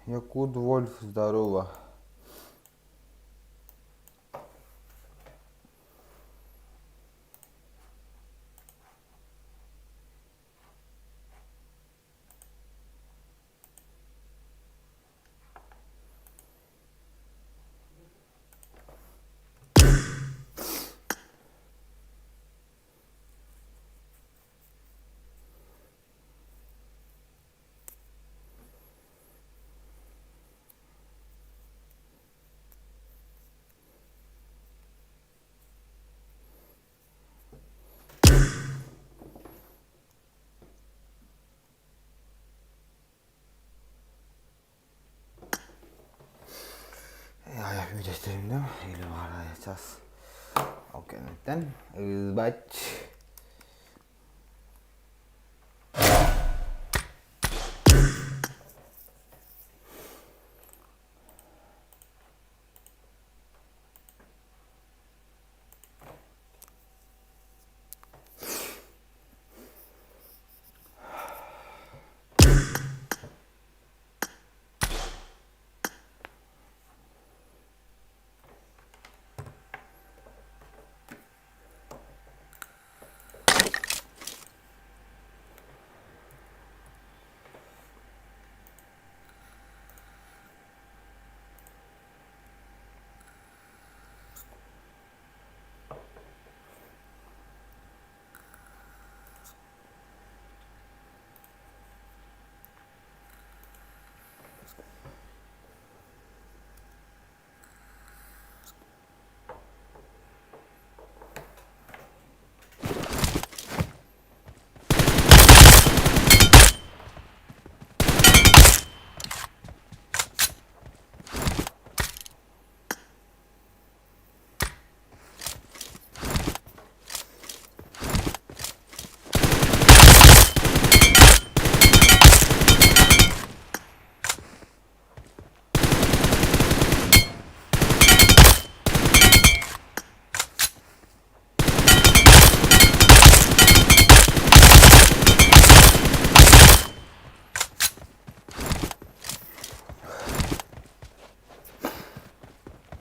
Якут Вольф здорово. Үөдэстэримдэ час ол кэнниттэн ылбач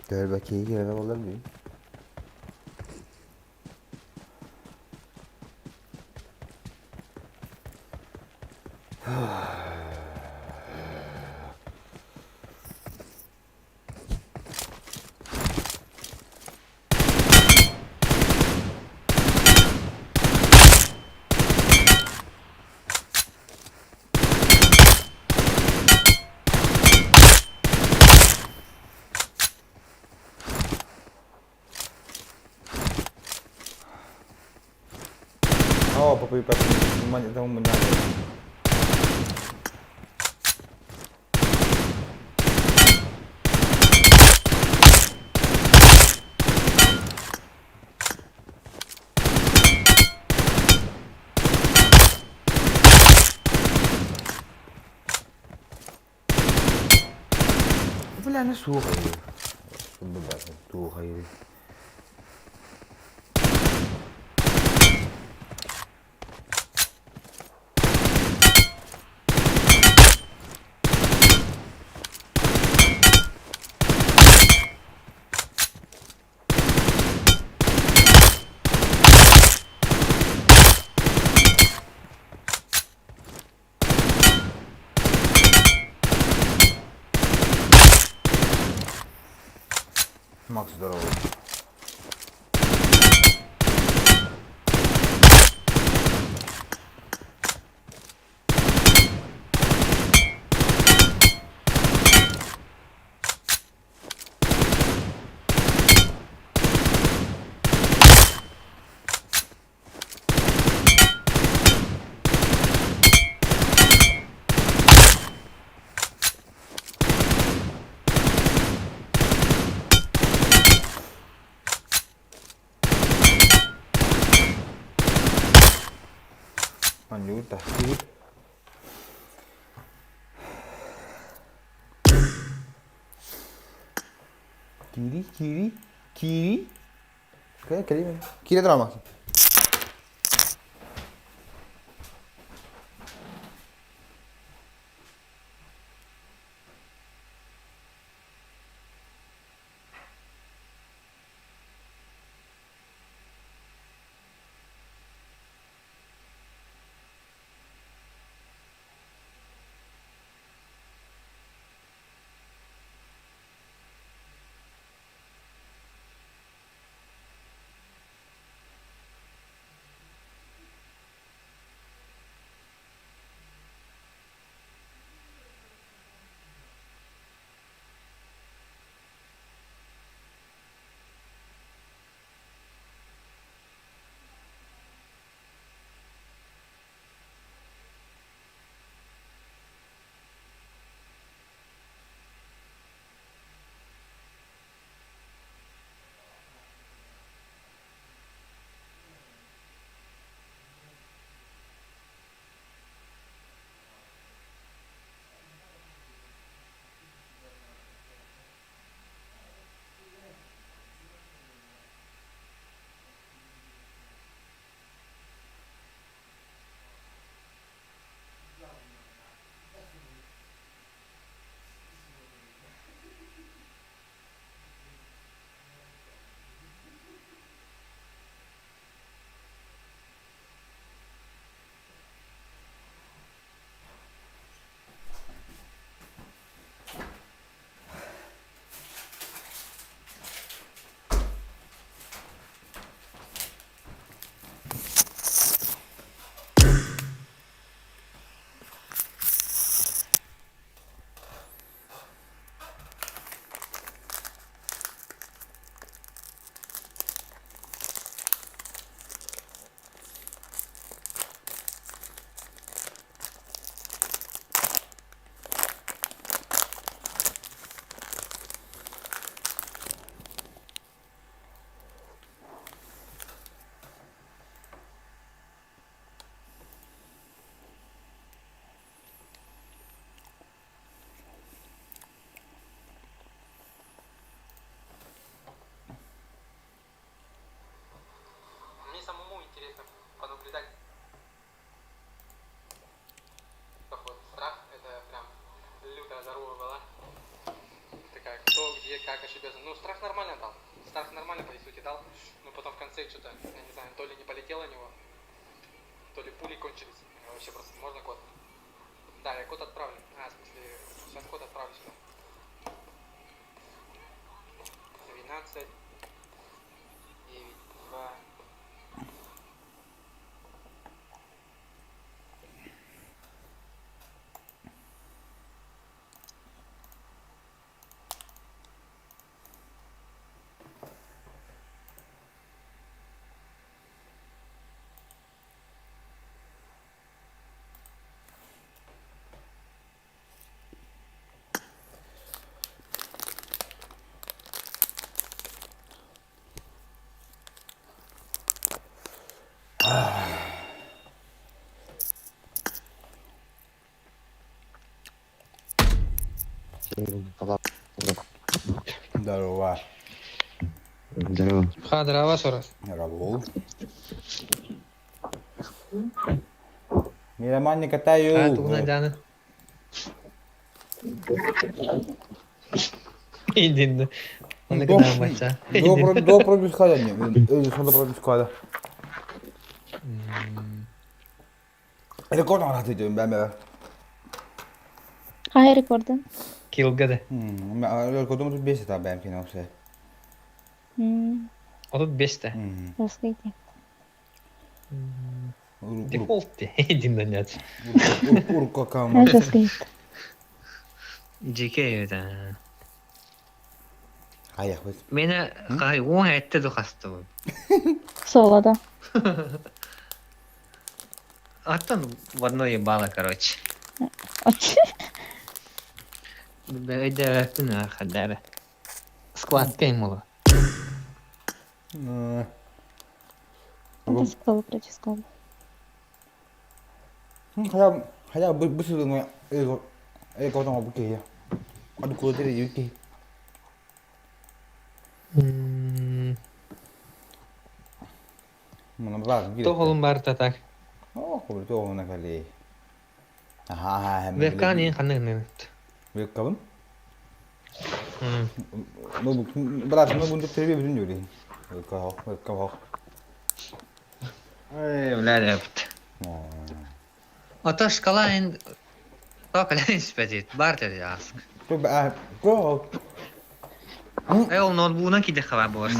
Көрбөккэ киирэн олор дии. Oh, Бля, слухай. Слухай. Макс, здорово. Анюта. Кири, кири, кири. Кэлэ, кэлиим. Киирэ турар Максим. Мне самому интересно понаблюдать. Поход. Страх это прям лютая здорова была. Такая, кто, где, как ошибется. Ну, страх нормально дал. Страх нормально, по сути, дал. Но потом в конце что-то, я не знаю, то ли не полетело у него, то ли пули кончились. Вообще просто можно код? Да, я код отправлю. А, в смысле, сейчас код отправлю сюда. 12, 9, 2. Здорово. Здорово. Ха, раз. Равул. Мироман катаю. Диана. Иди, Добро, добро бискада. Добро бискада. Рекорд на ты бәмә. Хай рекордын. Килгеде. Рекордум тут бесит а бәм кино все. 35 да. Здравствуйте. Дефолт дин донять. Урукка Здравствуйте. Дьикэй это. Хайахпыт. Мені хай уон этте духастыбын. Соло, да. Аттан в одно ебало, короче. Өйдөөбөппүн хаддара. Складка им Это школа против школы. Хайа хайа бу сылыҥа эго бу киһи. Адукула киһи. Тоҕолун барыта так. Оо, тоҕуна кэлии. Аха, Вебкан иин ханнык гынныгыт? Вебкабын? Ну, брат, ну бунтук тербе бүтүн дьүри. Вебка хох, вебка хох. Ой, бля, дэпт. Ото шкала ин тока испэтит, бар теди аск. Го. Э, ол ноутбугунан киде хава буолар.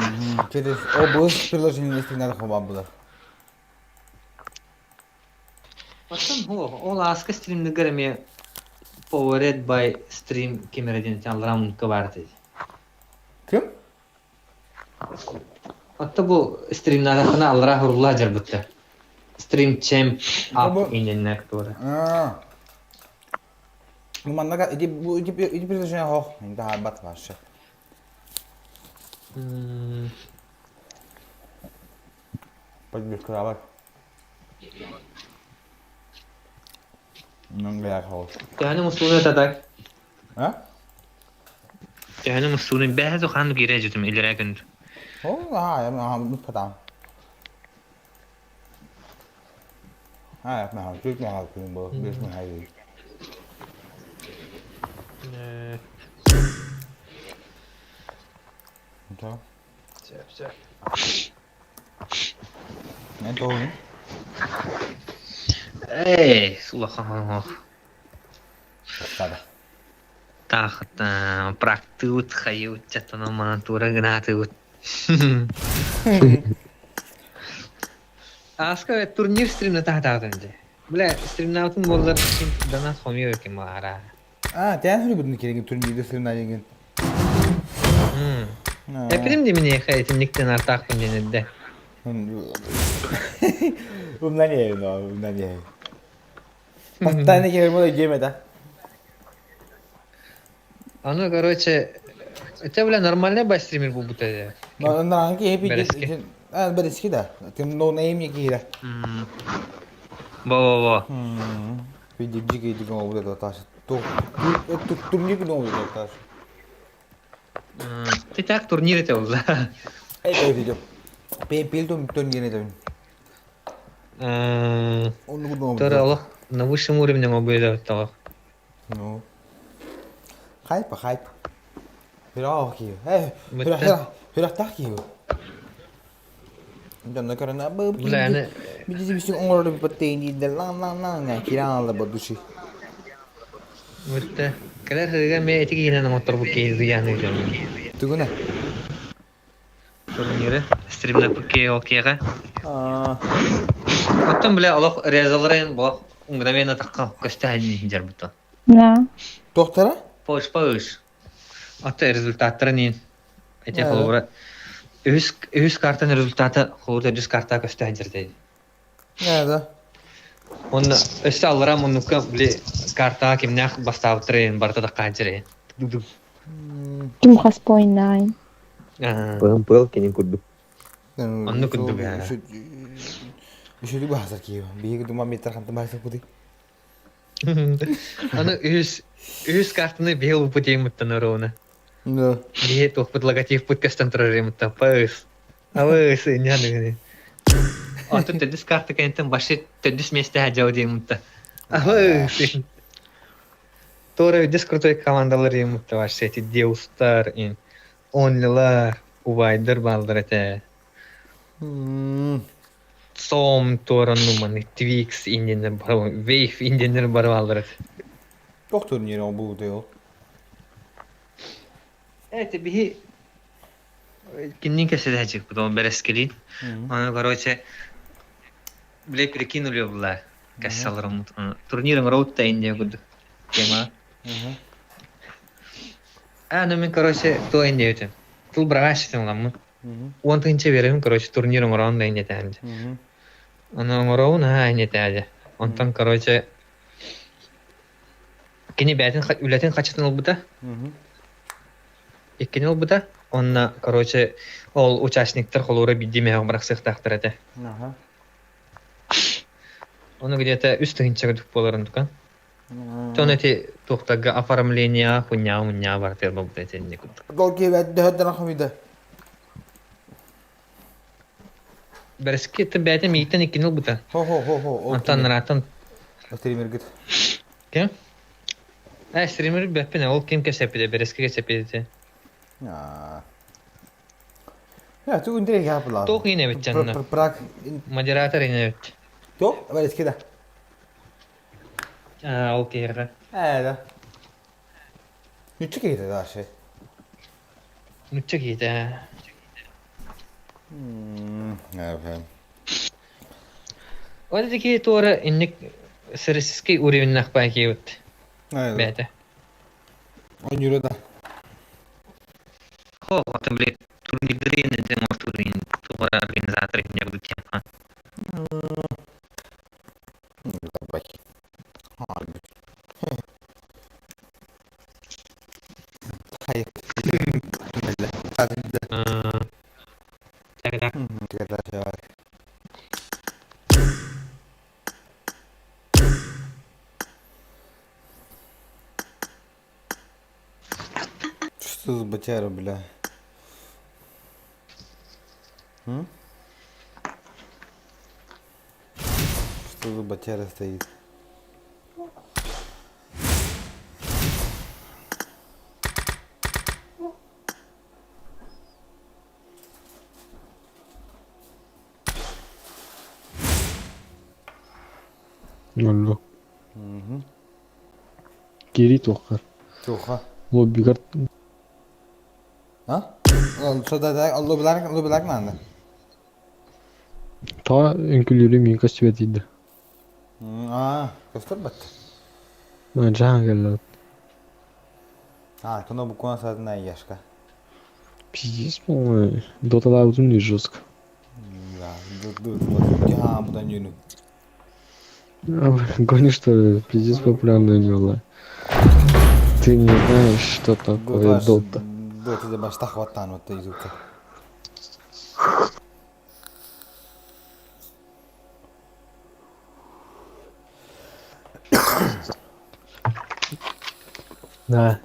Через OBS приложение надо хава было. Оттон ол ааска стримныгар эмиэ Powered by Stream ким эрэ диэн аллараа муннукка баар этэ. Ким? Отто бу стримнаатаххына аллараа хуруллаа дьарбытта. Stream Champ Up инниннэ туора. Ну манна иди иди иди приложение хох, да бат вообще. Подбиркалар. Төһөнү мустууну это А? Төһөнү мустууну бэһэ тухаан киирэ дьүтүм илэрээ күн. О, аа, я муспатам. Аа, я маа, жүк маа күн бу, бес маа хай. Да. Сөп, сөп. Не то. Эй, улахан Сада. Таах практыут хайыут чаттана манан тура гынаатыбыт. Ааска турнир стримна таһатаатын дьэ. Бля, стримнаабытын буоллар донат хомуйар ким баара. А, тэн хөрү бүтүн кереги турнирде стримна деген. Эппитим дии миниэхэ итинниктэн артаахпын диэн эрдэ. Умнан иһэбин, умнан иһэбин. Бастаан кэлэр буола дьиэм этэ. Аны, короче, это, бля, нормальный бай стример буолбута ээ. Наанки хепи Бэрэски. А, бэрэски да. Тим no name киирэ. Во-во-во. Види жиги жиги оңобут таш. Турнир күн оңобут таш. Ты так турнир это уже. Эй, видео. Пел турнир это. Онну күн оңобут. Тура на высшем уровне могу того. Ну. Хайп, хайп. Хыраах киһи. Э, хыраахтаах киһи. Дьонно көрөн Бля, аны Бизи бисин оҥорор баттейниидер лаң лаң лаң киран алла бодуши. Бүтте. Кэлэр сырыга эмиэ ити киһинэн оҥотторбут киһи зыяны дьон. Тугуна? Турниры стримна окейга. Аа. Оттон бля олох резаларын олох мгновенно такка көстө дьарбыта. Да. Доктора? Пыш пыш. Ата результаттарын ин. Эти холобура үһүс үһүс картан результата холобура үһүс карта көстө дьэрдей. Да. Онно өссө аллара муннукка били картаҕа кимнээх бастаабыттарын барыта такка дьэрэй. Ким хас point nine. Пыл пыл кини курдук. Оннук курдук ээ. Үшүлү баһасар киһи. Биһиги дума метр хантан баһасар кути. Аны үһүс үһүс картаны биһи ылбыт диэммиттэн ровно. Да. Биһи туохпут логотиппыт көстөн турар диэммиттэн пыс. Абыс инньэ Онтон төрдүс карта кэнниттэн вообще төрдүс миэстэһэ дьыл диэммиттэн. Абыс. Туора үдес крутой командалар диэммиттэ вообще эти Деустар, Онлилар, Убайдар бааллар этэ. Сом туоранну маны Твикс индиэннэр бар Вейв индиэннэр бар бааллар этэ. Туох турнир ол бу ол? Это биһи Кинниин кэпсэтээччикпит, ол бэрэскилиин. Аны, короче, бile прикинули была кассаларым турнир роуд та Индия курдук тема. А, ну мен, короче, то Индия өтөн. Тыл быраҕааччытын ыламмын. 10 тыһыынча биэрэбин, короче, турнир оҥороон да иннетээм. Ону оҥороун аһаа иннетээде. Онтон, короче, кини бэйэтин үлэтин хачытын ылбыта. Иккини ылбыта. Онно, короче, ол участниктар холуура биирдии мөһөөх бырахсыахтаахтар этэ. Ону где-то 3 тыһыынча курдук буоларын тукан. Тон эти туохтарга оформление хунньаа мунньаа барытыгар буолбута итинник курдук. Гол киэбэт дөһөттөн хомуйда. Бэрэски бэйэтэ миигиттэн иккини ылбыта. Хо-хо-хо-хо. Ол Онтон кини. ыраатан Стримергит. Ким? Э, стример бэппин, ол ким кэсэппитэ, бэрэски кэсэппитэ. Аа. Я, ту интерес была. Туох иин эбит дьанна? Прак. Модератор иин эбит. То, бэрэски да. А, ол киһиэхэ. Ээ, да. Нучча киһитэ дальше. Нучча киһитэ. Эбэ. Ол ити туора инник российский уровеннах баа киэбит бэйэтэ. Ойнура да. Хо, отон блядь, турнирдары иннин ортурин туора организатор иннек тема. Давай. Хай. Так, так. Что за батяра, бля? М? Что за батяра стоит? Онно. Кири туоххар. Туха. Лоббигар А? Лобилар надо. Та үҥкүүлүүрү миин көстүбэт диидэ. А, көстөр бат. Дьаһан кэллэ. А, кыно буквально садына яшка. Пиздец, по-моему. Доталаабытым диир жестко. Да, ду ха будан юну. Гонишь, что ли? Пиздец популярная была. Ты не знаешь, что такое дота. Дота да баш тахваттан вот ютубка. Да.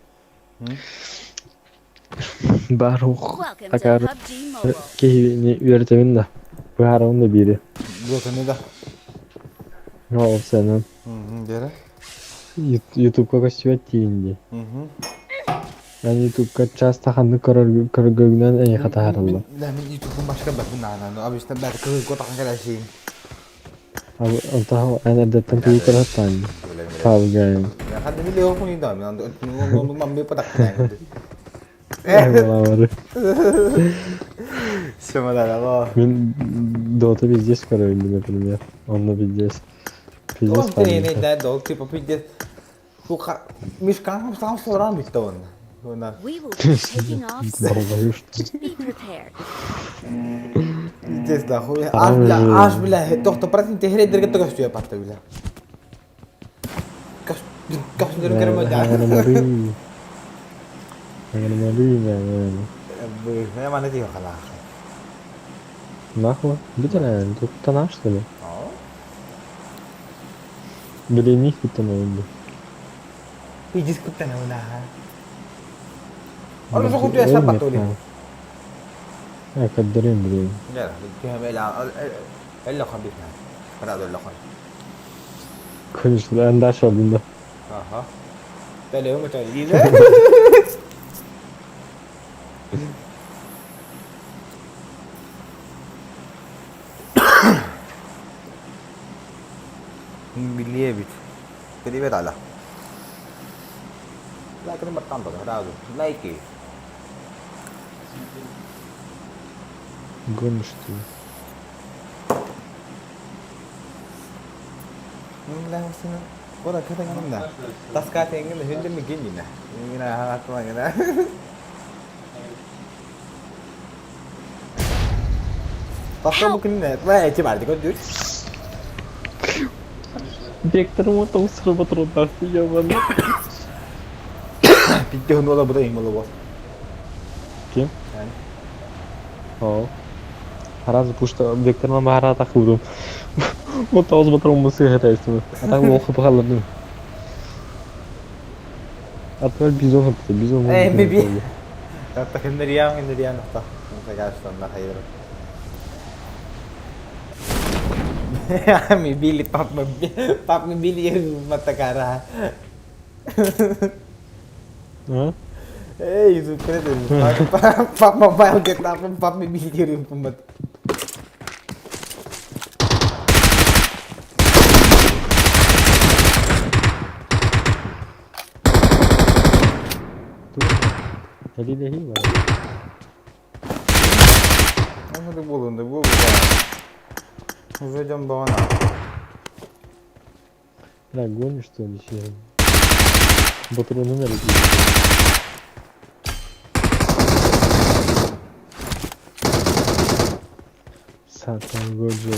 Барух Welcome to акар PUBG Mobile. киһини үөрэтэбин да. Быһаарабын да биири. Дотаны да. Ол сенен. Дere. Ютубка көстүбэт диин дии. Мгм. Мен Ютубка часто ханнык көрөргүнэн эйиэхэ таһаараллар. Да, мен ютубтан башка бат бу Обычно бәр кызыл котахан кәләшин. Онтон эн эрдэттэн тугу көрө Таалгайын. Я ханды биле окун да, мен анда мен бе падак. Бары. Шымадар. Мен Дота пиздец көрөбүн, например. Онно пиздец. Пиздец Он тренер фаника. да, дол типа пиздец. Сука, мишкан сам соран битте он. Она We will be taking off soon. Долбою, что ли? Be prepared. Пиздец да, хуй. Аш бля, аш бля, тохто процент хредерге төгөстү патта бля. Каш каш дөрө керме да. Агрomарыы. Агрomарыы, наверное. Бу, я мана тихо хала. Нахуй? Бүтэн тут тонаш, что ли? Блин, них тут надо. Пиздец куттана уна. Ону сохуту яса патоли. Э, каддерин, блин. لا لا الا خبيثنا هذا اللي خن Конечно, эн дальше один, да. اها تالي هم تالي Билиевич. Привет, Аля. Лайк баттан да, сразу. Лайки. Гонишь ты. Вектор мотол сырбатырдаах ебаный. Ким? О. Араас пушта Векторынан баһараатах курдум. Мотоос батырым сыһытайсым. А так ол хапахалладым. Атвар бизон хапты, бизон. А? Эли бар. Бля, гонишь что ли, че? Батыры номер Сатан Годжо.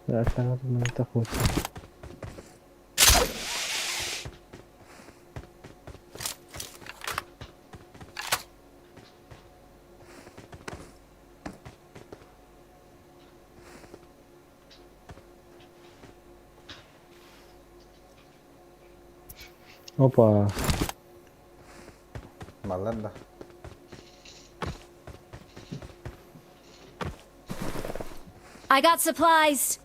Да, так вот. Опа. I got supplies.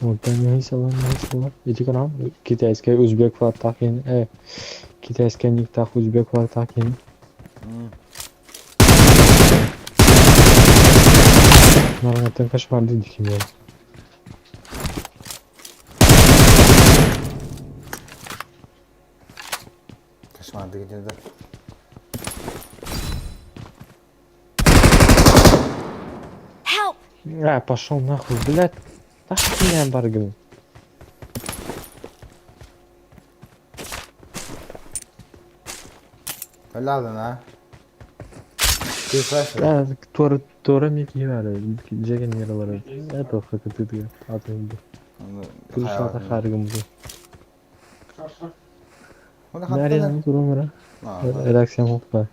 Вот не Ити канал китайская узбек флаг китайская никтах узбек флаг такин. Нарангаттан кошмар диким я. Help! А, пошел нахуй, блядь. Да хуйня барган. Да, тора тора мне кивали, жеген нералар. Это хакатыдыга, атынды. Курушата харгым бу. Нарьян турумра. Редакция мукта.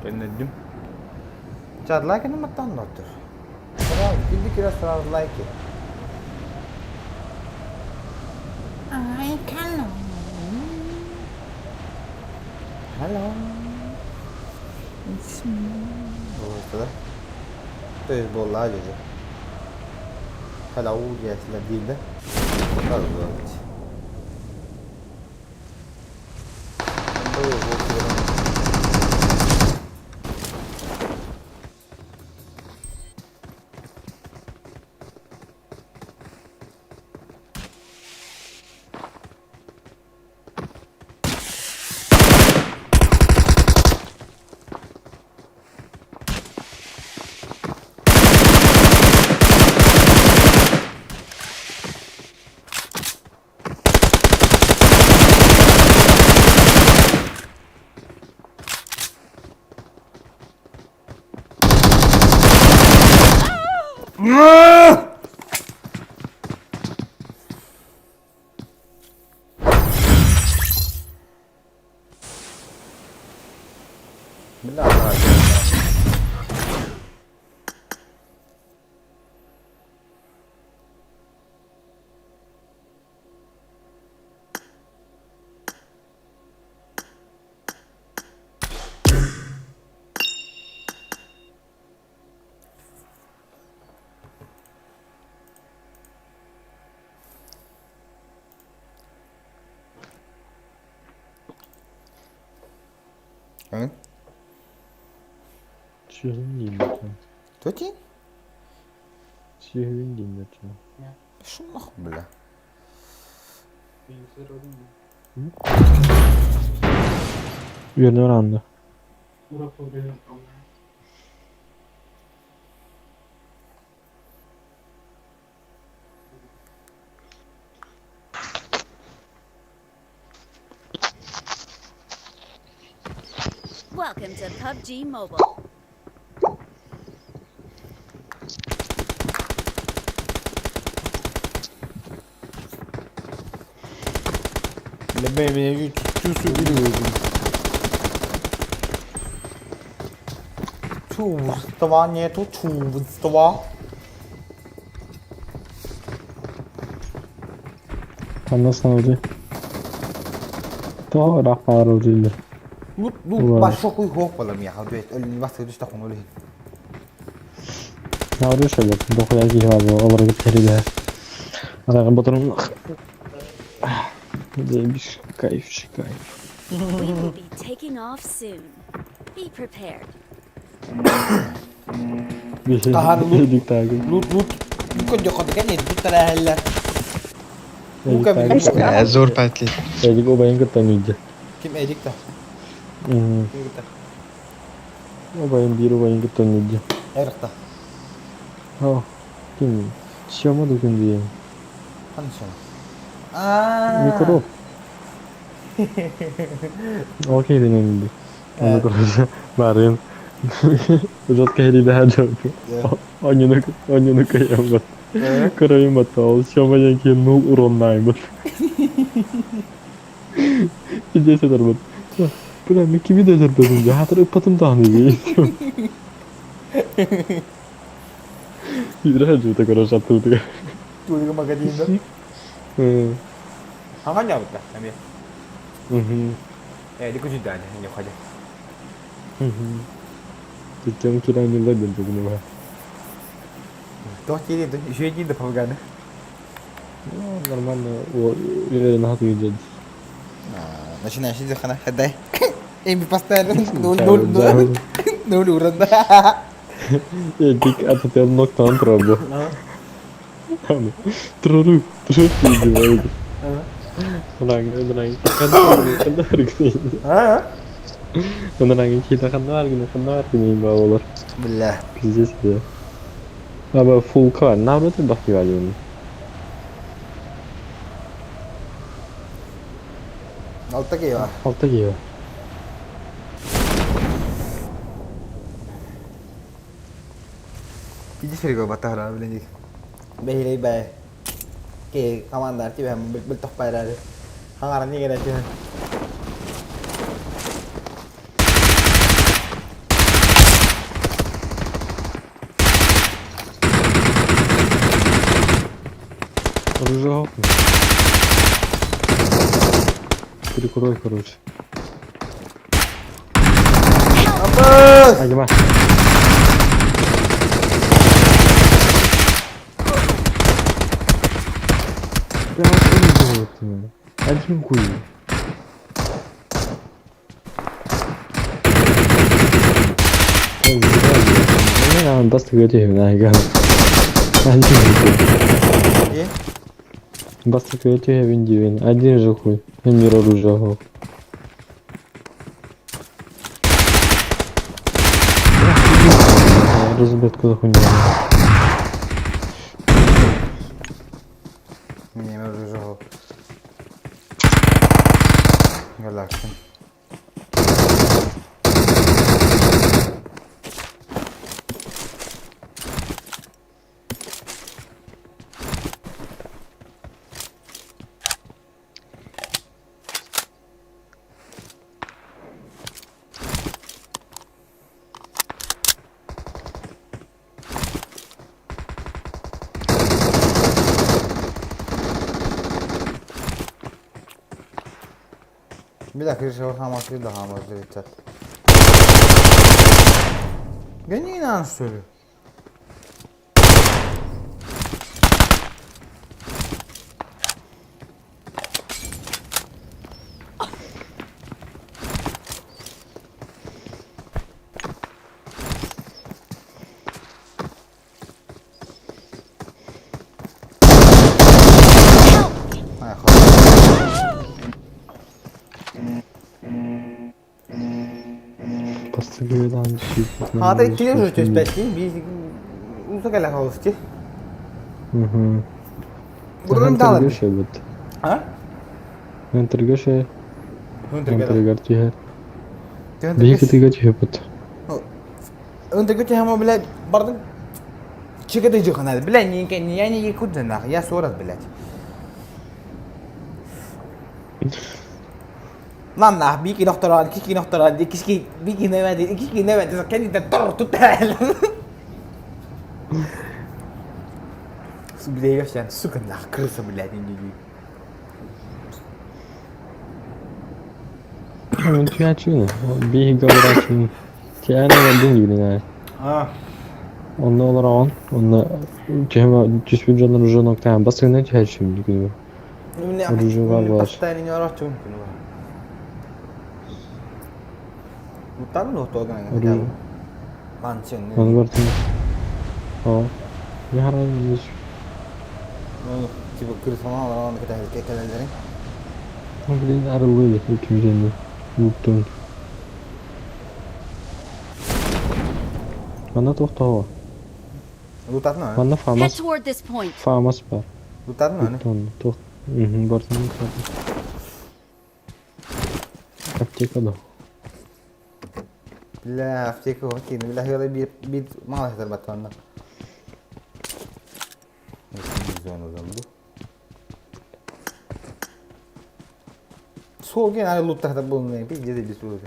Көннөрдүм. Чат лайк маттан доттор. Килди кира сразу лайки. I can. Hello. It's me. Вот, да? То есть буолла дьэ. Hello диэсилэр диир да. Сразу Сүһүн дииллэр. Төти? Сүһүн дииллэр. Шумах, бля. Үөрэнэ бараанна. Welcome to PUBG Mobile. Чувства нету, чувства. Ханна саналды. Тоҕо ыраах баҕарар дииллэр. Лут, лут, башок уй хоп балам я, блядь, бас көдүс тахун олин. Науры шабат, дохуя киһи бар бу, олорго тэрилэ. Араҕын ботурум. Заебись, кайф, кайф. We will be taking off soon. Be prepared. Таһаар лут. Эдик таагын. Лут, лут. Көдө көдө кәне лут тарахаллар. Эдик Лука таагын. билбэт. Зор патли. Эдик убайын кытта миидэ. Ким Эдик та? Ким кытта? Убайын биир убайын кытта миидэ. Эрик та. О, ким? Сёма да күн диэн. Хансын. Аа. Микроб. Окей дэнэн миидэ. Аны короче, барын. Жестко херидэ хаджабы. Онньону онньону кыйаммат. Кырайыммат ол Сёма диэн киһи нул уроннаайбыт. Пиздец этэрбит. Бля, мен кими да этэрбэтим дии, хатыр ыппатым даҕаны дии. Киирэ сылдьыбыта короче аттыбытыгар. Туйга магазинда. Хаҥан ньабыта эмиэ. Эдик үчүдээн ньухадя. Тиккэн киирэн ньылла диэн тугунуга. Туох диир үчүгэй диир да павганы. Ну, нормально, наһаа туйдьад. Начинающий дыхана, хаддай. Эми постоянно ноль ноль ноль уранда. Эдик атытыан ноктан турар Турору, турору диэбит. Ынырааҥ ханна баргын Ынырааҥ киһитэ ханна баргын ханна баргын буолар. Бля. Пиздец да. Аба фулка, наоборот бахтивали. Алта киһи Алта киһи. Пиздец фриго батара блин. Бэһилэй бэ. Ке командар тебе бил тохпайрары. Хаңаран нигere түһэн. Оружие Перекрой, короче. Абыс! Агима. Бля, что они делают Один хуй. Один хуй. Бастык түһэбин диибин, один же хуй, мир оружие Разведка хуйня. Мин оружие Галактин. Bir dakika şu hamasıyı da hamasıyı chat. Gene inan söylüyor. Хата иккилии уже түспэттии, биир уута кэлэ хаалысти. Бурун даалар. А? Ынтырга Ынтыргар түһэр. Биһи кытыга түһэппит. Ынтырга түһэмо блядь, бардын чекеты жыханады. Бля, не я не якут нах, я сорок, блядь. Lan bir iki nokta iki iki nokta iki iki bir iki ne verdi iki iki ne verdi kendi de tor tut Бля, сука, нах, крыса, блядь, не не. Түһээччини. Биһи говораччыны. Тиээнэ бардын диибин А. Онно олороҕун, онно түһэм түспүт дьоннор уже ноктаан басыгынан түһээччим күнү. Оружие бар буолар. Постоянно не орочум күнү. Мутан ну то гана. Оружие. Ланчын. Ону бартын. Оо. Яхаран Ну, типа крыса мала ката кэлэлэрин. Блин, арыллыы иккибитинни. Уктун. Манна тохтоо. Лутатна. Манна Head фамас. toward this point. Фамас бар. Лутатна. Уктун. Тох. Бартын. Аптека да. Бля, аптека окей, бля, хела бир бир мала хетер батванна. Зону зомбу. Суоген ары луттахта булны, пиздец без лута.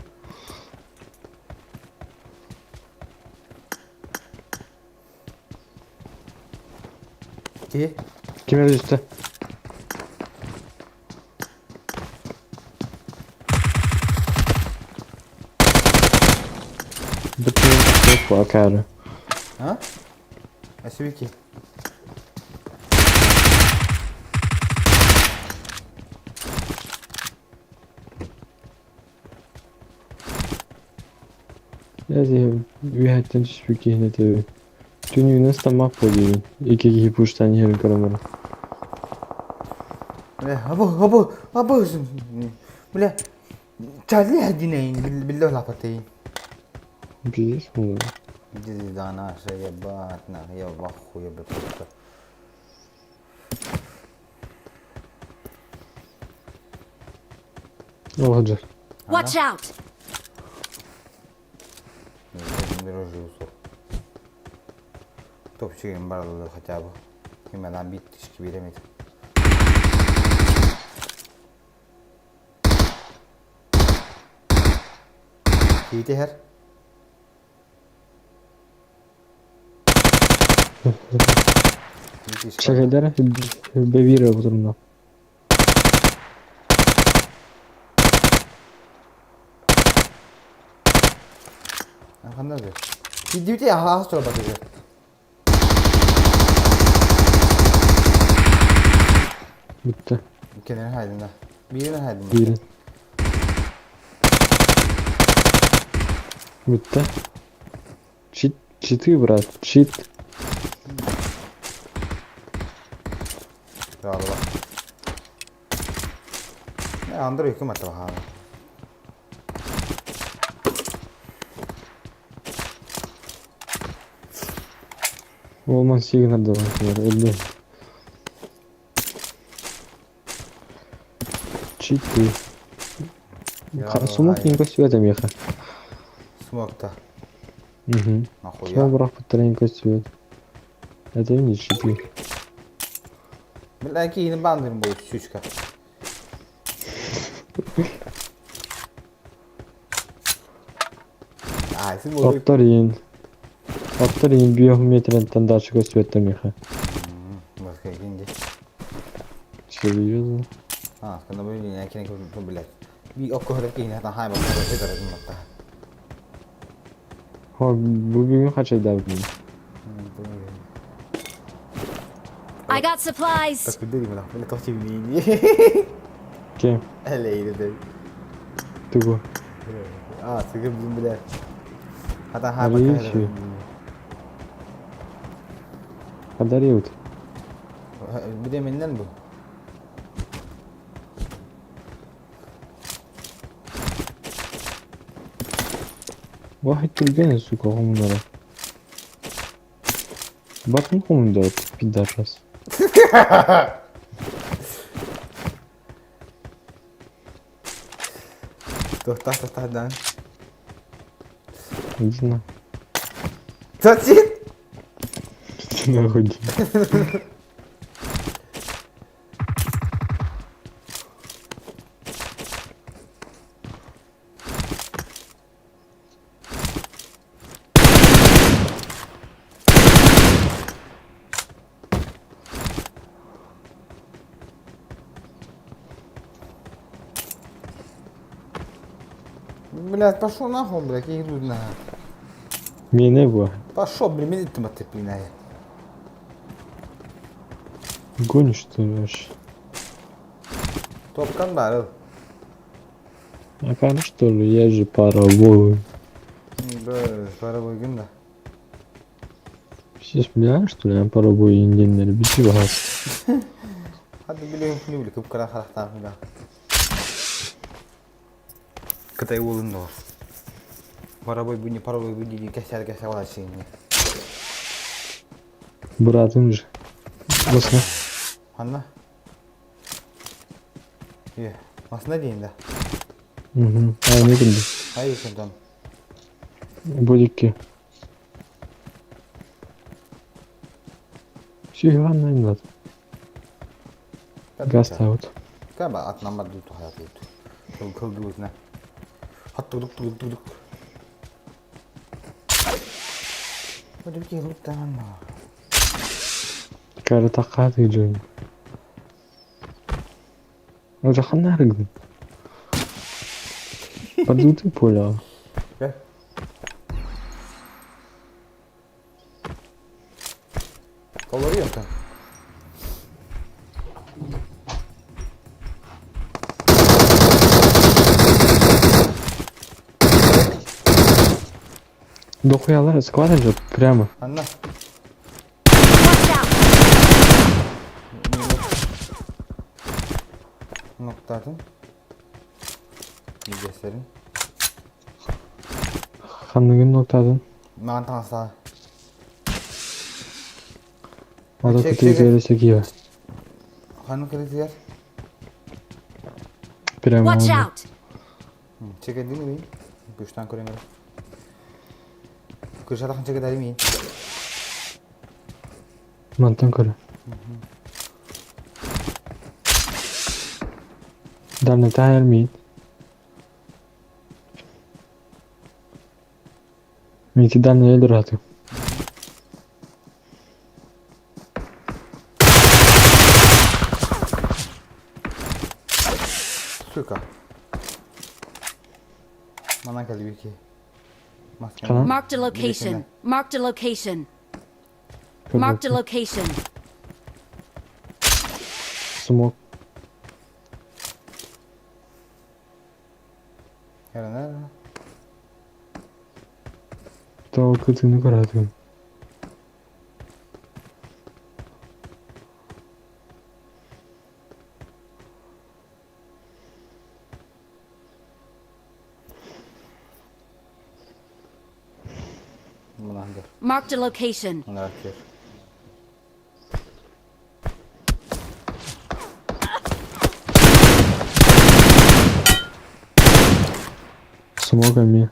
Ки? Ким эрэ Бүтүн акары. А? Асюки. Я үһэттэн түспүт киһини тэбин. Түнүүнэн стамак по диибин. Икки киһи пуштан иһэрин көрөн баран. Бля, абы, абы, абы, бля, Чарли хадинейн, билله лапатейн. Пиздец, ну. Пизда наша, ебать, на, я в ахуе, бля, просто. Ол Watch out! Топчигин бар хотя бы. Именно бит тишки беремет. Кийти хер. Чэкэйдэр бэбиир отурунна. Ханна да? Кидибити аһаас тура батыгы. Бүттэ. Кенен хайдына. Биирин хайдына. Биирин. Бүттэ. Чит, читы, брат, чит. Galiba. Ne Android hükümet var. Olman сигнал да бар, өлді. Читы. Смок не костюм меха. Смокта. Угу. Нахуя? Смок бірақ бұттар костюм. Это не читы. Бля, кийин бандырым будет, сучка. Ай, сен бол. Оттар ең. Оттар ең биометрен дальше костюм меха. Баска кинди. Серьезно? А, сканда бу не кине ку блядь. Би окко хөрөп кийин хатан хай бак хөрөп матта. Хо, бу бүгүн хачайда бүгүн. I got supplies. Так куди мына, бля тохти мини. Кем? Элей деді. Тугу. А, сыгы блин бля. Хатан хай бак Арыйчы. Подарил. Bir de menden bu. واحد تلقاني сука хомунара. Батын хомунда пидорас. Тоқта, тоқта, дан. Иди на. Зачем? Иди нахуй. иди. Блядь, пошел нахуй, блядь, я иду на. Мене бу. Пошел, блин, меня ты маты, блин. Гонишь ты вообще. Топкан бар. А конечно что ли, я же паровой. Да, пара бүгін да. Все смеялись, что ли, я паровой индейный бити вас. Hadi biliyorum ne bileyim kıpkara харахтан бля. Кытай уолун да. Паровой bu не паровой bu değil keser keser olan şeyini. Братым же. Басна. Анна. Е, масына дейін да. Угу. А, не күнді. Ай, екен там. Бодикке. Все, Иван, не надо. Газ аут. Кәбә атынан бар дуту хаят дуту. Кыл кыл дутuna. Хат тудук тудук тудук. Hadi bir yıllık tamam mı? Кәрі таққа жөн. Ол жаққа нарыгдың. Подуты поля. Gel. Kolları yok lan. Дохуялар склада же прямо. Anla. Watch out! Nokta atın. Bir gösterin. Ханныгын ноктадын. Маған таныса. Ада Чек, көтеге чек. келесе кия. Ханын кредитler. Прямо. Watch out! Çekildin mi? Güçten koyayım. Kırşat çek eder miyim? Мантан көрі. Дальний тайр мин. Мен дальний элдер аты. Сука. Манан кэлбит киһи. Ханан? Marked a location. Marked a location. Marked a location. Смок. Эрэнэ. Тоо кытыны көрөтүм. Marked a location. Смог эмиэ.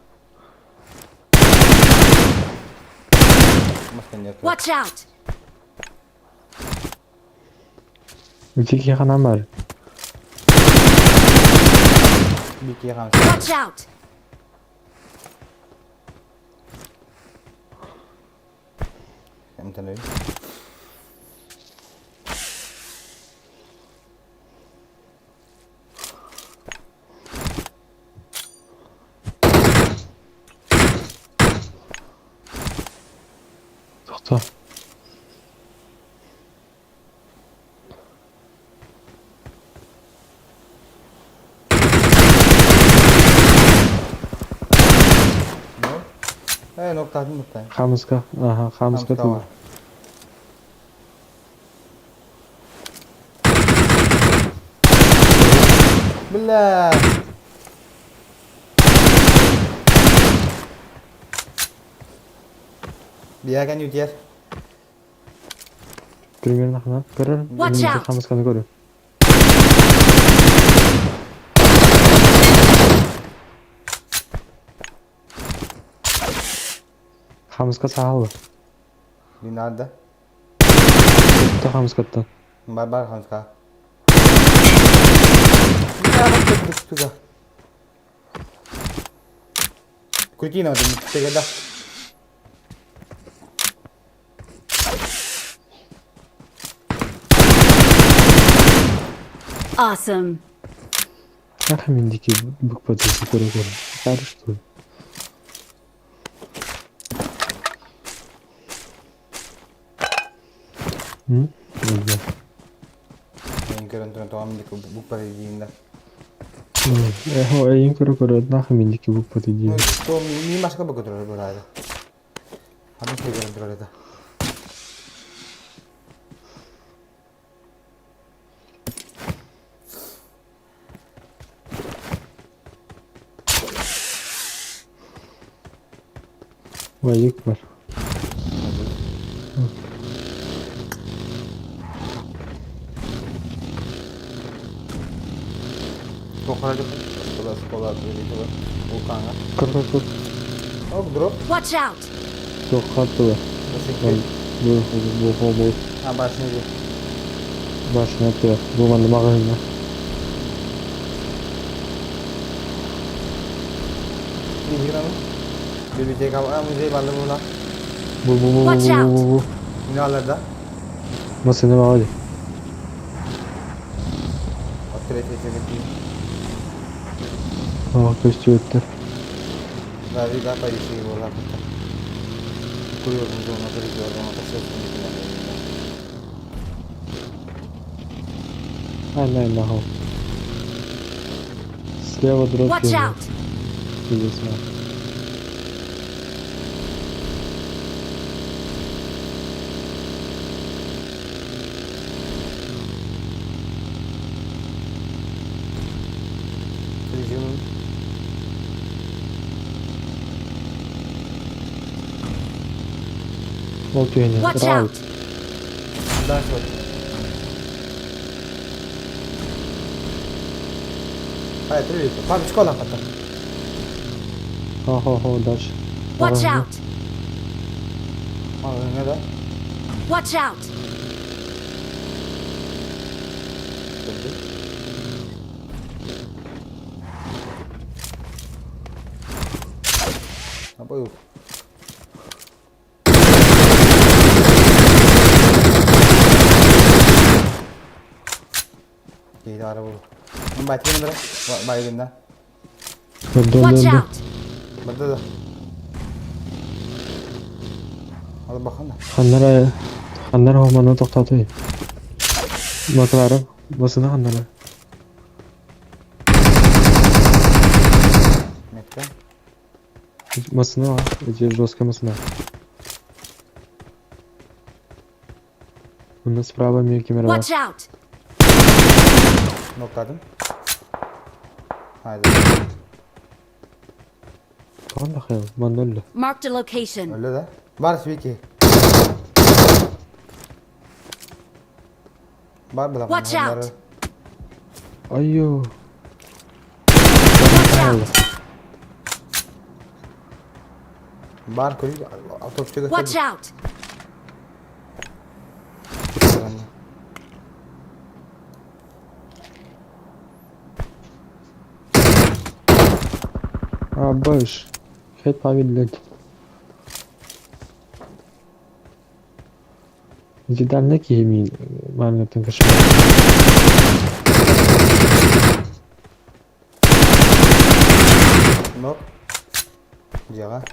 Watch out! Ити киһи ханан бар? Watch out! Тохтоо. Хаамыска, аха, хаамыска тыл. Бля! Бияган үтер. Примерно ханан. Көрөр. Watch out! Хаамысканы көрөр. Хаамыска саалла. Линарда. Тутта хаамыскаттан. Бар бар хамска. Крутина да. Awesome. Ах, мин дикий бык подойти көрө көрө. Хары что ли? М? Да. Мен көрөн туран тоҕом дик бук бар диинда. Эхо, эйин көрө көрө, нахы мин дикий бык подойди. Ну, то ми машка бу көтөрөр булаады. Ханы көрөн турар это. Вайык бар. Тохара школа школа билетова. Улканга. Көр көр көр. Ок, дроп. Watch out! Тоқаттылар. Бу бу бу бу. А башня. Башня тыа. Бу манна маҕаһыыҥҥа. Библиотека музей барды була. Бу бу бу бу Watch бу бу бу. Не аларда? Масыны баҕа Открытие. Аа, көстүбэттэр. Да, да, поищи его лапы. Курьезный зона, коридор, Ай, най, нахуй. Слева дроп. Watch out! Пиздец, нахуй. Ол түһэнэ. Watch Рау. out! Дальше вот. Ай, привет. Пап, школа потом. Хо-хо-хо, дальше. Watch Ага. out! А, не да? Watch out! Абой. Киһи аара бу. Байтын бара. Байгында. Watch out! Барда да. Ал бахан. Ханнара ханнара хоманы тоқтатый. Маклары басына ханнара. Метка. Масына, эти жесткая масына. У нас справа мекемер бар. Watch out! Nokladım. Haydi. Туған да хаял, манна өлді. Marked a location. Öyle de. Var Sviki. Бар bila. Watch out. Айо. Watch out! Бар көрүй. Topçu Watch out! А, баш. Хет павилет. Зидальны киемин. Мамнеттен кашма. Нок. Жаға.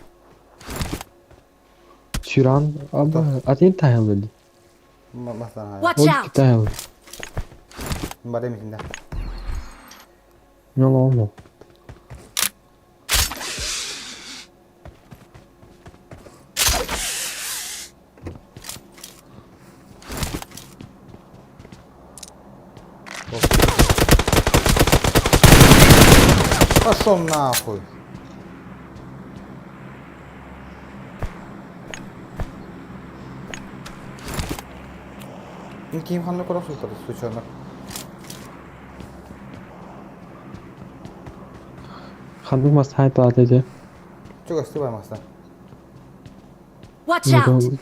Тюран, аба, атын тайылды. Масана. Watch Ол out! тайылды. Бар емесінде. Не олмо. Пошел нахуй. Ким ханны көріп сұлтыр, случайно. Ханның мас хайт еді. Çok ıslı var mastan. Watch out!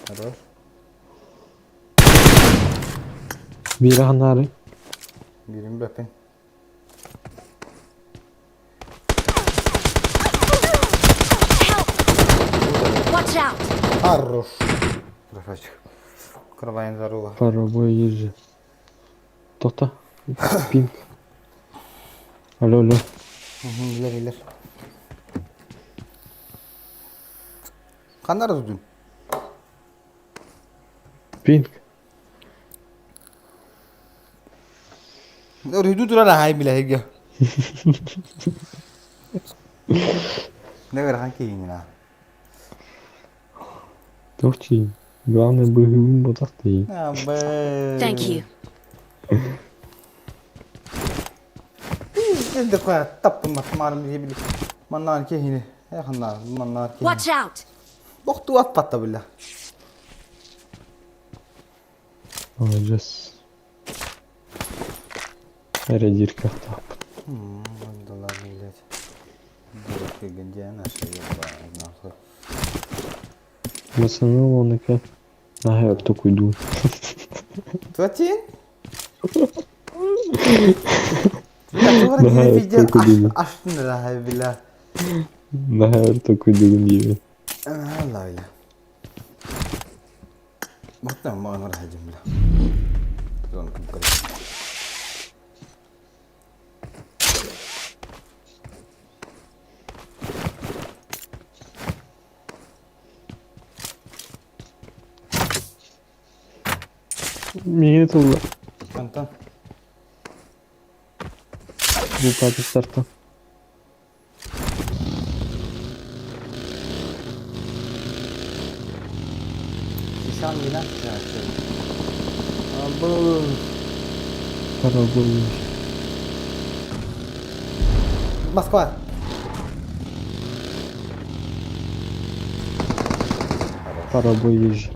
Хорош. Бири ханнары. Birini bırakın. Help! Watch out! Хорош. Красавчик. Кроваем здорово. Паровой езжи. Тоқта. Пинг. Алло, алло. Bilir bilir. Kanlar düzgün. Пинг. Rüdü durar hay bile hege. Ne ver hangi yine? Тохчи. Главное быгым ботакты. Thank you. Biz de koyar taptım marım diye bilir. Mannar ki yine. Yakınlar mannar ki. Watch out! Boktu at patta bile. Молодец. Редирка тап. Доллар блядь. Дурак где наша еба нахуй. Пацаны, лоника. Ага, только уйду. Тватин? Аштын била. Нахер такой дугун Allah bile. Baktım ma ana hacım bile. Zon kum Мені тулла. Антон. Bu Pakistan'da. Şişan yine. Bu Паровой. Moskva. Паровой езжи.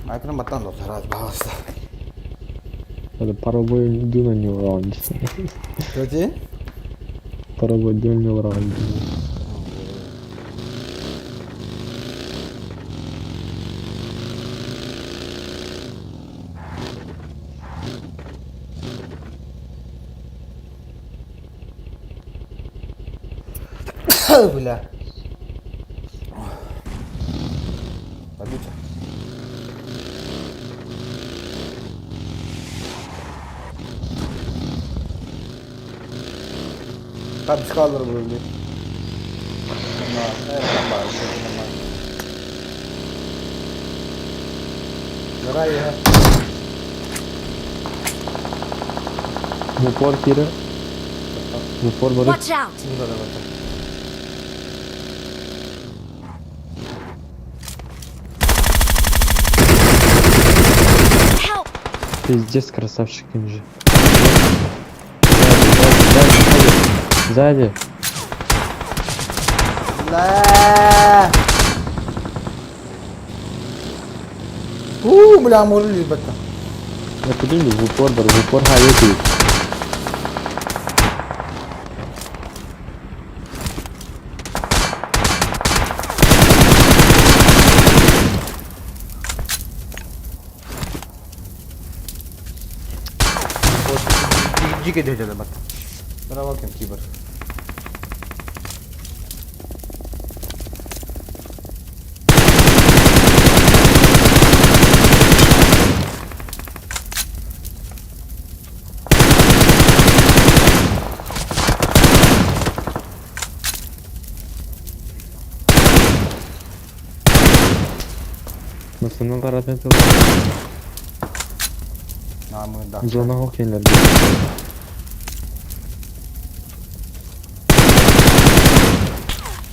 Айкырым баттан достар аз bağışla. Это паровой дына не раунде. Götü? Паровой дым не раунде. Бля. Побитя. Капчыкалар бу В упор Кира. В упор Борис. Watch out! Help! Пиздец, красавчик им же. Сзади, сзади, сзади. Бля! У, бля, может ребята. Я подумал, в упор, бар, в упор хавети. Дикий дядя, бат. Давай кибер. Масынан қаратын Намында. Зонаға келер.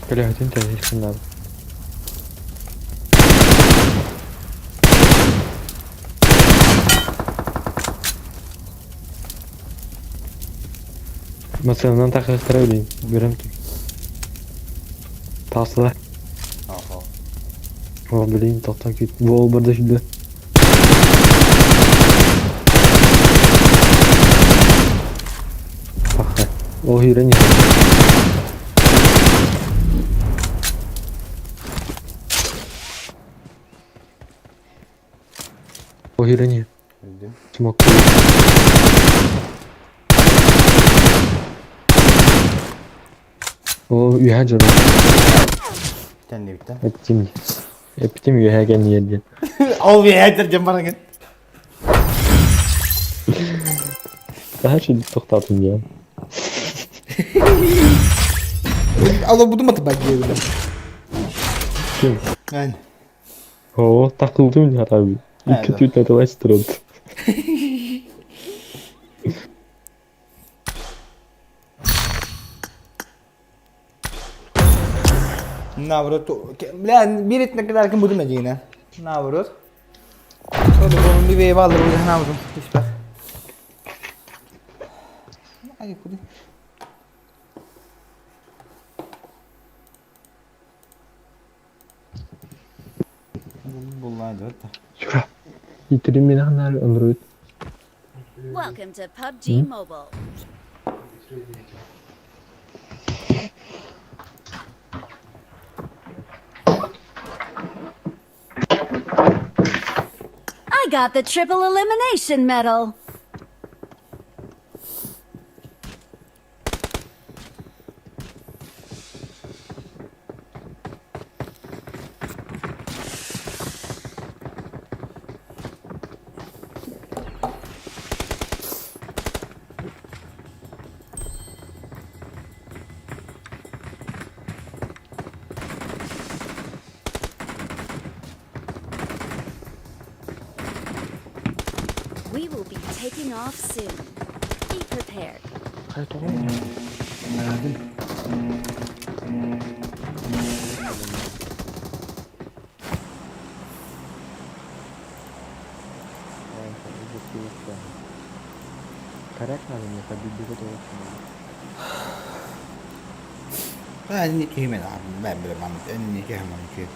Көлөһөтүн тэһиэххин Масынан тахыктыра билин. Көрөм тур. Тасыла. Аха. О, блин, тоқтан кет. Бол бірді шүді. Паха. Ол үйрене. Ол үйрене. Смок. О, үйә жүрді. Тәнне бітті. Эптим. Эптим үйә ген ерден. Ол бейәтер дем баран Daha şimdi тоқтатын я. Алло, буду маты бак diyebilirim. Ким? Yani. О, takıldım ya abi. Evet. İki tüy dolaştırıldı. Наоборот, бля, bir etmek derken budu medine. Наоборот. Sonra bunun bir meyve alır, bu наоборот. İşte. Ay, kudu. Буллайды, Şura. Yitirim beni anlar ömrü. Welcome to PUBG Mobile. I got the triple elimination medal. We will be taking off soon. Be prepared. Ben kimin abi ben bile ben en iyi hemen ki.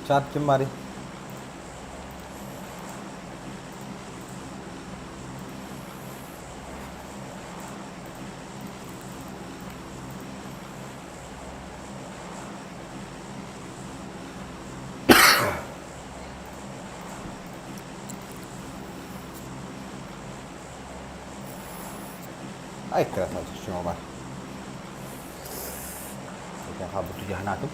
Çarp kim var? Ай красавчик чума бар. Хаалбыт тудьаһанаатым.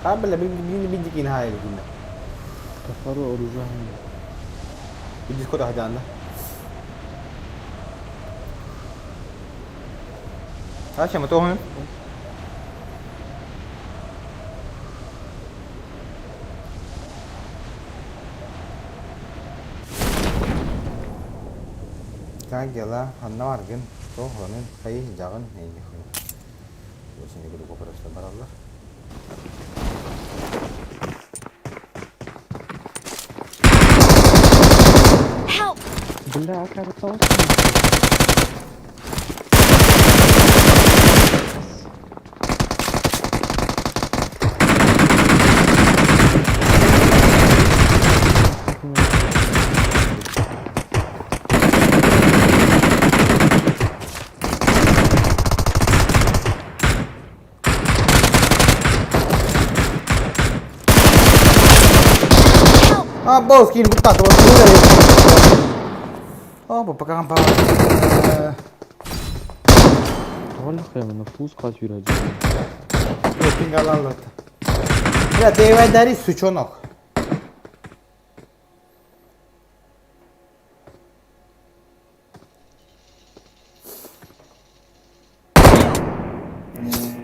Хаабыла били хаайы гинна. Тафару оружие. Дискот ахжаанна. Ача мотоһун. Как дела? Ханна баргын? Туох онун? Хайы сылдьаҕын? Эйиэхэ. Осенью группа бараллар. Help! Бля, карта. А, босс, киин буттааты, О, бу пока па. Тоҕо фуз хат yürüyeceğim. Пингалаллата. Бля, ты дари сучонок.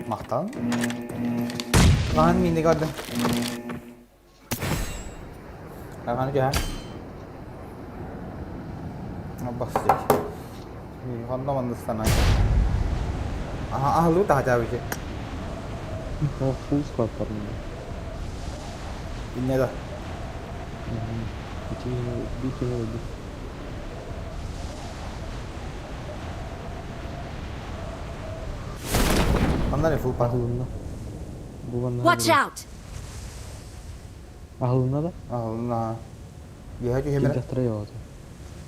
Мақтан. Лан мини көрдüm. Ағаны кә. Басты. Хонно мандыстана. Аха, аха, лута хотя бы. О, фул склад парни. Инне да. Бикини өлдү. Оннан фул пар. Аһылынна. Бу Watch out! Аһылынна да? Аһылынна. Биһа түһемер. Килдәхтәрә явады.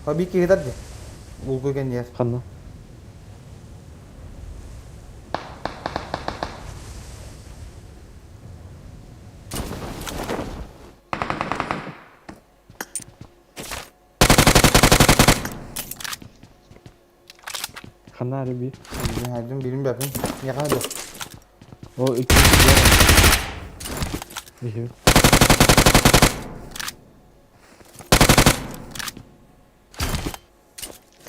Ха би киһи дарди. Улгу кен ер. Ханна. Ханна ари би. Хайдым бирин бәпин. Яка да. О, iki. İyi.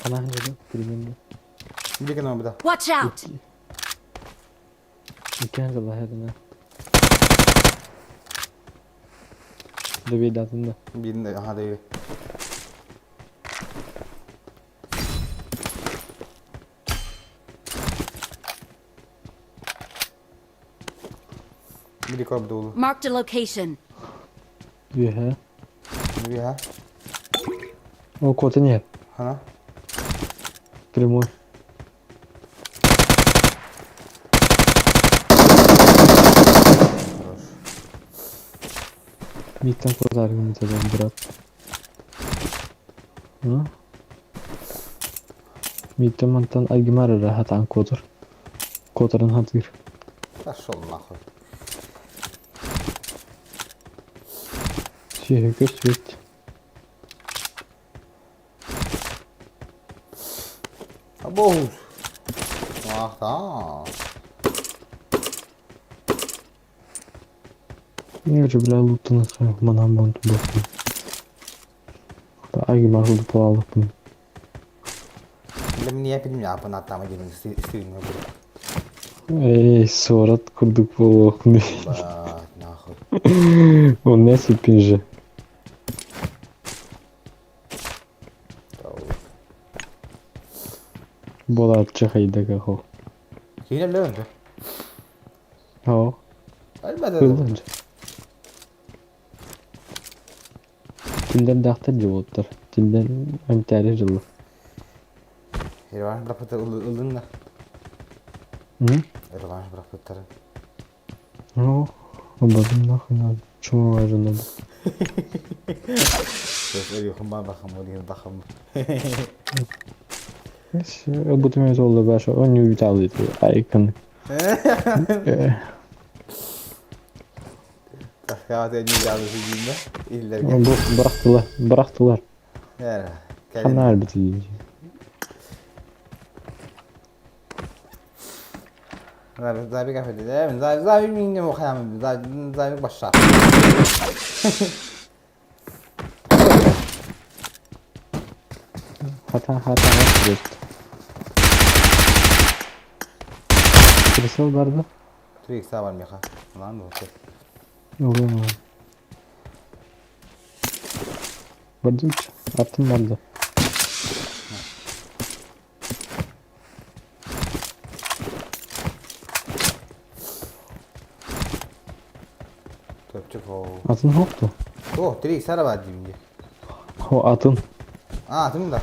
Ханна ханна билмейм. Бикен буда. Watch out! İki ханна хадына. Дөбейдатында. Бирин аха да. Бири корб дулу. Marked a location. Үһә. Биха. О, коты нет. Хана. Прямой. Хорош. Миттен козаргын методом, брат. А? Миттен мантан айгимар рахат котор. Которын хатыр. Пошел нахуй. Сүйе көс бет. Абоус. Ах, да. Я же, бля, лутаны манам бонт бохын. Айгимар хулды полалықпын. Бля, мне я пилим, а пана там один стырин Эй, сорат курдук болуқны. Ба, нахуй. Он не сипин же. Болар чахайда кахо. Кийин эле Хо. Албатта. Кылдын. Тилден дахтар жолуттар. Тилден амтари жылы. Реванш бырапыттар ылдын да. М? Реванш бырапыттар. О, обадым нахуй надо. Чума же надо. Өрүхүн ба бахам олин бахам. Обутум олду баша. Он не увидал это. Айкон. Тахкаат эни жалысы дейін да. Иллерге. Бу бырахтылар. Бырахтылар. Ханна өлбүтүй? Хата хата хат Кресел бар да? 3 икса бар меха. Lan bu. Oluyor mu? Бардым аттым барды. Töpçük o. Атын хопту. О, 3 икса бар деймін де. Хо атын. А, атын да.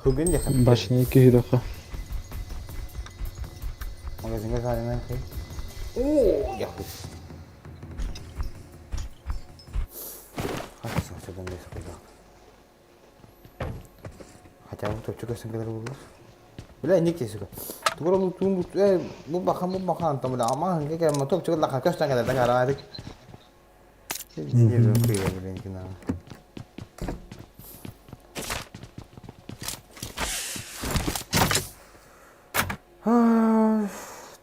Хугин де. Башня киһидэхэ. Магазинге сарынан кей. О, яху. Хотя бы топчук өсөн кэлэр буоллар. Бля, ник сука. Тугура бу туун бу бу бахан бу бахан там бля ама ханга кэ ма топчук лаха көстөн кэлэр да караадык. Сиер кыйа блин кина.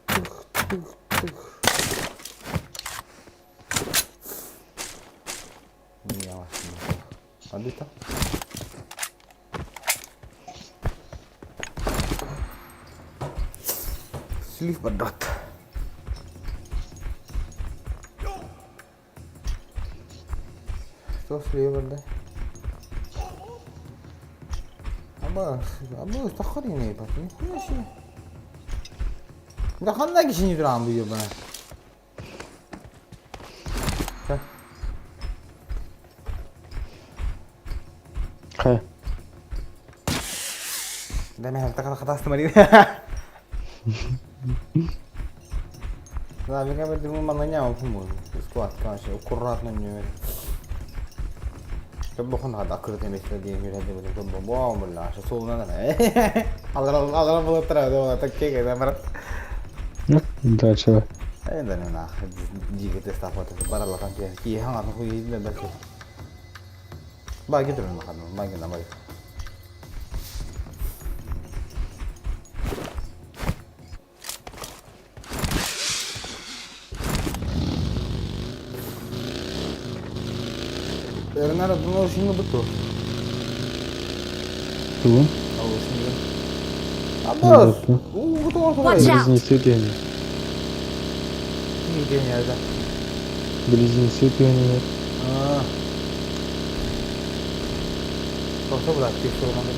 Тух тух тух. Адыта. Слив поддат. Что слив поддат? Аба, аба, тахарини, бат, нихуя себе. Да ханна кишини туран бу ебана. Хайа. Да мен хата хата марин. Да, мен кабы дымы манanya окуму. Склад, конечно, аккуратно не. Тобохон хада акырыт эмес диэн үөрэнде бу тобо бомбла, шосулна да. Алар алар болот тара, да так чеге да бар. Дальше. Э, да на диге теста фото баралахан ки ки хanga хуй да бәс. Баги турун махан, баги на баги. Эрнара думал, что буту. Тугун? Аббас! Уу, Watch out! Близнецы тени. Близнецы Близнецы тени. А. Просто брат, ты что надо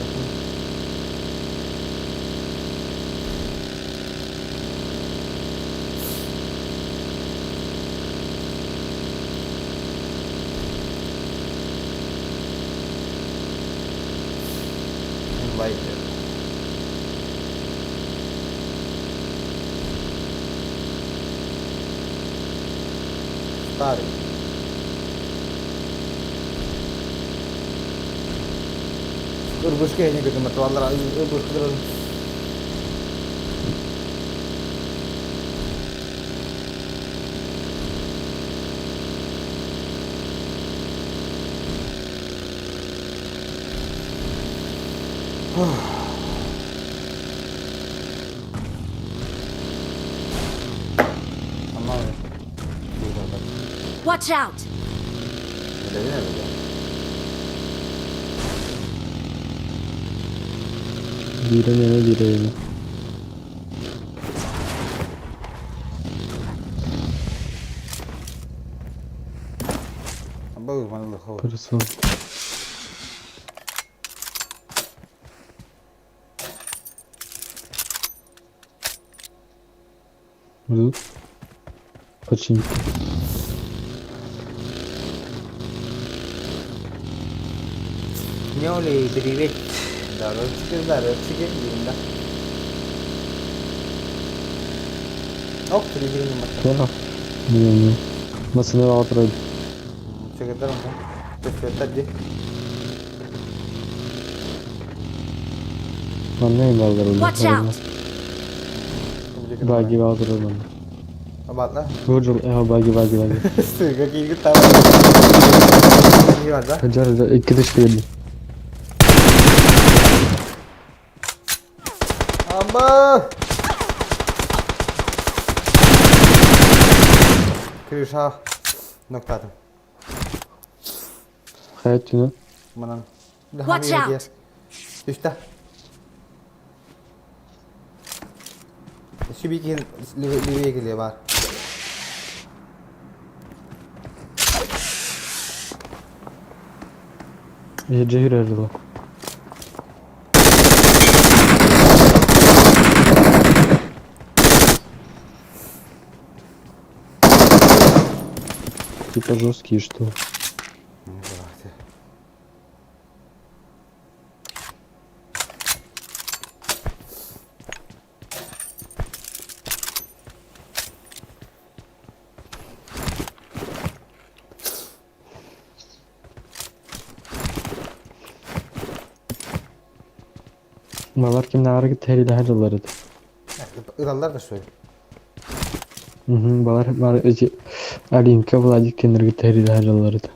Invite. Старый. Ырбышка не көтөмөр туаллар ырбышка Watch out! Биирэ биирэ Хорошо. Ждут. Починки. Нёли, привет. Здоровчики, здоровчики, Линда. Ок, привет, Понял? Не, не. Масына отырады. Чегедарым, Төстөттәди. Манна им алдырды. Watch out! Баги алдырды. Обратно. Выжил, баги, баги, баги. Сука, какие там. Да? Жар, жар, икки берди. Амба! Крыша. Ноктатым. Хайа түнэ. Манан. Watch out! Түстэ. Сүбикин левее бар. Иһирдьэ үрэр дылы. Типа жесткие, что ли? Балар кимнээҕэр кытта дьыллар этэ. Ыраллар да что ли? Балар бары эти Алинка, Владик кинилэргэ тэриилэһэ дьыллар этэ.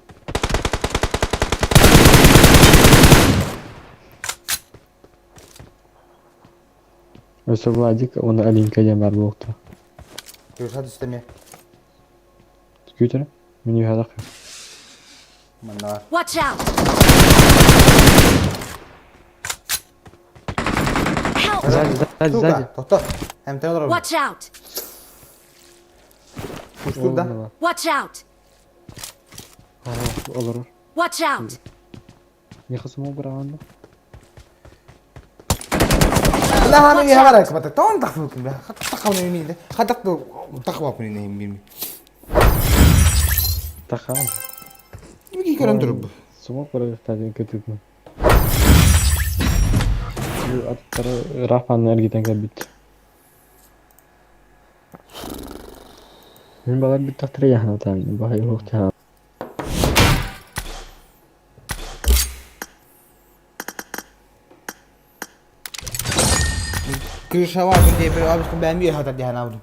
Өссө Владик уонна Алинка диэн баар буолуохтаах. Кырыша түстэ Күүтэрэ? Мин үһэдэх. Манна Watch out! Help! Сзади, сзади, сзади. Тохто. Эмтэн олорор. Watch out! Кустур да? Watch out! Олорор. Watch out! Миэхэ сумул быраҕан да? لا هذا يا هذا كما تون تخفوك تخفوك مني خدت تخفوك مني مني Тахаан. Бики көрөн туруп. Сумул быраҕыахтаах көтүтүн. Аттары ыраах анна эргитэн кэлбит. Мин балар бүттэхтэрэ яһанатаан баһай уһуктаан. Крышава диye bir abi ben bir hatta diye anladım.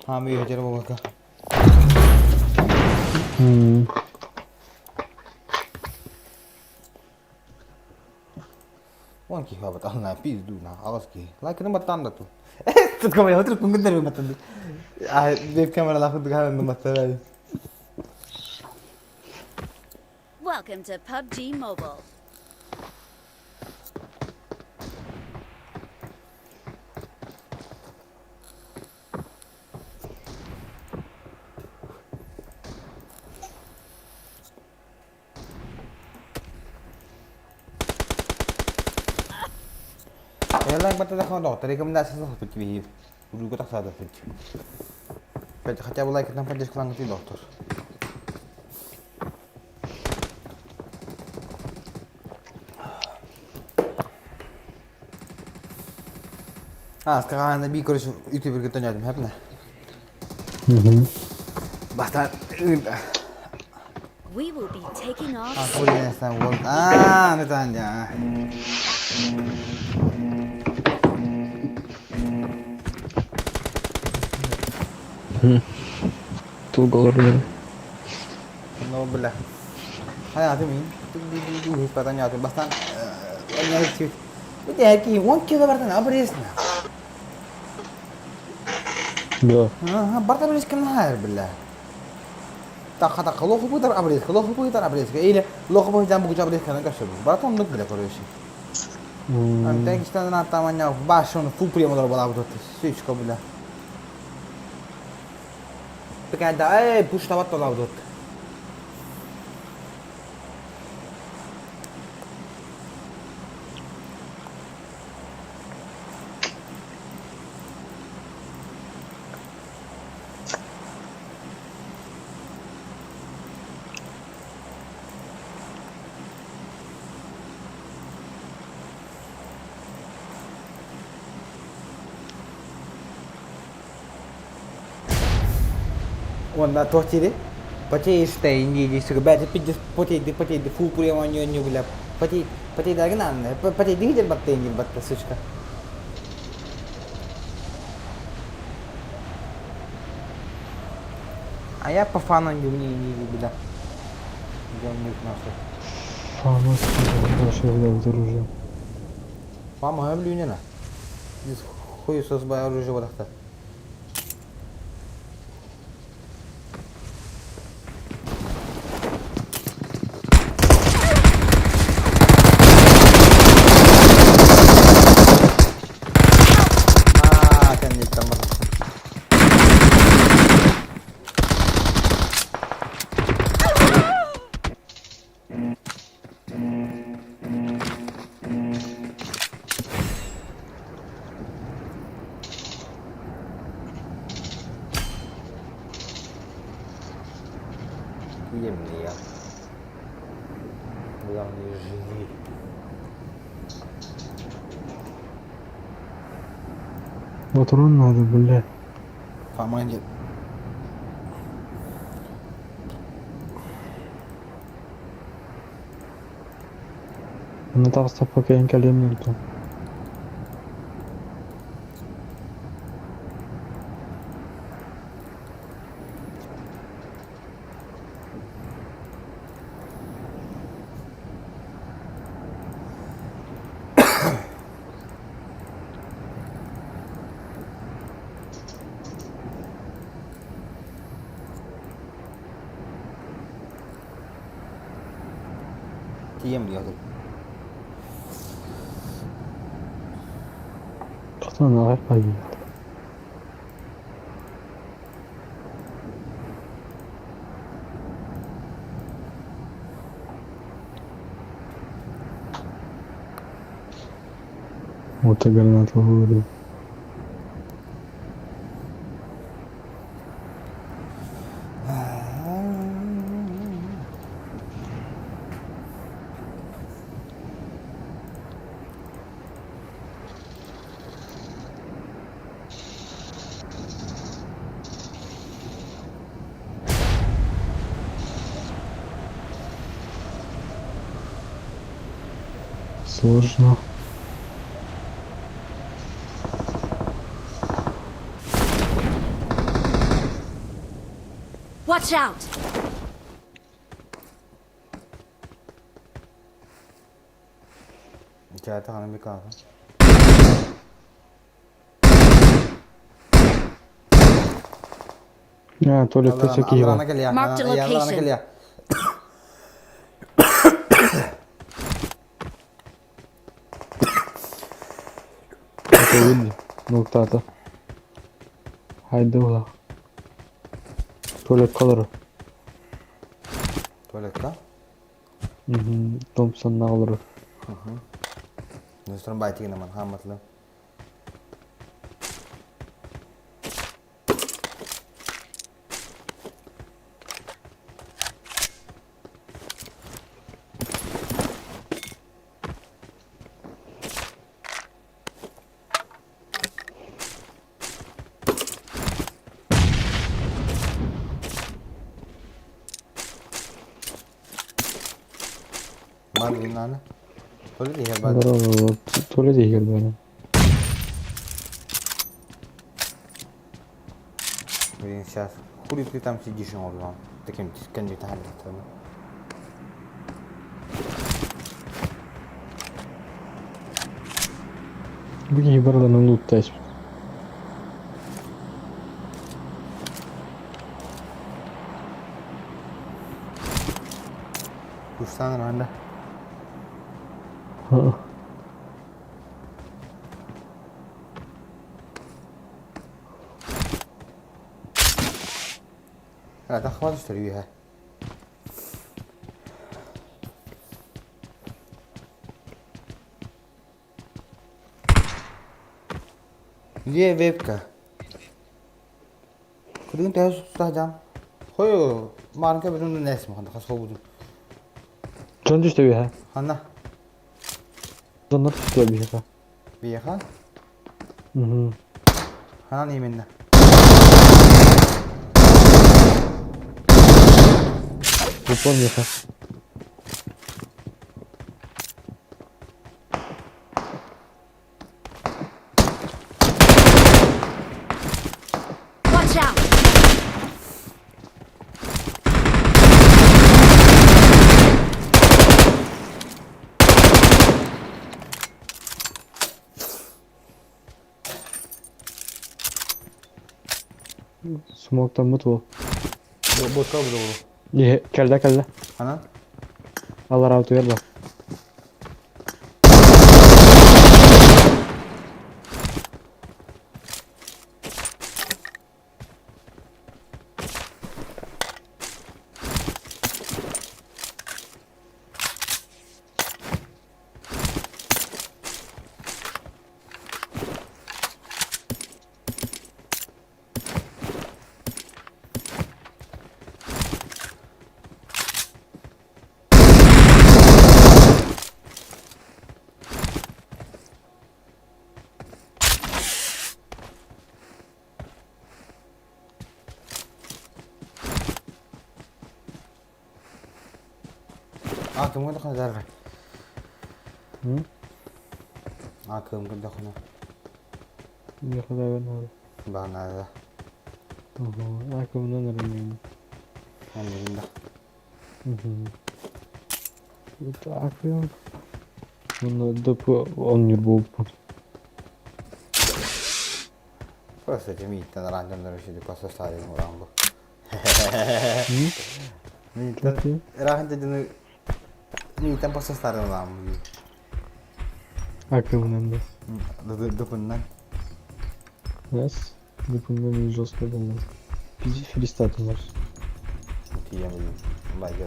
Ha bir hacer bu baka. Уон киһи бабат ална пизду на аҕыс киһи. Лайкını баттаан да ту. Тут камера отыр күнгүндер баттанды. А веб камералаах курдук хаанын баттар. Welcome to PUBG Mobile. Лайк баттада доктор рекомендация сапыт биһи. Уруга тахсаада сыт. Хотя бы лайк на поддержку лангы доктор. А, сказала, би, короче, ютубер гытанядым, хэпнэ. Баста. We will be taking off. А, хули не А, ну там, да. Тулга олордум. Ну, бля. Хайа, ты мин. Ты патанья, бастан. Бите, 1 кило бартан абресна. Да. Барта билиш ким хайр билля. Таqa таqa лоху будар абрес, лоху будар абрес. Или лоху будар бугу абрес кана кашыбы. Братан лук бля короче. Антен кистан на таманя башон фу прямо дор бала бутот. Сучка бля. Такая да, эй, пуш тават тола бутот. Уонна туох дири? Потеешь ты, не иди, сука, бля, ты пиздец, потей, ты потей, ты фу, прямо не не, бля. Потей, потей, да, гнан, потей, ты видел, батты, не батты, сучка. А я по фану не не не беда. Говнюк нахуй. Фама больше взял оружие. Фама өлүүнена. Здесь хуй сосбай оружие бодахта. Аа, кэнниттэн барахсан. Емле. Главное, живи. Патрон надо, бля. Фома нет. Она там пока я не там. Тием диэхтэр. Pourtant, on n'arrive pas à vivre. Вот и гранату вывалил. Сложно. Watch out! Дьэ, ханан бикаата. А, туалетта всякие. Алларана кэлиэ. Marked a Алларана location. кэлиэ. Это видно. Ну, кто-то. Хайда ула. Туалет колору. Туалекка. Угу. Томпсон на олору. Нөстөрөн байтигин аман хааматлы. Марлинаны. Туалет иһэр баар. Туалет иһигэр баар. Блин, сейчас. Хули ты там сидишь, он таким тисканью там. Бу киһи барыларын луттайс. Куштан ранда. Ха. لا تخبط اشتريها. Где вебка? Кудин тэс саджан. Хойо, марка бедун нэс маханда хасхобудун. Дьон түстэ биһэ. Ханна Дьоннор түстэ биһэ. биэха? Угу. Ханан именно. Упор биһэ. Watch out! Смоктаммыт уол. Ботка буду. Кэллэ кэллэ. Ханан? Аллараа утуйар ба. А, кымгын да хана А, кымгын да хана. Миэхэ наада. Баа наада. Ага, акымынан эрэнним. Оннугун да. Акым. Уонна ДП оонньуур буолбуппун. Просто эти мииттэн араан дьоннор үчүгэй просто старый ураан бу. Мииттэн ыраахын дьону мииттэн просто старый ураан бу. Акымынан да. Дупуннан. Yes. Дупуннан жестко было. Пиздец фристатым бар. Тиийэн билим. Байга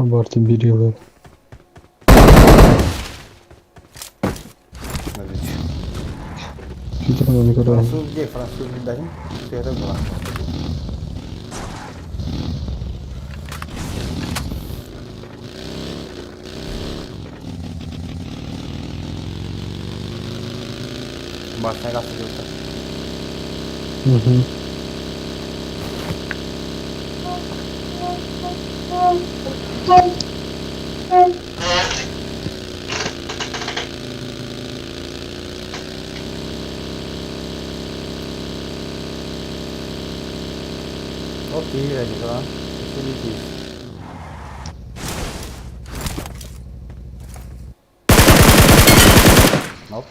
Табарты берилэр. Француз где? Француз дадим? Это было. Башня газ Угу. Окей, Радика. Еще Nope.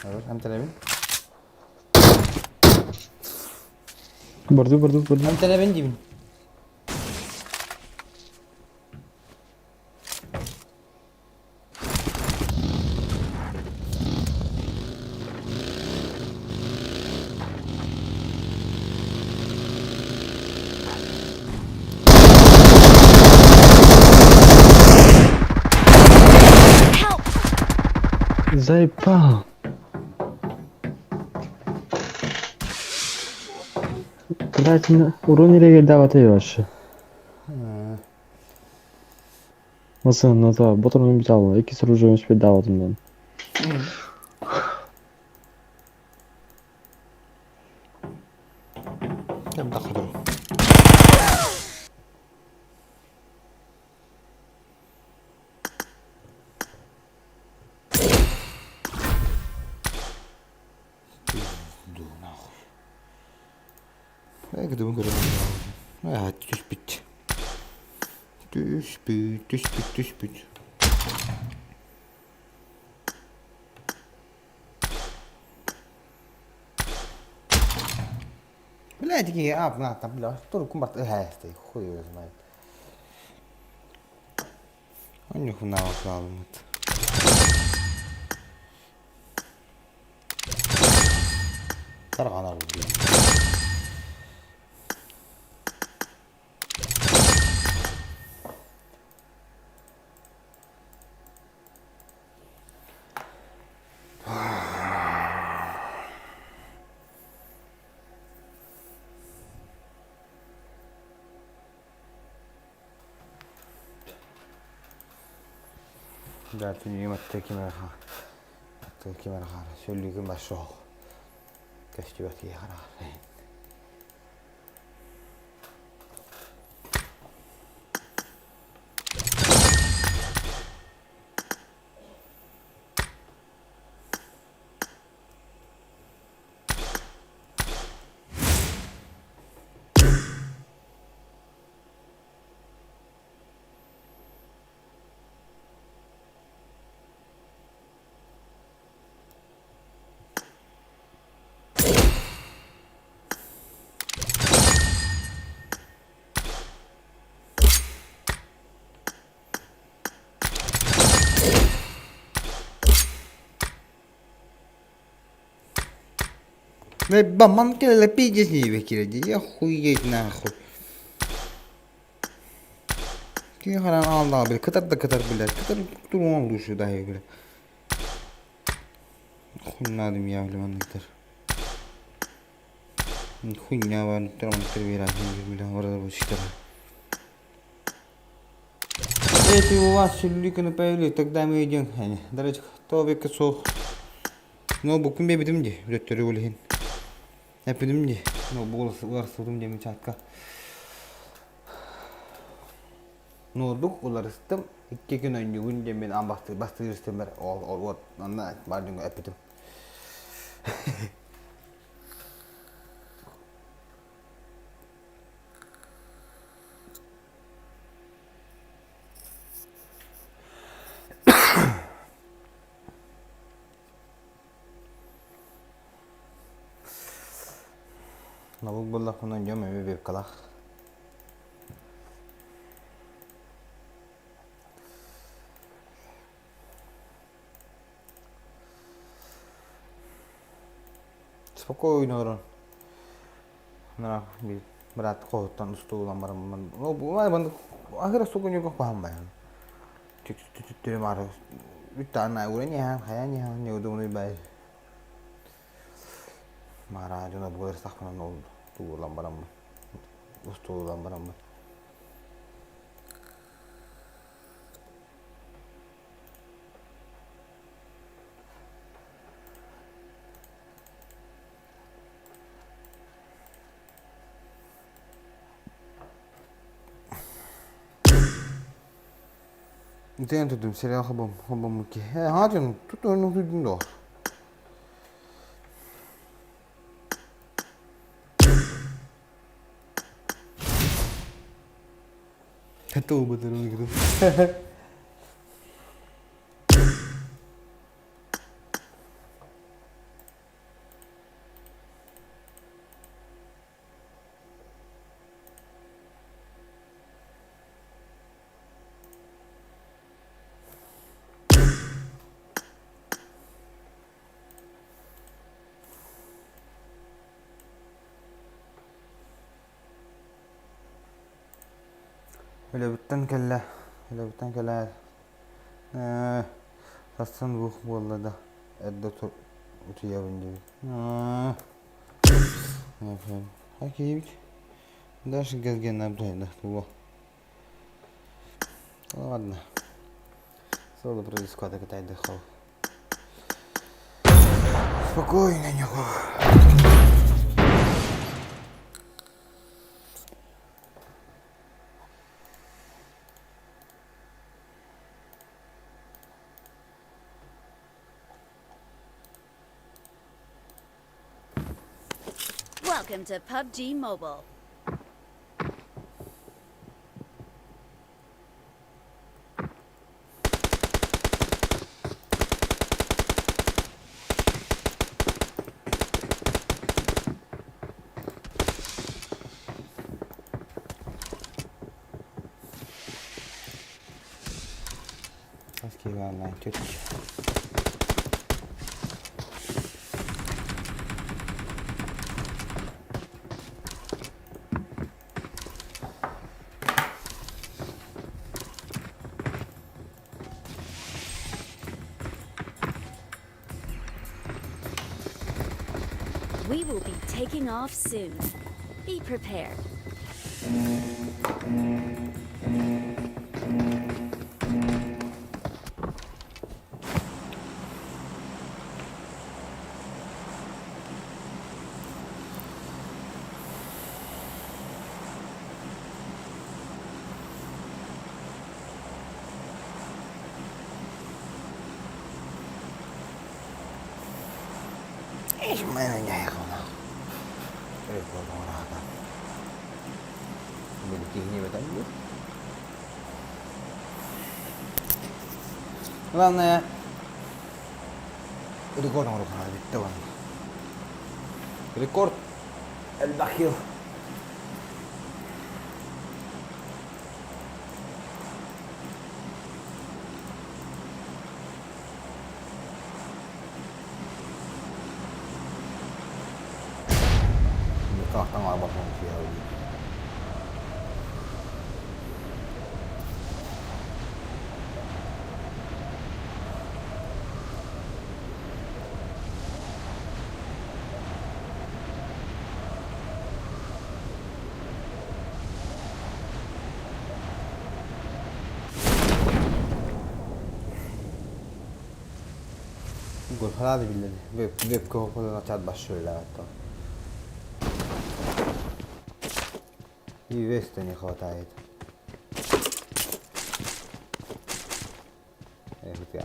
Хорош, М3. Барды, барды, барды. М3 деймін. Help! Заебал. Блять, урон или давать вообще. Масын, ну то, ботурун бит алла, икки оружие успеть даватым. Кем тахадыр. Пизду нахуй. Эй, кыдыбын көрөм. А, түспүт. Түспүт, түспүт, түспүт. Блядь, такие, а, на, там, бля, что кумбарт, ты, хуй его знает. Онюху на алымыт. Тарган алып. Да, түнүйүм атта ким эрэ атта ким эрэ хаара сөллүүгүн бар суох көстүбэт киһи хараҕар. Баман кэлэ пиздец не киирэ охуеть нахуй. Киһи харан ааллаҕа били кытар да кытар билэр кытар туруон душу даһы билэр. Хуйнадым я били манныктар. Хуйня бар манныктар биэрээхин били барар бу Если у вас сүллүкүнү появились, тогда мы идем. Дарочка, то суох. Ну, буккун биэбитим дии, төттөрү улиһин. Эппитим дии, ну, уларсыбытым диэмин чатка. Ноутбук уларыстым, икки күн оонньугун диэммин аан бастыыр истэммэр ол вот онно баар дьоҥҥо эппитим. Налог буоллахпына дьон эмиэ вебкалаах. Спокойно олорон быраат хоһуттан устуулан бараммын ахыр сугуньуга куһаммайан түттүрүм ары үттаана уран иһэн хайан иһэн неудобный бай мара дьоно буолар сахпынан ол туулан бараммын устуулан бараммын Итиэн тутум сериал хобом хобоммут киһи. Э, хаатын тут ойнук туйдун дуо? Это убытырын игру. Үлэбиттэн кэллэ, үлэбиттэн кэлээт ээ сарсын бух буолла да эрдэ утуйабын диэбит. Окей. Дальше газген Во. Ладно. Соло продискота кытай дыхал. Спокойно, него. Welcome to PUBG Mobile. Окей, ладно, We will be taking off soon. Be prepared. Главное, рекорд оҥоруохха бүттэ уонна. Рекорд элбэх хил. Гурхалаады биллэн вебка чат башшыылаатта. И веста не хватает. Эх, ты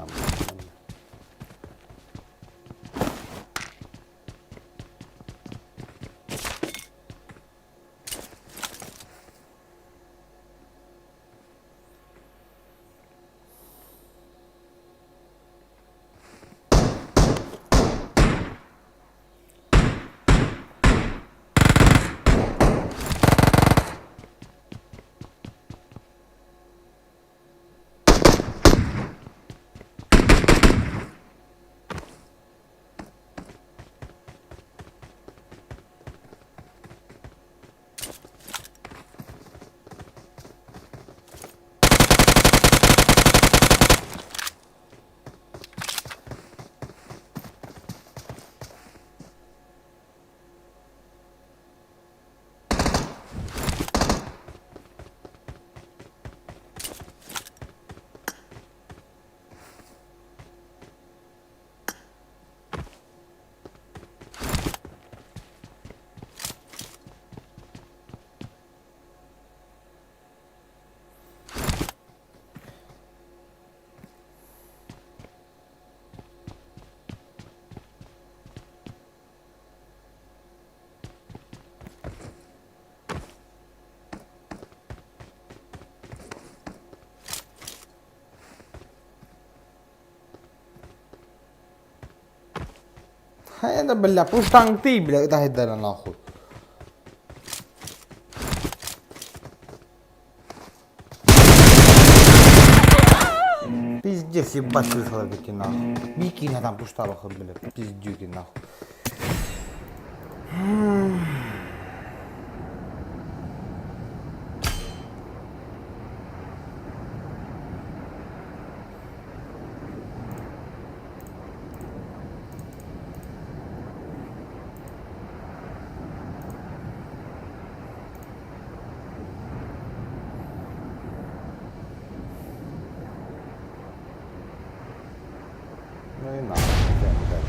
Это, бля, пуштанг ты, бля, дай да нахуй. Пиздец, ебать, слышала, ведь нахуй. Бикини там пуштала, бля, пиздюки нахуй. Ну и нахуй, блядь,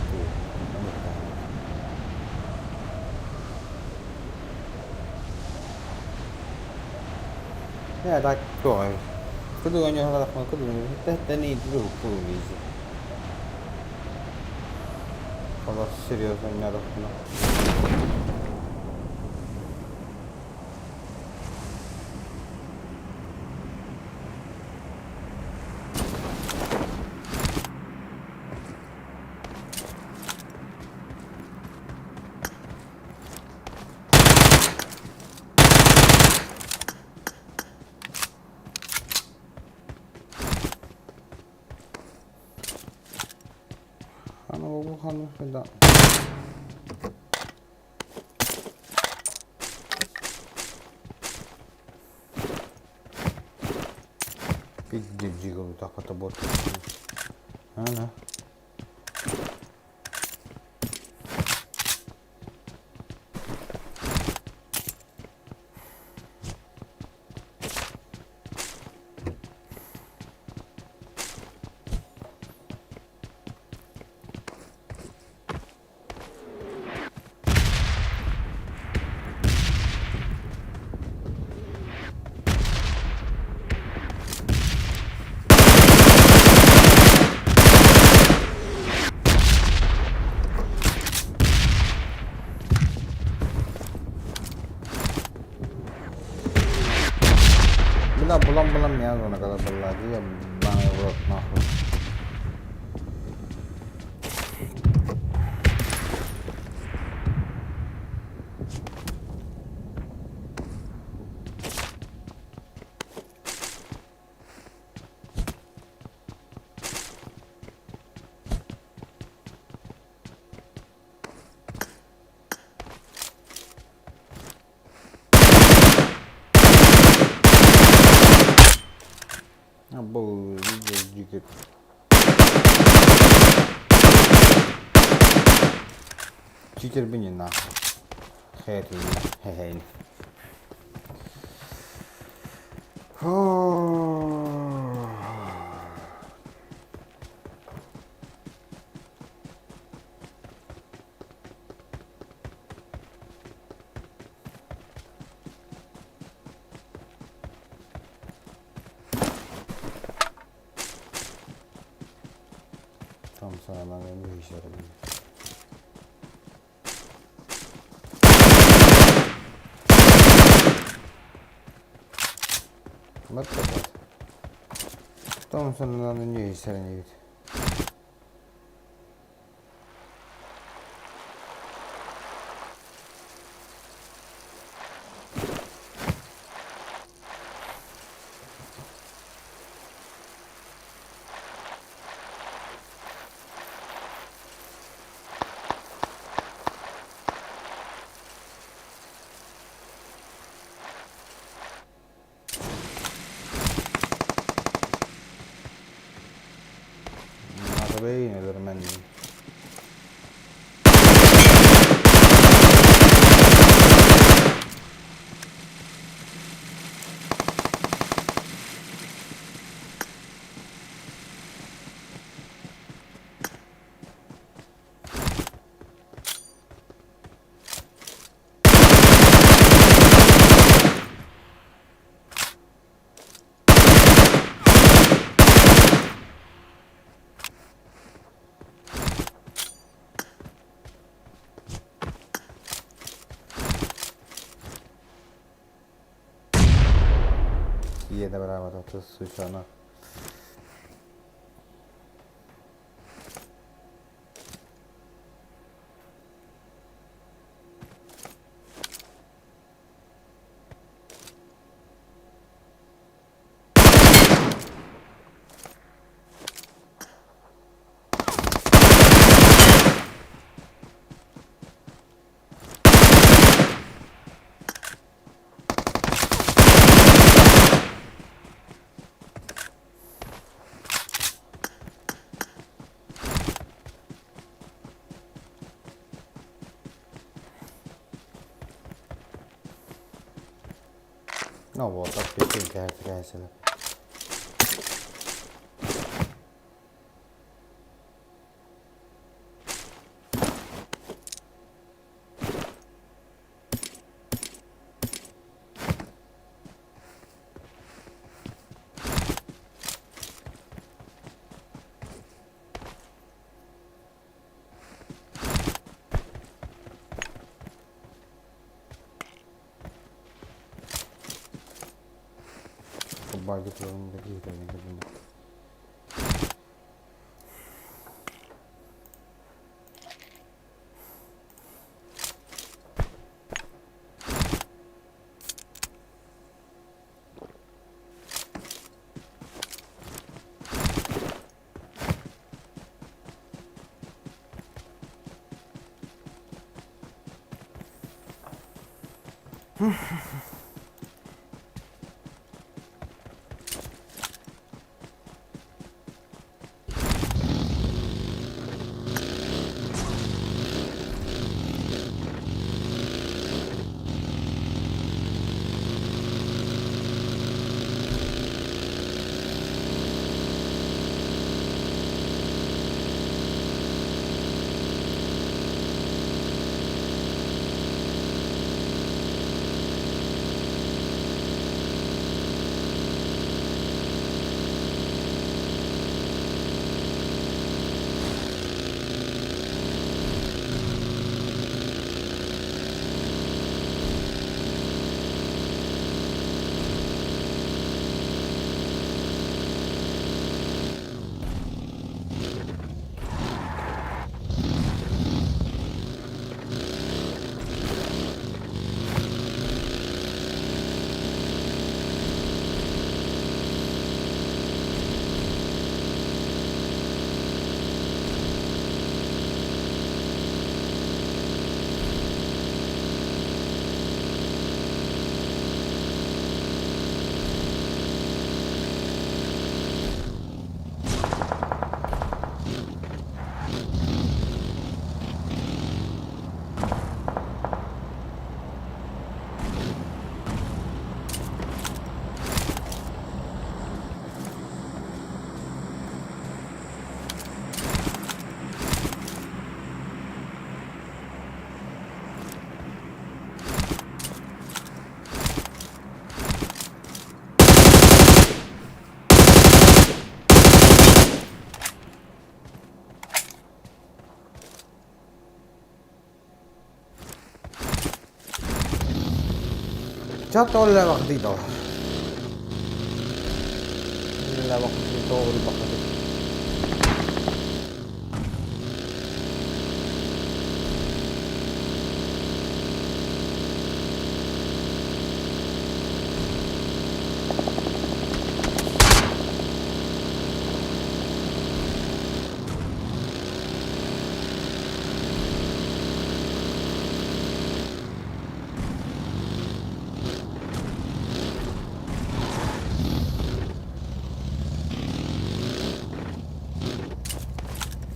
ты. Не, так, то. Серьезно, меня Да. Пиздец, так это бот. Ага. Бу видео Читербин нахуй. Хэтин, хэ Там sana ben bu işleri Вот так вот. Томпсон надо не сравнивать. Bene, Ийэ да бараабата сучана. Ну вот, так пекин кээсэлэ. Баги такие то. Чат оллавах дидо. Лавах дидо.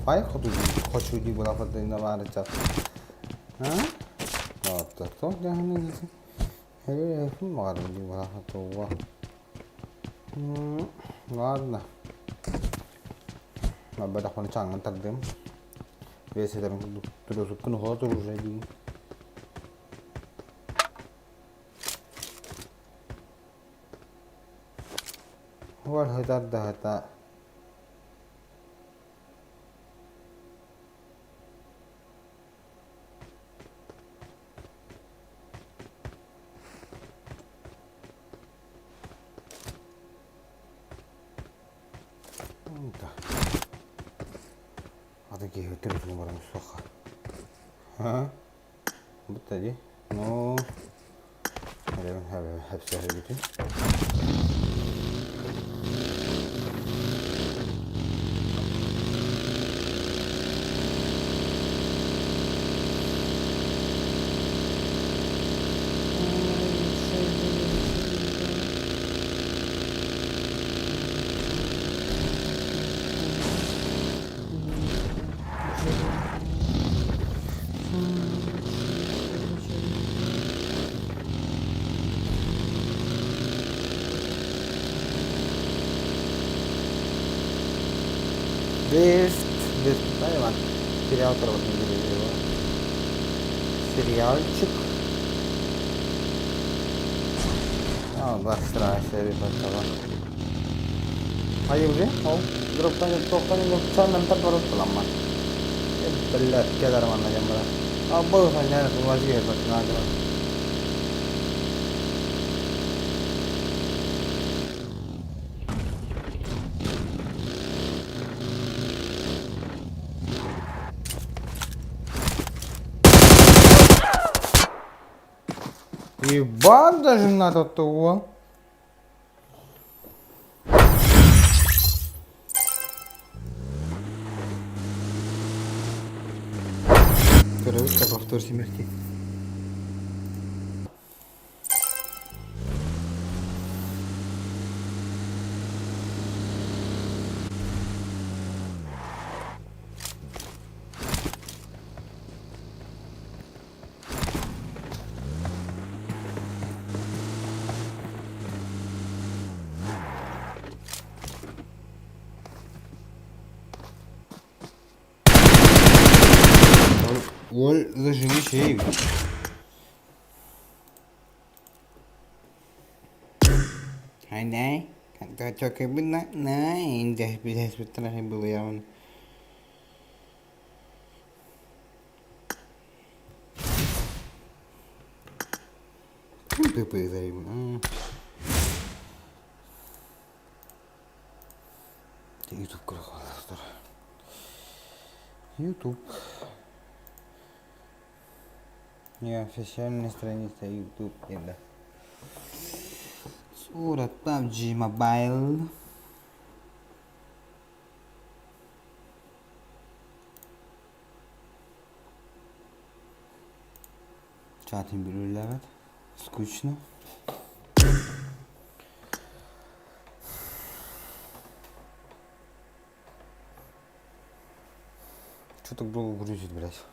Fai хочу di quella fatta in davanti. Eh? Ладно. Бадахпын чаҥын тардым. Бэйэсэтэрин курдук турусуккун оһо уже дии. Var hıtar da hata. Аты киһи төрүтүн баран суоха. Ха? Бутта ди. Ну, hepsi bütün. Waste, waste, сериал Сериальчик. А, бастрайся, ребята. А уже? О, дроптан, тоқтан, чаннан тарпарып Блядь, кедар манна жамбара. А, был ханяна, тулазия, батнага. Ебать даже надо того. Короче, повтор смерти. Ol заживи. Хайдай, было явно. YouTube YouTube. Неофициальная страница YouTube это. Сурат PUBG Mobile. Чатым билүүлэбэт. Скучно. Что так долго грузит, блядь?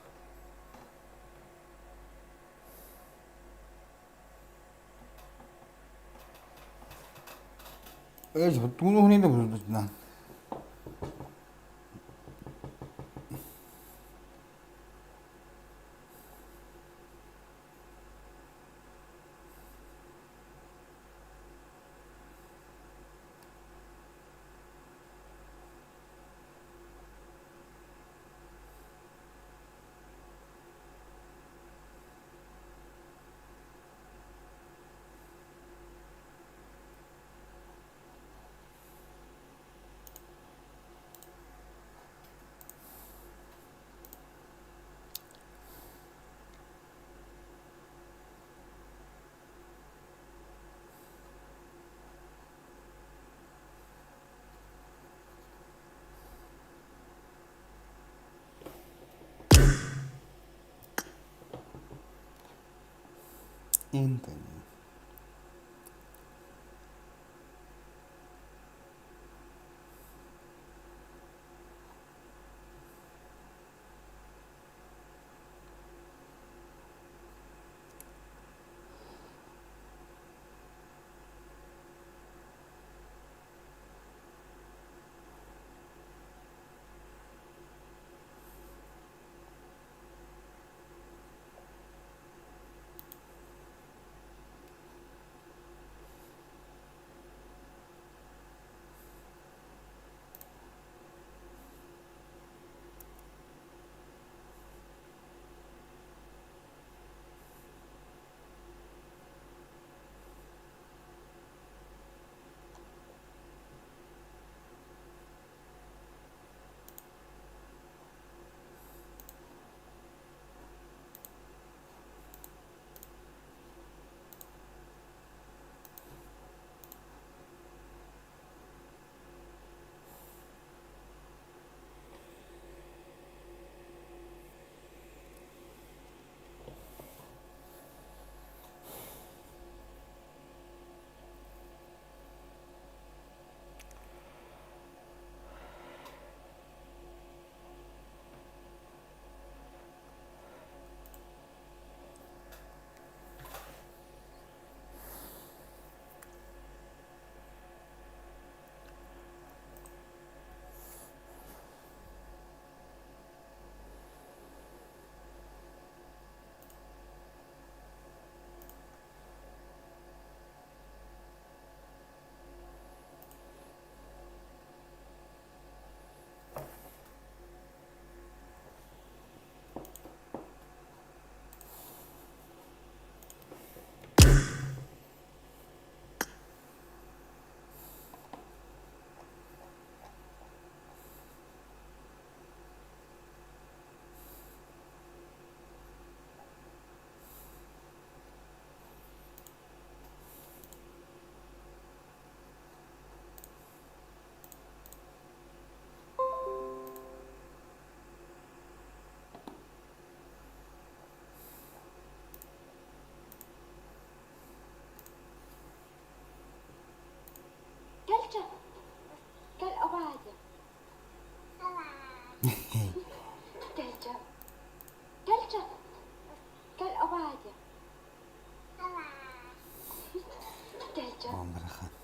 Эй, тугу хунийда бузна. Энтони. Барахан.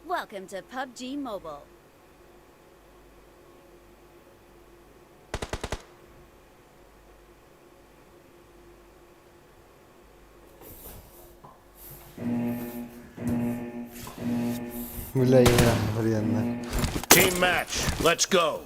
Welcome to PUBG Mobile. Бля, я охрененно. Team match, let's go.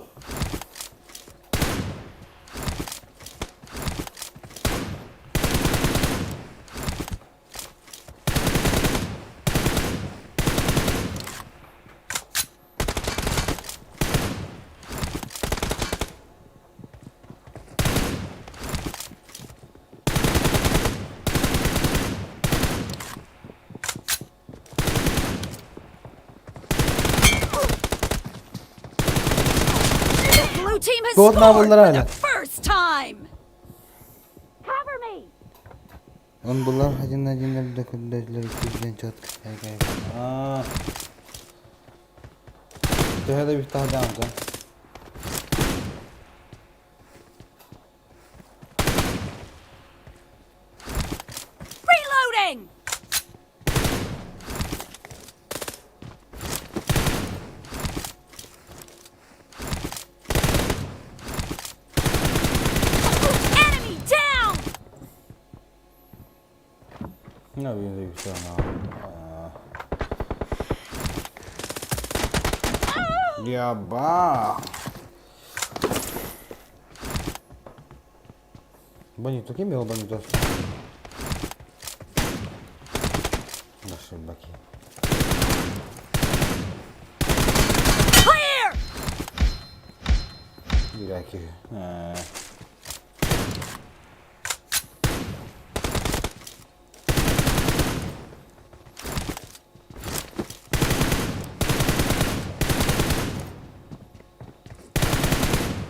The blue team has Gold scored for bunlar the hala. first time. Cover me. Он была один на один для четко. А. Төһө да бифтаһдаан да. Reloading. Enemy down. No, bien, Я ба. Бонито, кем был Бонито? Наши баки. Clear. Bir iki.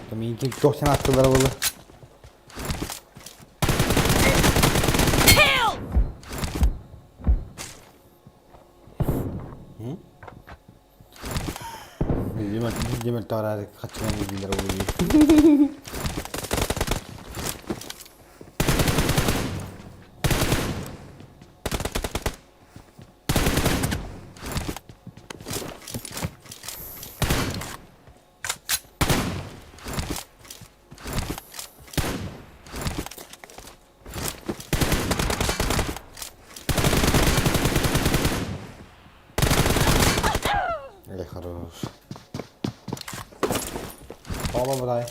Tamam, 90 attılar valla. Kill. Демек тарары качкан билер болду. Эй, хорош. Баба брай.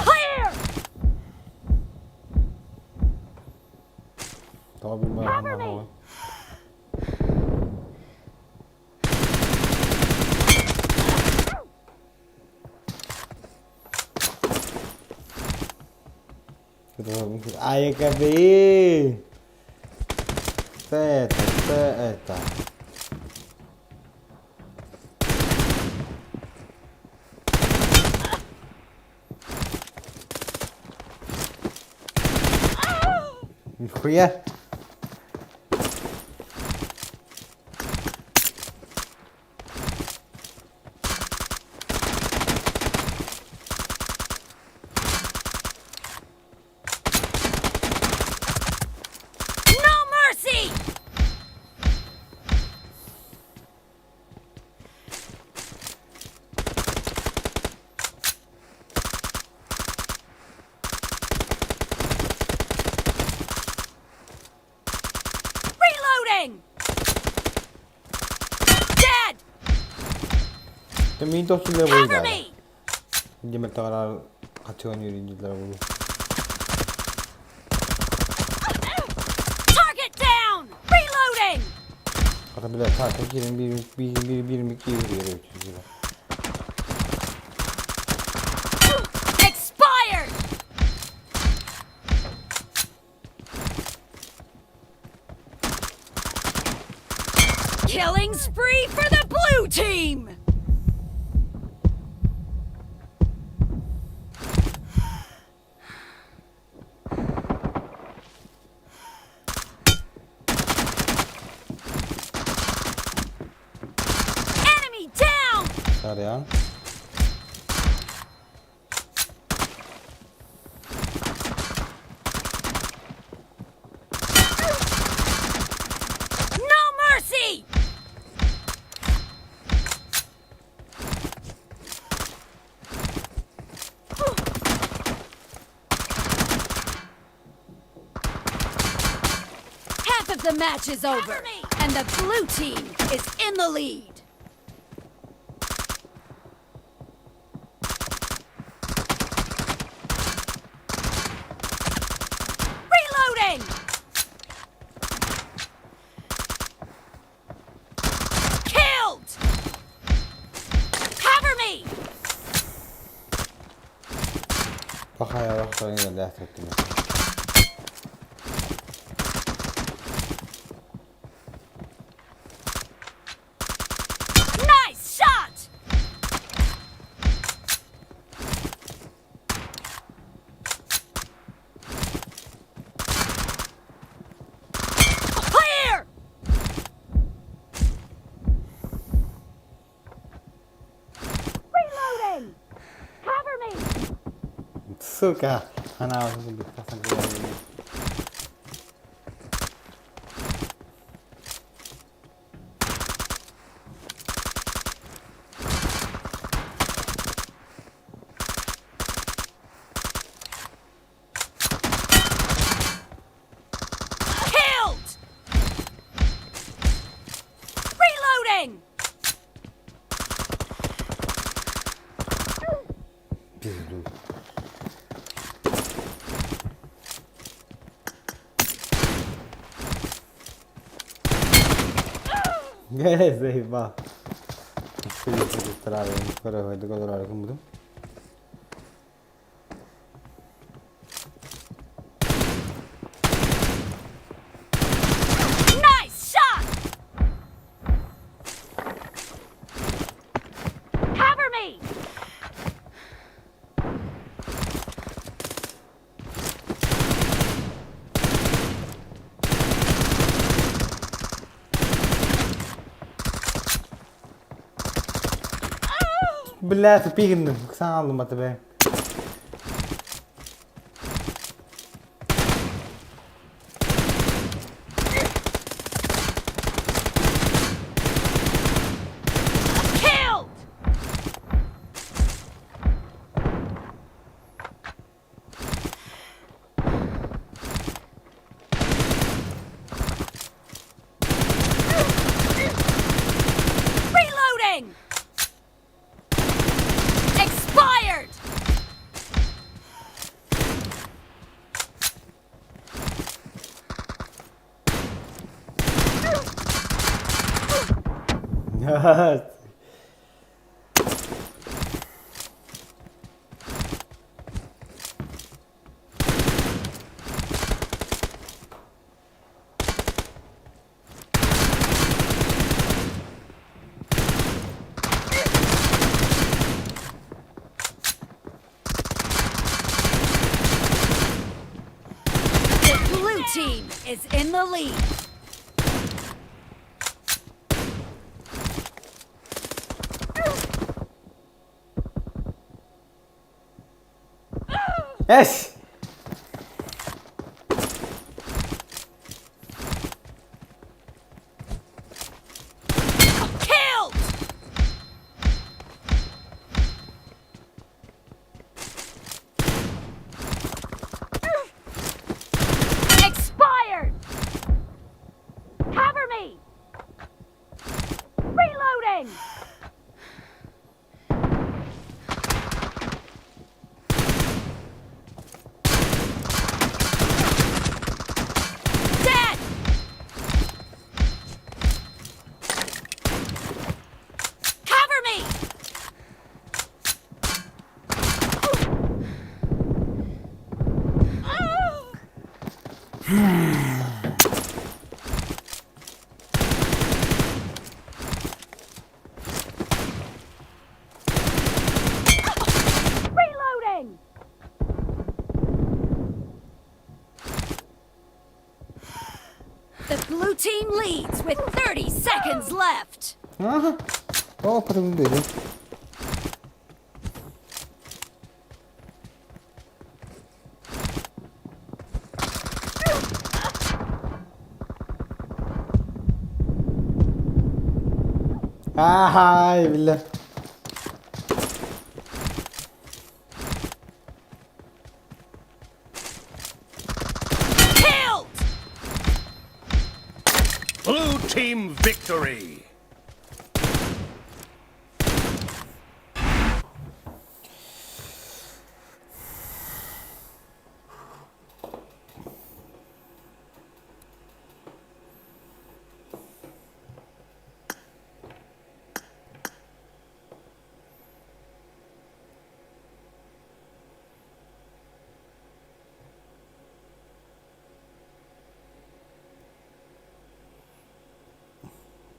Clear. Cover me. Ay, acabei. Это, это. Нихуя. No mercy. Reloading. Dead. Мин тохтулар Cover буолла. me. Демек тагара качыган юридилер болду. Target down. Reloading. Хата бля, карта киирэн биир биир биир биир киирэр эбит Expired! Killing spree for the blue team! Enemy down! Сорян. No mercy! Half of the match is over, and the blue team is in the lead. Reloading! Killed! Cover me! Пахая вахтарин Nice shot! Clear! Reloading! Cover me! Сука! Она уже Killed! Reloading! Пизду. Заебал. Буду. Nice shot! Cover me! Бля, тупигин, саҥа тебе. Killed! Reloading! Expired! The blue team is in the lead. Yes! Killed! Expired! Cover me! Reloading! Dead! leads with 30 seconds left. Ага. О, потом бери. Ай, бля. Killed! Blue team victory.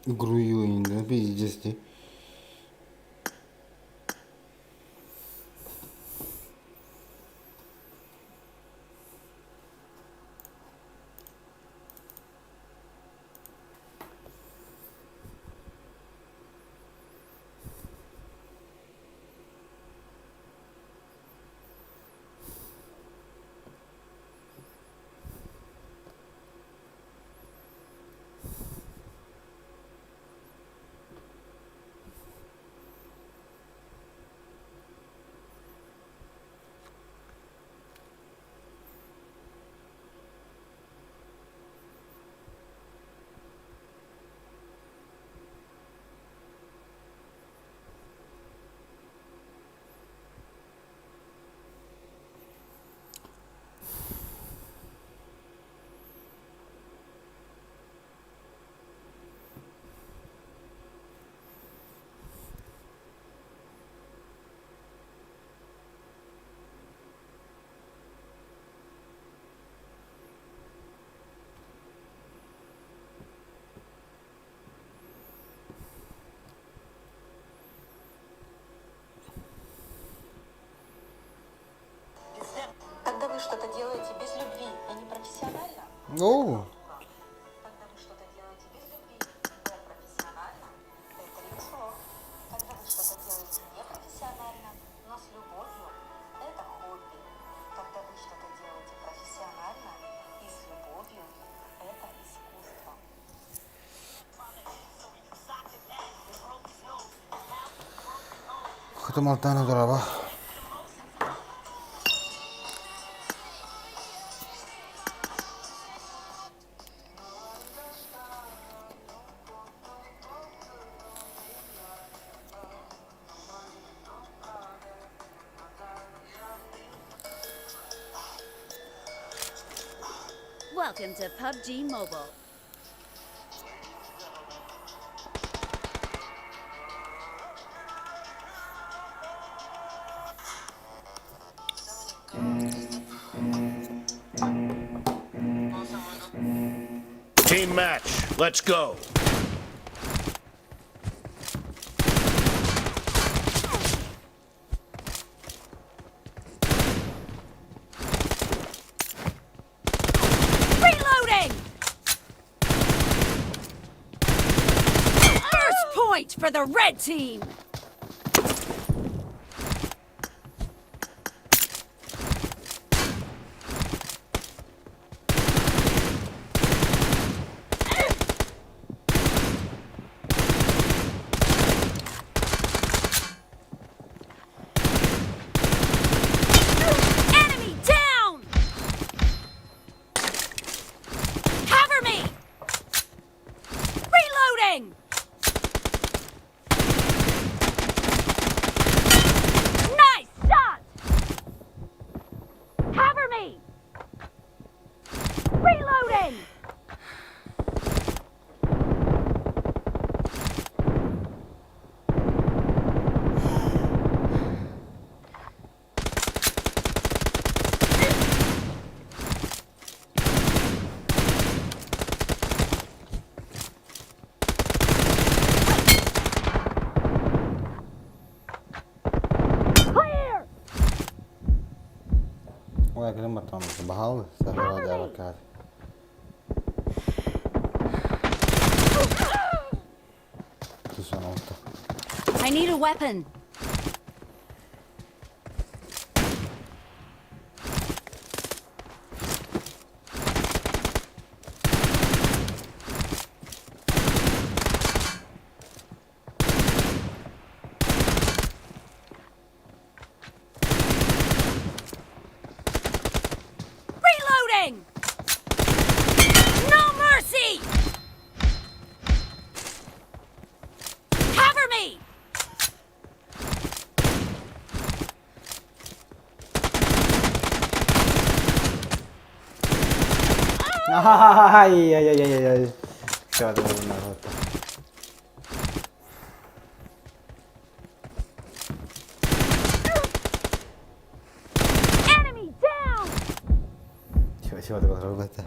Грую инде, пиздец ти. Когда вы что-то делаете без любви и непрофессионально, Оо. когда вы что-то делаете без любви, но профессионально, это ремесло. Когда вы что-то делаете непрофессионально, но с любовью, это хобби. Когда вы что-то делаете профессионально и с любовью, это искусство. Хотум алтаана дораба. Welcome to PUBG Mobile. Team match. Let's go. Reloading! First point for the red team! Enemy down! Cover me! Reloading! Nice shot! Cover me! Reloading! Clear! Ой, кэлэн баттаҕым баһаал, саһараа дьаабакка. I need a weapon. Reloading! No mercy! Cover me! Ай-яй-яй-яй-яй. Все, давай, Enemy down! Чего ты робити?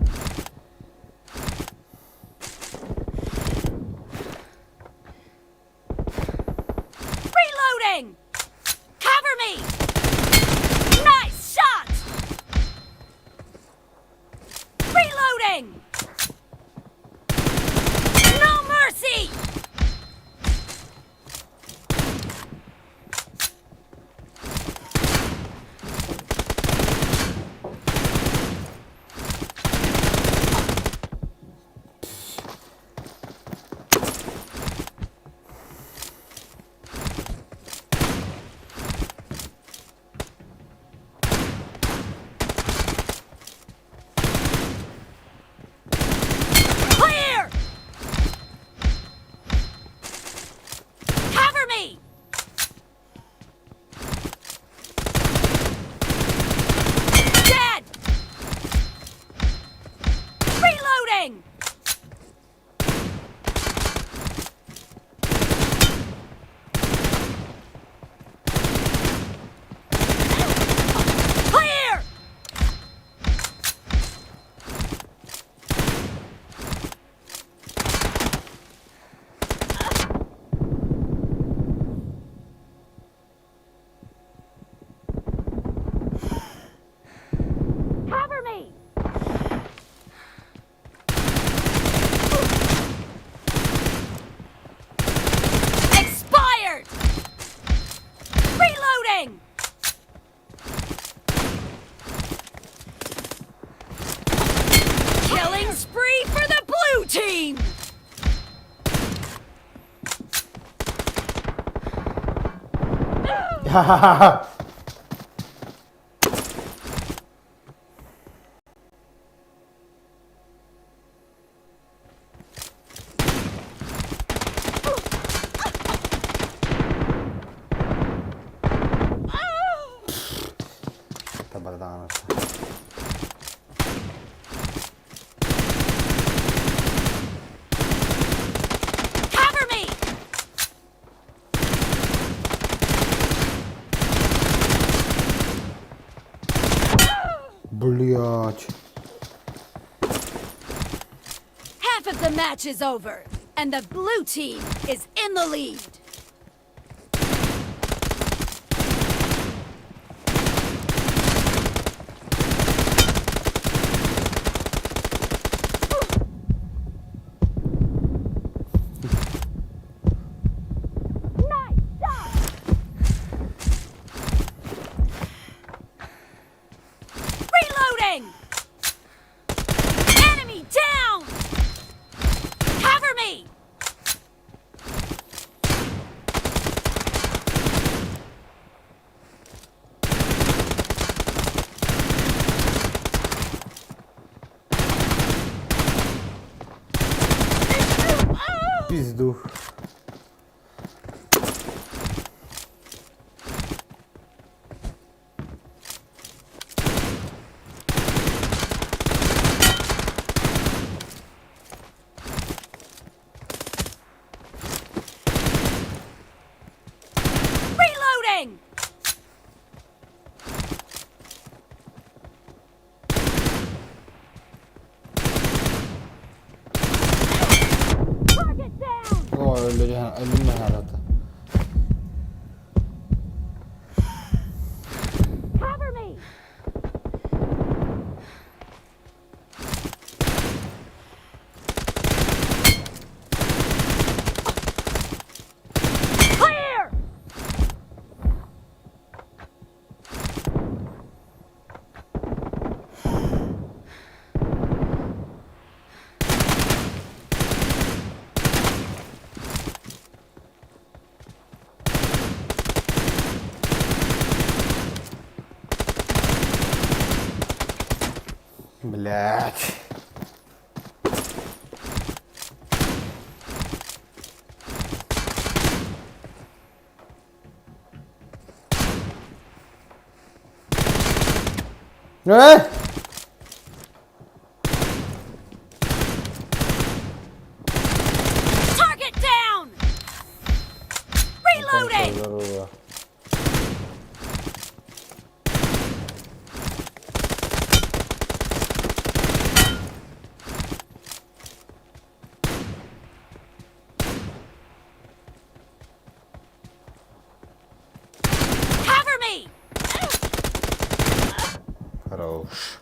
Reloading! Cover me! Nice shot! Reloading! No mercy! Clear! Cover me! Dead! Reloading! Clear! Cover me! Expired! Reloading! Killing spree for the blue team! Ха-ха-ха! Табардаҕын Cover me! Блять. Half of the match is over, and the blue team is in the lead. Nice shot! Reloading! Enemy down! Cover me! Пизду. Reloading! Target down! О, өлүннэ хаалата. Cover me! Clear! Э! Target down! Reloading! Здорово. Cover me! Хорош.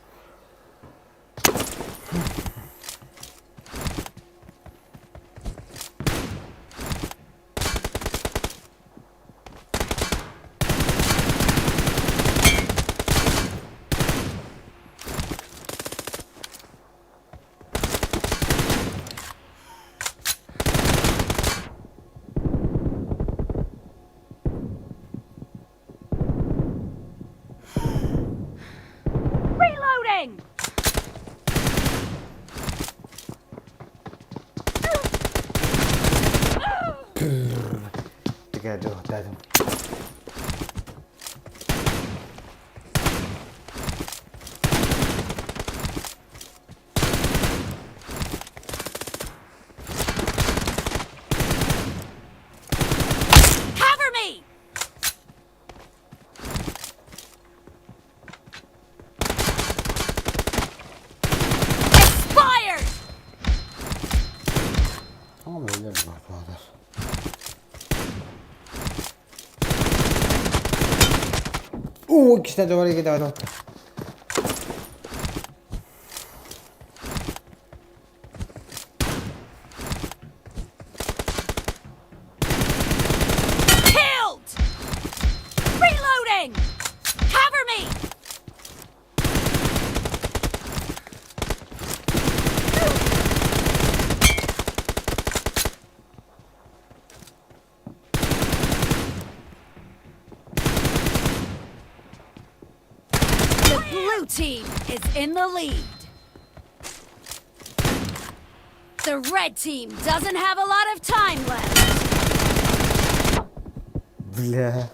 Reloading! Дедим. Cover me! Expired! Tamam öyle mi var Oo, ikisine de var, iki de var. Killed! Reloading! Cover me! The blue team is in the lead. The red team doesn't have a lot of time left. Бля.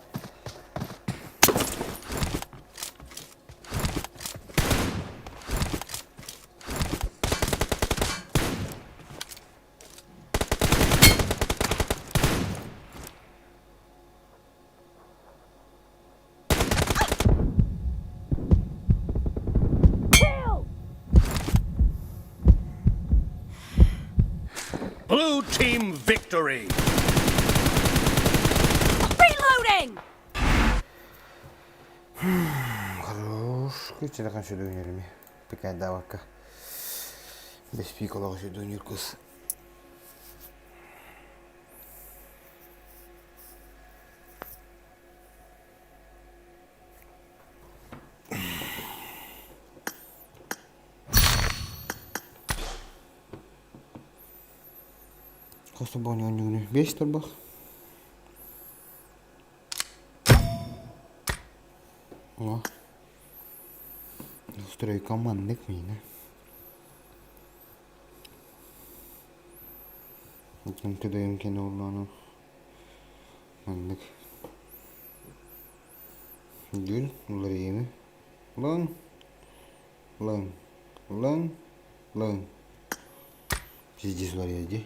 Kill! Blue team victory. Reloading! Хорош. Күчеле шөдө өнерми. Пекайда бакка. Беш пиколого шөдө өнер кыз. Косту бони беш турбах. О. Стройка маннык мина. Төдөйүм кene уллану. Маннык. Гүл уларыйны. Лан. Лан. Лан. Лан. Пиздец уларыйды.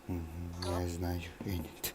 Я знаю. Нет.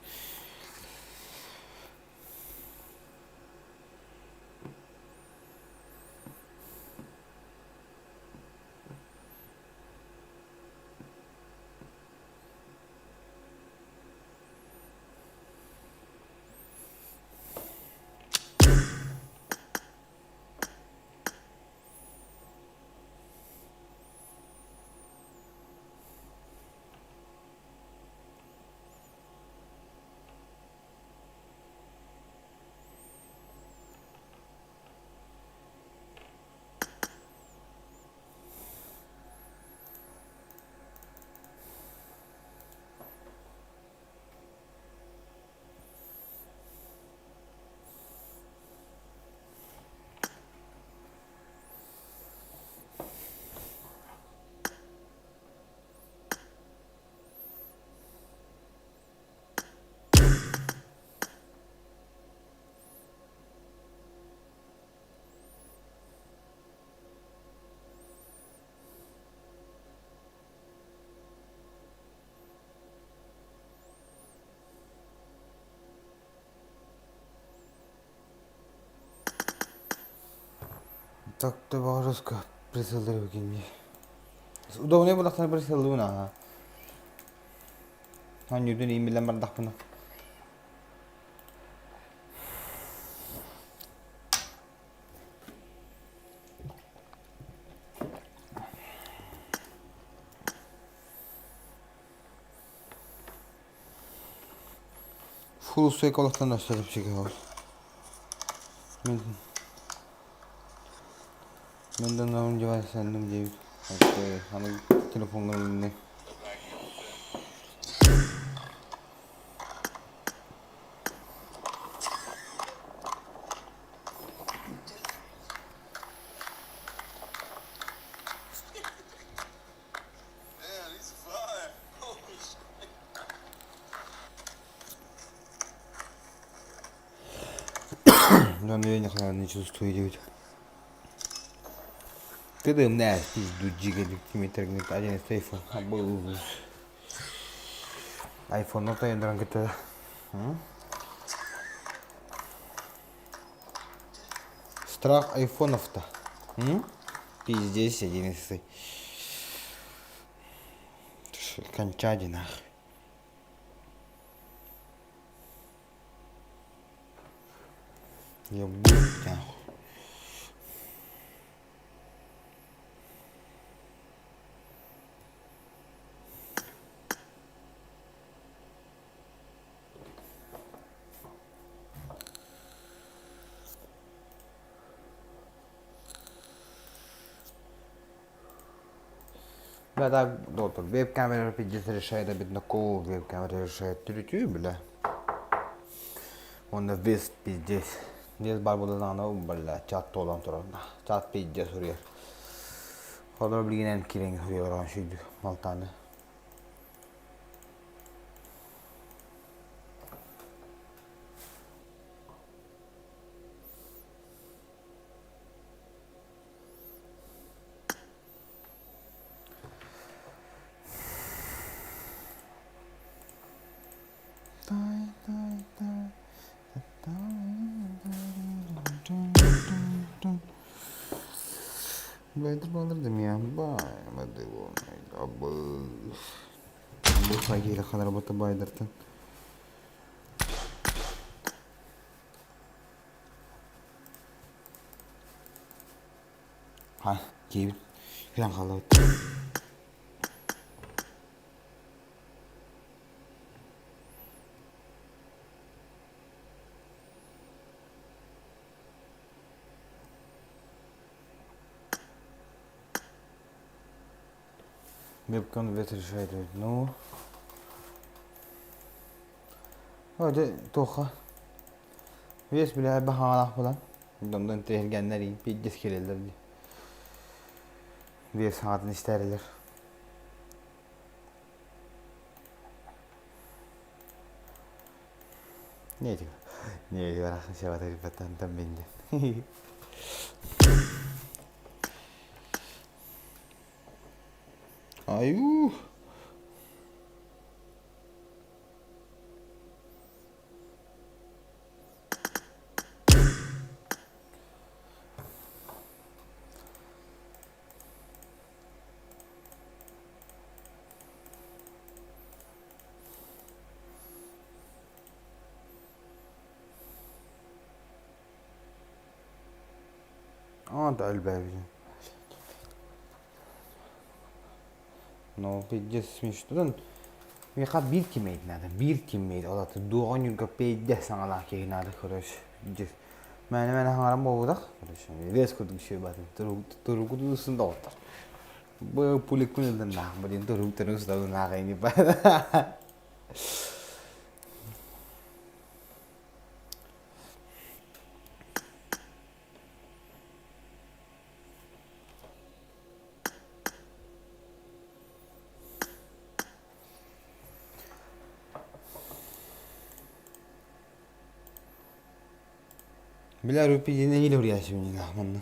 Так төбөҕө жестко прицеллэр эбикин дии. Удобнай буоллахтарына прицеллыбын ааһа. Оонньуурдун иин билэн бардахпына. Full колохтон өссө чэпчэки ол. Мин Мен да новым девайсанным диэбит. Аны телефоҥҥа билиннэ. Дьон я нихуя не чувствую диэбит. Ты да умная, пизду джига километр один из iPhone был. iPhone ну то кытта. Страх айфонов-то. Пиздец, одиннадцатый. Кончади нахуй. Ебать нахуй. Бля, так, доктор, веб-камера пиздец решает бедняков, веб-камера решает түрүтүү, бля. Уонна вес пиздец. Вес бар буоллаҕына, бля, чат туолан турар. Чат пиздец суруйар. Холобур билигин киирэн суруйар сүүйдүк малтааны. Баайдартан. Ха, киэбит кэлэн хааллыбыт. Вебкам решает ну. Дьэ туохха Вес били баһаалаах буолан дьонтон интэриэһиргээннэр пиздец киирэллэр дии. Вес саҥатын истээрилэр. Не не барахсан себатырбаттан мин диэн. Аю. Аата элбээбитин. Но пиздец смешно. Миэхэ биир тиммейт надо, биир тиммейт. Ол аты дуоҕа пиздец саҥалаах киһи надо, короче. Пиздец. Мээнэ-мээнэ хаҥаран буолбутах. Короче, вес курдук үчүгэй баатын. Туругу доҕоттор. Бу пуликкун ылыннаах, блин, туругу усталыннаах ини Бля, Рупи нэһиилэ суруйааччыбын манна.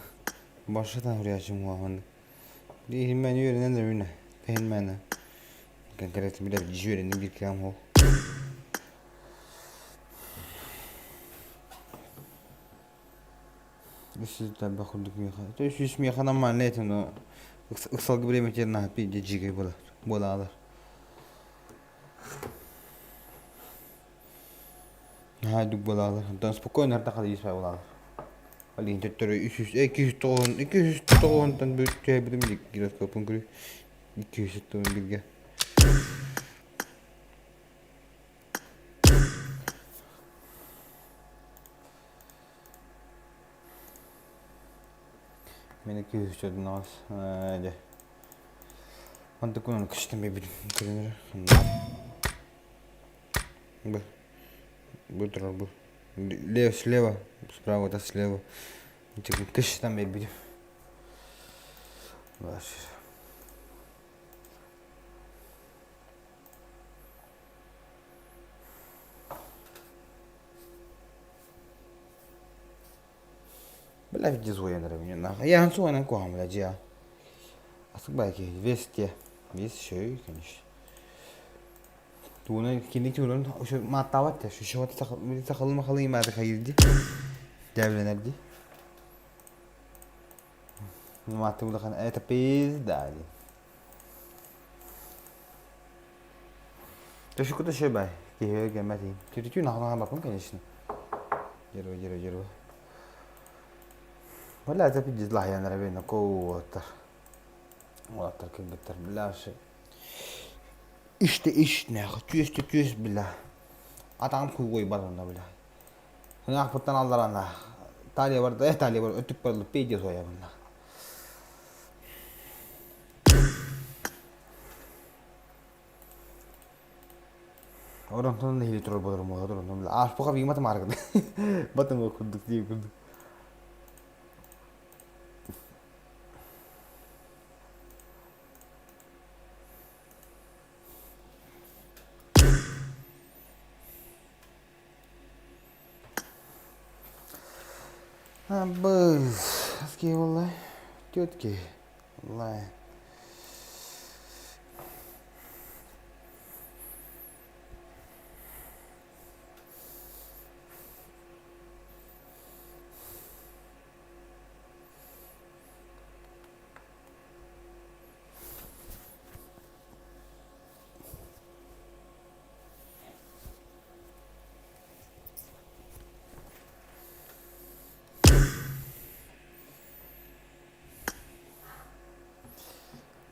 Баршатан суруйааччым манна. Иһиммэн үөрэнэн да үүнэ. Тэһинмээнэ. Конкретно бля үөрэним биир килам ол. Үс элбэх курдук миэхэ. То есть үс миэхэ нормально это, но ыксалга бириэмэтигэр наһаа пиздец дьиикэй буолар буолаалар. Наһаа үрдүк буолаалар. Онтон спокойно ардах алиис буолаалар. Алиин төттөрү 300 209 209-тан бүттүһэбитим гироскопун көрүү 200 билгэ. Мин 209 дьэ. Онтукун кыштым бибит көрүнөр. Бу. Бу турар бу. Лево слева, справа да слева. Кыштан бибит. Бля, дизуен Я суонан куһам бля дьиа. Асык байки вес те. Вес еще конечно. Туна кини туунан ошо мааттаабат те. Шушуот сахалы махалы имааты хайырди. Дәбленерди. Маатты улахан это пизда. Төшүкүтэ шөбай. Киһи гэмэти. Түрүтүү наханахан бапын, конечно. Жеру, жеру, жеру. Бля, это пиздец лахьянара бейна коуоттар. Уолаттар кыргыттар, бля, вообще. Иште иш нахуй, түөстө түөс, бля. Атаҕым куугуй баранна, бля. Ынаахпыттан алларана. Талия барда, э, талия бар, өттүк барлы, пиздец оябынна. Оронтон нэһилиэк турар буоларым буолуо оронтон ааспыка биимата мааргын батым курдук дии курдук Абыз, аски буолла тетки Лай.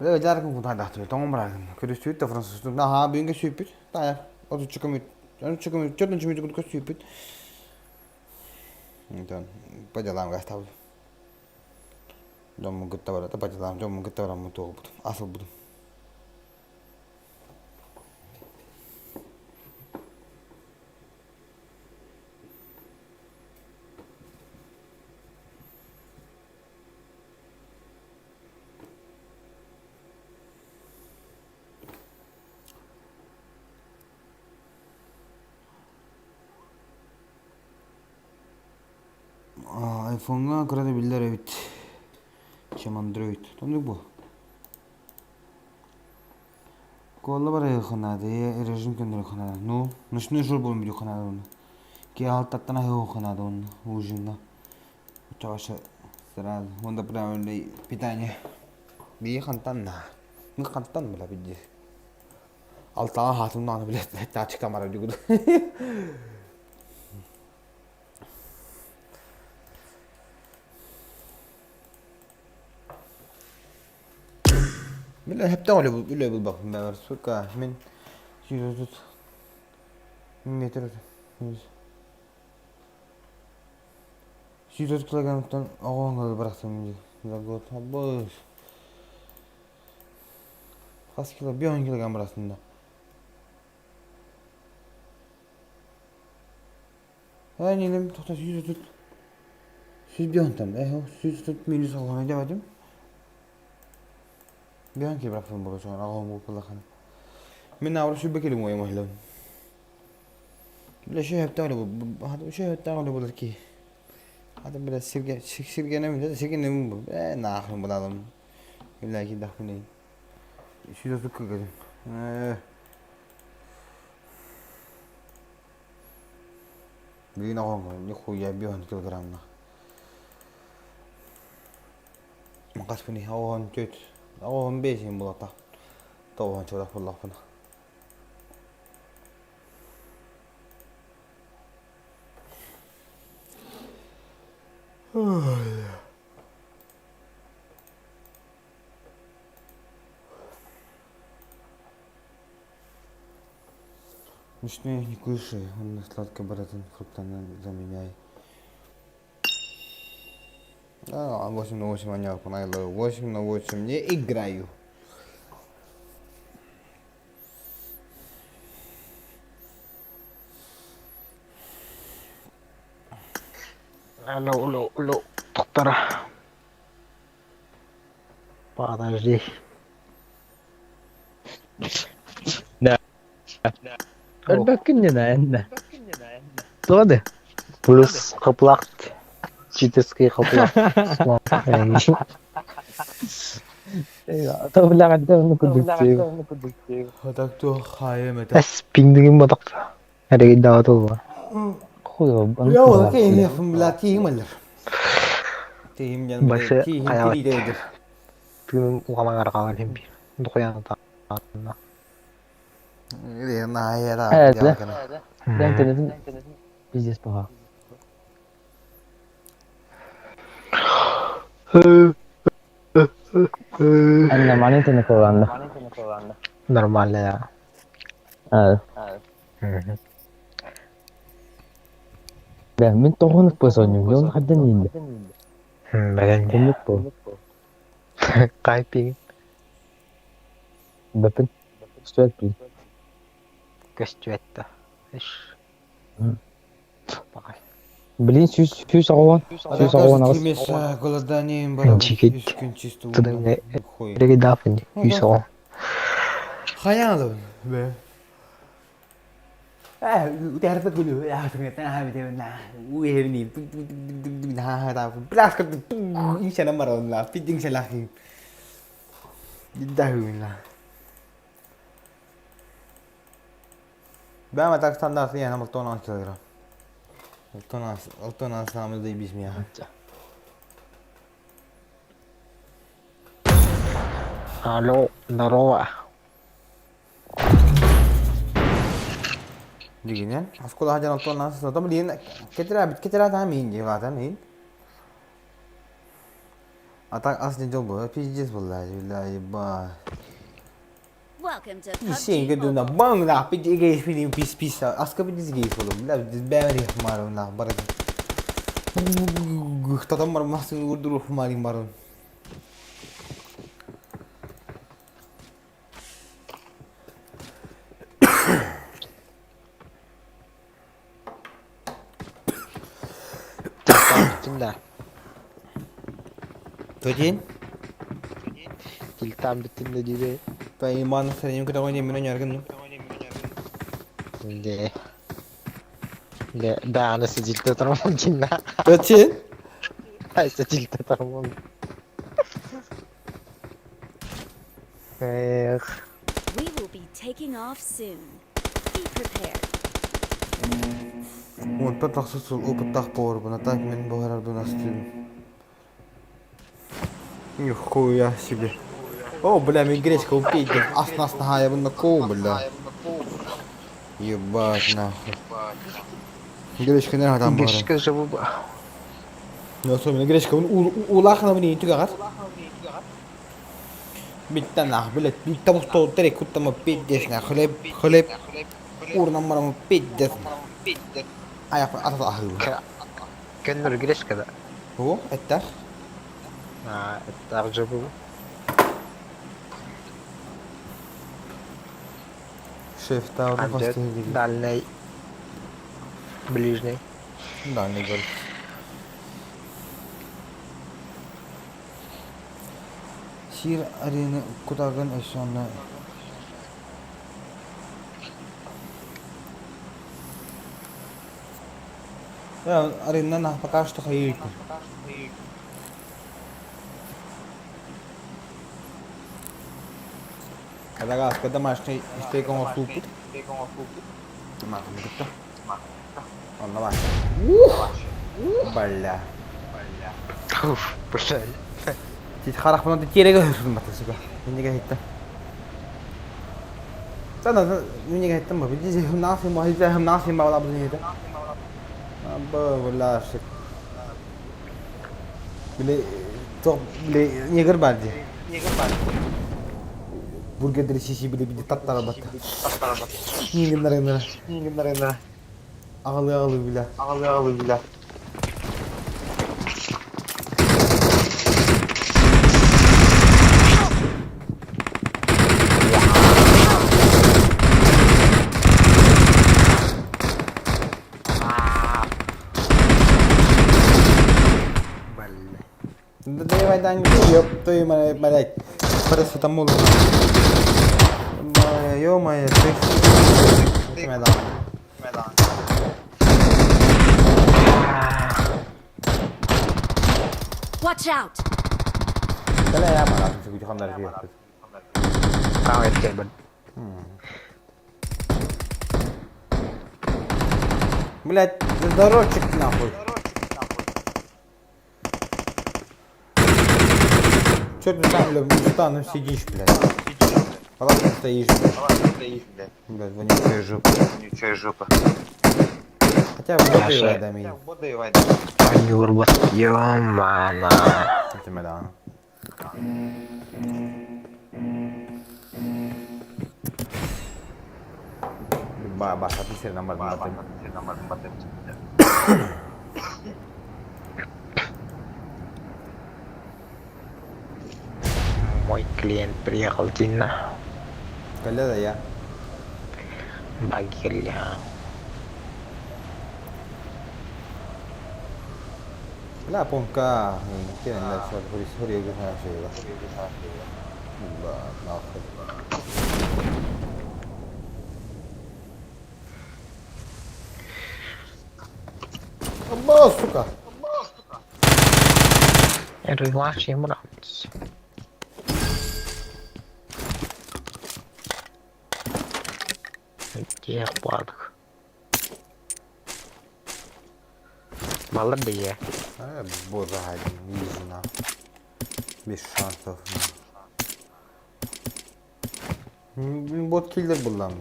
Бля, дьааргын кутаайдаахтыбыт, тоҥон барааргын. Көрүстүбүт да французтун. Аһаа, бүгүн көссүүппүт. Таайар, отуччу көмүт, отуччу көмүт, төртүнчү мүнүүтэ курдук көссүүппүт. Онтон по делам гастабыт. Дьоммун кытта барата по делам, дьоммун кытта бараммын туолбутум, асылбытым. Айфоҥҥа кыра да биллэр эбит, чем Android. Оннук буо. Куолла барыахха наада, режим көннөрүөххэ наада. Ну, ночной жур буолан бүтүөххэ наада уонна. Киэһэ алтаттан аһыахха наада уонна ужинна. Оччоҕо сразу уонна правильное питание. Бии хантан на. Мы хантан бля бидди. Алтаҕа хаатым даҕаны билет тачка мара дюгуду. Бile hepten öyle öyle bul bakın ben сука мин 130 метр 130 килограммтан оҕоҥ бырахтым за год обоюсь хас кило 5 килограмм бырахтым да Ээ нилим тоқта 130 105 э 130 минус алған деп Биһан киһи бырахсан буолуо соҕун аҕам буоллахына. Мин аабыр сүүрбэ килим уойум аһыллабын. Бile шөһөптөөх эле шөһөптөөх эле буолар киһи. Аты бile сиргэ сиргэнэм сиргэнэм бу ээ наахын булалым. Билэ киирдэхпинэ 130 кылгадым. Ээ Бүгүн оҕоҥ нихуя 5 килограммна. Хас күнүй? Оҕон түөрт, оҕон бес иһин буолуохтаах. Тоҕуһун чугас буоллахпына. Ночной не кушай, он на сладко баратын фруктанан заменяй. А, 8 на 8 они 8 на 8 не играю. Алло, алло, алло, доктора. Подожди. Да. Өлбөккүн дьэ Туох да? Плюс кыплакт. Читерский кыплак. Так то хаем это. Эс пиндигин бодокто. Эреги даатыл Я ол киһи бля тиим аллар. Тиим дьан Башы тиим хайаҕа тириидэйдир. тыынын уҕалаҥ арҕаҕар иһин биир. Духуян таанна. Пиздец паха. Нормально ты наколанда. Нормально, да. Да, мин тоҕонук посонньум, дьон хаддан иинде. Бэлэн. Кумнук по. Кайпи. Бэпин. Стоит пи. Көстүөттэ. Иш. Блин, сүүс сүүс оҕуон. Сүүс оҕуон аҕыс. Кимес голоданием барабын. Чикит. Үс күн чисто Тыдың хуй. эреги дафын. Үс оҕо. Хайаалым бе. Ben так стандартlı yani 16 kilogram. 16 samız biz mi ya? Алло, здорово. Дигинен. Оскола хаджан 16 сатам лин кетера бит кетера та мин же мин. А так ас не жол пиздец была, бля, еба. Welcome to PUBG Сен гөдүнә Mobile. баң на пиздец фильм пис пис. Аска пиздец гей болум. Бля, бәри марым на бар. Татам бар масын урдуру марим барын. Тилтан да. Төтен? Тилтан биттин да диде. Та иман сәнем көтә гойне мен яргын. Де. Де, да, аны сидилте тормон дина. Төтен? Ай, сидилте тормон. Эх. We will be taking off soon. Be prepared. Онтон тахса сыл опыттаах поварбын, а так мин буһарарбын астыыбын. Нихуя себе. О, бля, мен гречка упейте. Ас нас на на кол, бля. Ебать, нахуй. Гречка не там бара. Гречка живу. Ну, особенно гречка. Улахна мне не тугагат. Биттен нах, блядь, битта бустол терек куттама пиздец, нах, хлеб, хлеб. Урнам марам пиздец. Аяк ата ахы. Көннөр гречка да. О, это? А, это живу. Шеф, та Дальний. Ближний. Дальний гол. Сир арена кутагын эшонна. Я арена на пока что хайыт. Когда домашний стейком суп. Он давай. Бля. Уф, бля. Харахпынан тиэрэгэ өһүрбата сука. Минньигэ иһиттим. Сана минньигэ иһиттим бу. Биди хымнаах сим бу хымнаах сим бала бу иһитэ. Абы була шик. Били тох били негр бар ди. Бургердери шиши били биди таттара батта. Нингиннар гыннара. Аҕалыы аҕалыы билэ. Давай, ёб твою мать, блядь. Парацетамол. Ё-моё, ты... Watch out! Блядь, здоровчик нахуй. Че ты там, бля, там сидишь, блядь? Палатка стоишь, блядь. Блядь, вонючая жопа. Вонючая жопа. Хотя бы воды дай Нюрба. Ё-мана. Да. Ба, бasta сир намар батын. Мой клиент приехал Дина. Кэллэ я. Багилля. Бля, помка. Кенен хори хори Ба, нахуй. Ба, сука. Relaxing брат. Где падах? Молодые. А, боже, изи, на. Без шансов. Бот киллер был там.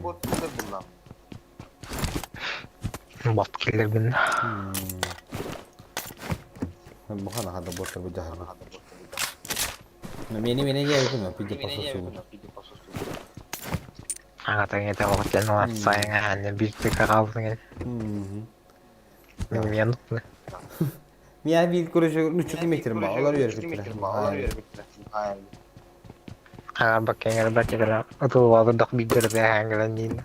Бот киллер бин. Бухана хада боттар бу жахар. Мени мени я күнө пиде пососу. Ага, это вот ну сайын бирти каралдың. Мен Мия бир көрөшө нүчү метр ба, олар берип Ага, бакенгер бакенгер атылвады дак бидерде хангелен дин.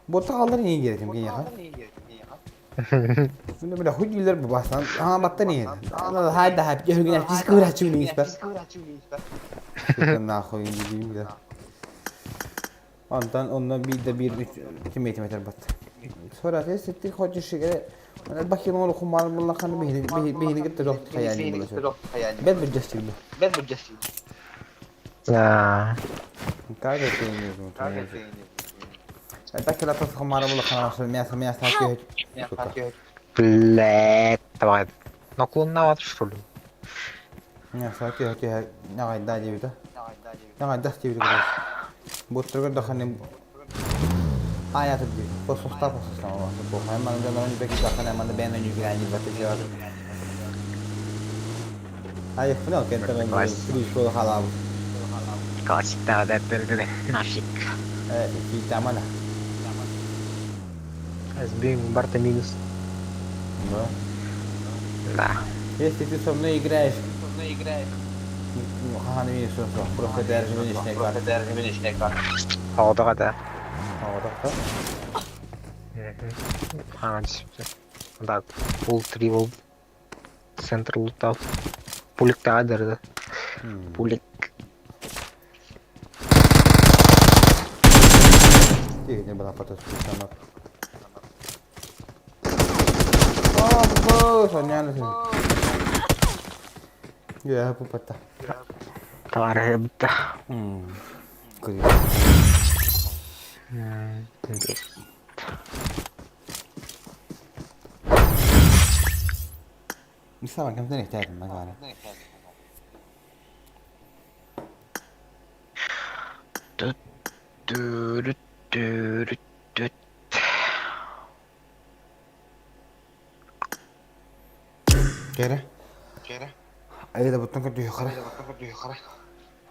Ботта алар не керек кем я. Мына бля хуй бу бастан. А батта не. Ана хайда хайп жөргүнө чис көрәчү не испер. Нахуй дим бля. Онтон онно биирдэ биир 2 метр бат. Sonra если ты хочешь бахин ол хумар буллахан бихини бихини гетте жок хаяли була. Бет бир жастик. Да. Как это не знаю. Так la tas хумар буллахан мясо мясо сука. Блядь, давай. Наклонновато, что ли? Мясо ки ки нагай да дебит. Нагай да дебит. Буттыргы даханы Аята ди. Пососта пососта ма. Бо хайман да нон беки даханы манда бен ню гранди бат жар. Ай, фнел кентен кришко халав. Классик да да нафиг. Э, ки тамана. СБ Барта минус. Да. Да. Если ты со мной играешь, Ха, не видишь, что просто держи меня карта. Одаға да. Одаға? А, Да, пул 3 был. Центр лутал. Пулик та да. Пулик. Тихо, не была потом специально. О, боже, Я пупата. Товар бітті. Здесь. Сама кем не хотят, магара. Түт түрүт түрүт түт. Кэрэ. Айда буттан көрдү хара.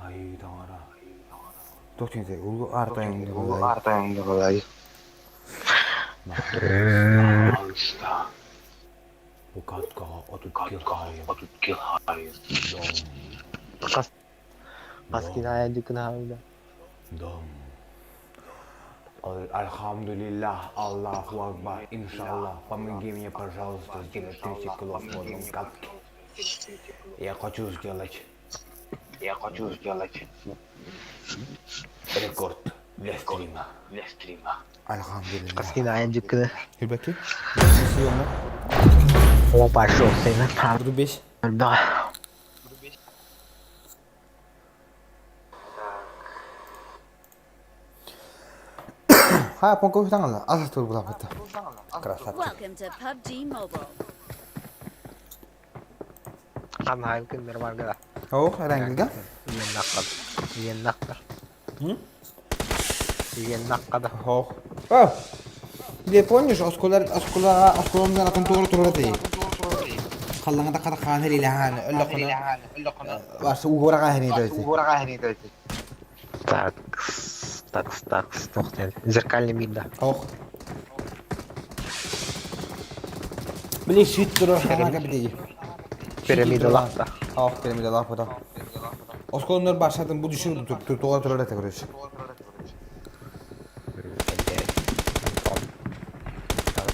Ай таҥара. Туох диэн улуу артайын Улуу Хас хас киная дюкнауда. Альхамдулиллах, Аллаху Акбар, иншаллах, помоги мне, пожалуйста, сделать 30 кило в одном катке. Я хочу сделать рекорд для стрима. Хас Альхамдулиллах. киная дюкна. Ребятки, О, пошел сына. Рубеж. Да. Ха, понко таҥала, ас тур булаппыта. Красавчик. Welcome to PUBG Mobile. Ханайым күннер бар гада. О, эрангилга. Иен наққад. Иен наққар. Иен наққада. Ох. О! Где помнишь, осколар оскола осколомдан атын тугур турар дии. Халлаңа да хаан хелилахан, өллөкүнө. Барсы угура хани дойти. Так, так, так, тоқтен. Зеркальный мир, да. Ох. Били шит турар хана кабиди. Пирамида лапта. Ох, пирамида лапта. Осколоннор барсатын бу düşür тугура турар эте короче.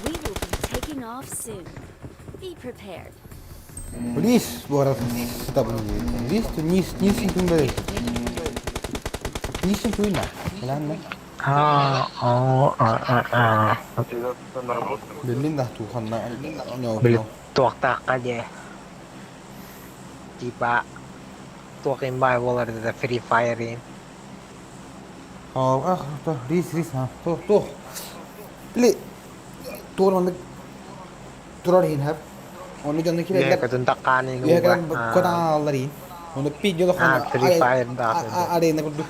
We will be taking off soon. Be prepared. Лис bu arada kitabını Лис nis nis tüm böyle. Nisin tuyna. Lan ne? А, а, а, а, а. Берлин да туханна. Били туақтаққа де. Типа туақин бай болар деді Free Fire-ин. Ах, рис рис ha. Тух тух. Били тур турар хин хап. Оны жонны киле. Көтін таққанын Үйе кодан аллар ин. Оны пи жоло А, Free Fire да. Арена курду.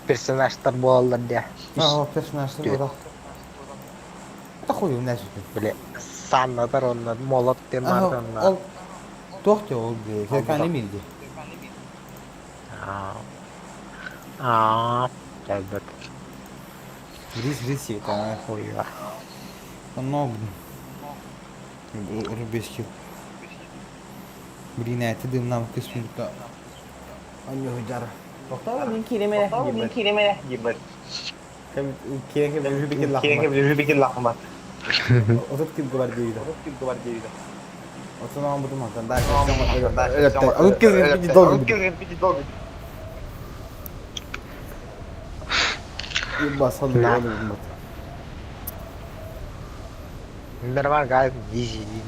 Персонажтар болалар де. Аа, персонажтар ода. Та хуй не сүтү. Били саннатар онна, молот тем бар онна. Ол туох те ол де. Зеркальный мир де. А, а, Элбет. Рис рис это. Хуя. Но рубежки. Блин, это дым нам кисмута. Аньо жара. Тоқтала мен киремеле. Мен киремеле. Кем киреке лахмат. Отут кил гвардейда. Отун бутум хатан да. Отут кил долго. Басалды олы Нормально, гайд, изи дейді.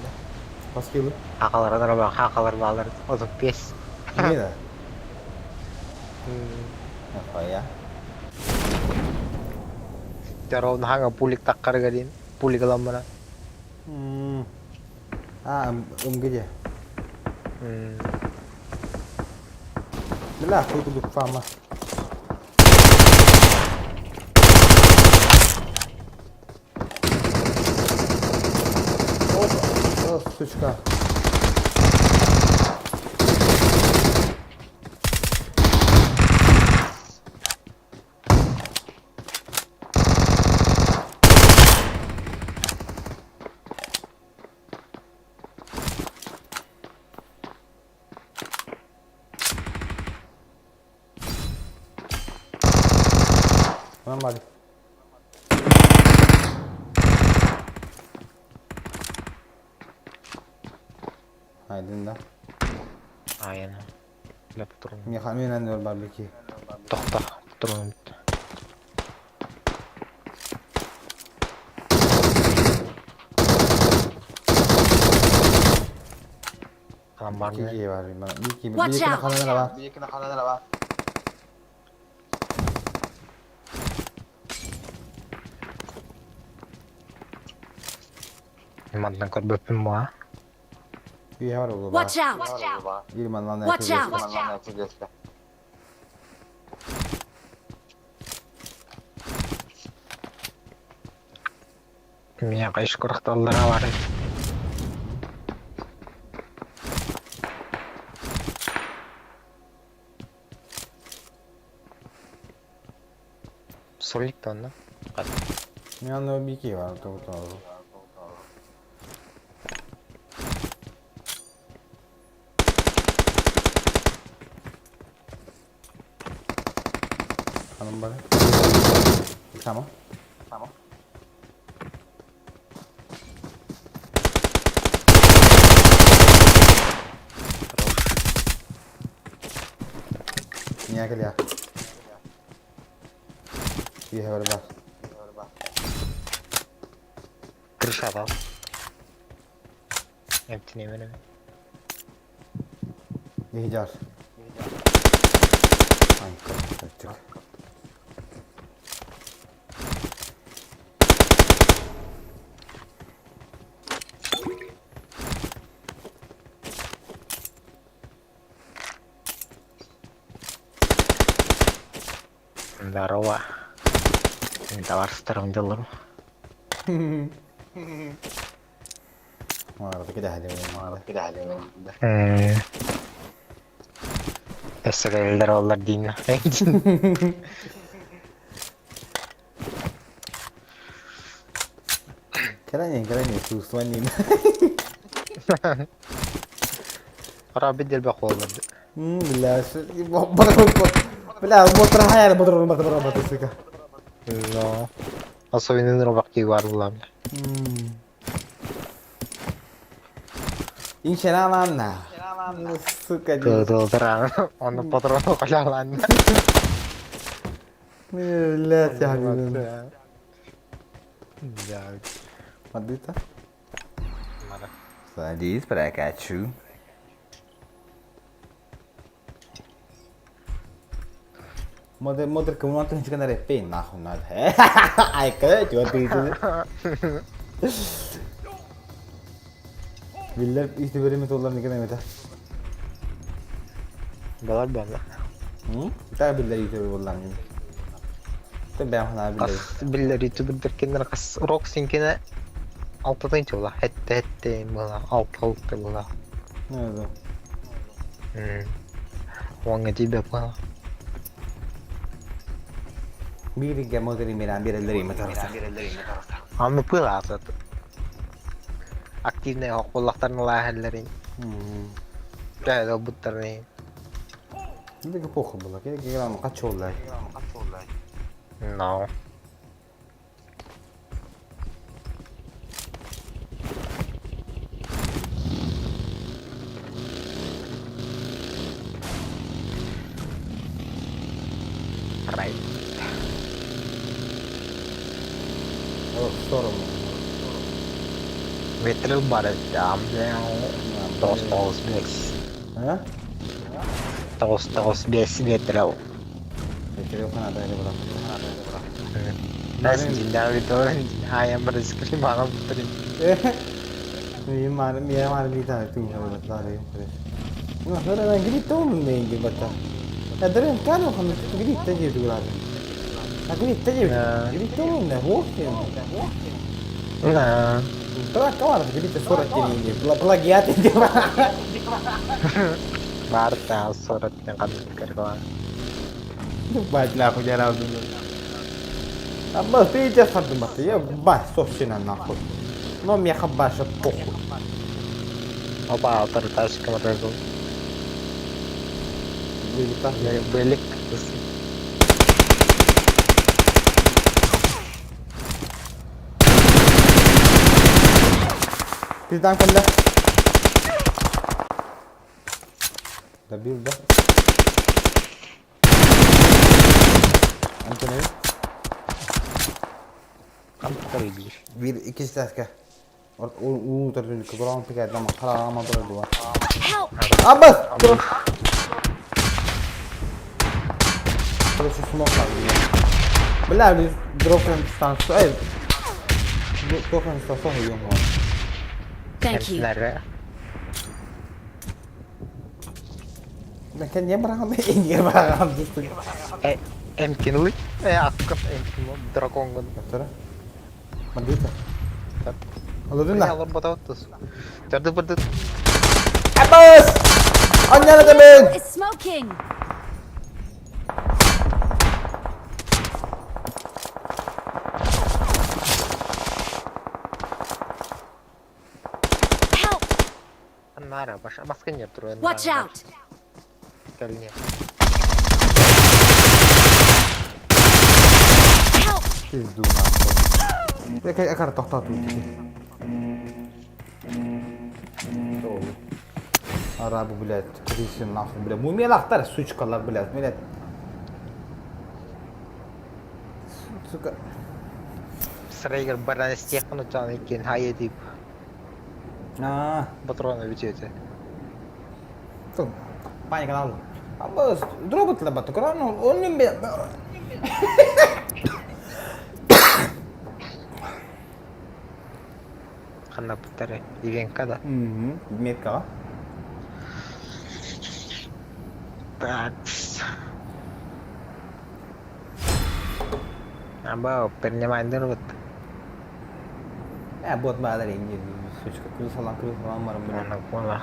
Баскелы. Хақалар, нормально, хақалар балар. Отут бес. Не да? Нахуя? Жаровны хаңа пулик таққарға дейін. Пулик алам бара. А, где? Бля, хуй кудук фама. Опа, сучка. Нормально. Айдын да. Айна. Леп тұрмын. Мен әнді бар беки. Тоқта, тұрмын. Адам бар ма? Кеге бар. Беки, Watch беки out. ханана бар. Мандан көрбөппүн буа. Watch out! Watch out! Миэхэ ис курахталлара баар. Солик да онно. Крыша Эмтине Здорово. Товар старым делом. Өссө оллар диин. Ара бидел баколлар. Но. Особенно робакки бар булам. Тылдыран. Оны патрон калалан. Да. Садись, прокачу. Модер кому нахуй надо. Ай, Биллер ютуберimi толлар нике немете. Балар бана. Та биллер ютубер боллар ни. Та бәм хана биллер. Кас биллер ютубер кеннер кас рок синкене алтытын чула. Хетте хетте була. Алты алты була. Не Оңа тебе була. Бириге модери миран бирелер име тараса. Аны пыласат. Активный хокуллактарын лахеллерин. Да, буттарын. Диге похуй була. Керек грам качоллар. No. Right. О, в сторону. Ветрил бар Тоғыз тоғыз бес. А? Тоғыз тоғыз бес ветрил. Ветрил хана да була. Нас I am scream ана бутрин. Ми мар ми мар лита ту бата ре. Ну, хора на грито не инги бата. Адрен кано хан грито же дура. А грито же грито не хохте. Да. Тра кавар грито сорок не плагиат инги. Барта сорок не кадыр кергла. Бать нахуй я разум. Абба ты иди садым я ба собственно нахуй. Но мне хабаша похуй. Опа, тарташка морозу. Были. Пиздан калла. Добил, да? Антони. Bir iki dakika. Уу кыбыран пикайдам харама дурдуа. Аббас! Короче, смог Бля, дропаем дистанцию. Эй, дропаем дистанцию, ё Thank you. Мен не бараҕам, эйигэр бараҕам дыстык. Э, эмкинулый? Э, аккын эмкину драконгун. Тура. Мандыта. Олордун да. Олорбототтус. Төрдү бырды. Абас! Аннана да Is smoking. Help! Нара, баша маска нет, трое. Watch out! Кэлне. Help! Пизду нахуй. Я кара тохтоотуу Арабы, блядь, крысы нахуй, блядь. Мумиялахтар, сучкалар, блядь, блядь. Сука. Срейгер баран стехпан учан иккен хайы дип. Аа. Патрона бүтүөтэ. Паника алды. Абы, дробот лабаты, ну, он не Ханна буттары Ивенка да. Меткаҕа. Так. Аба, принимайдыр вот. Э, бот баалар инде сучка крысалан крысалан барым бля. Аны понял.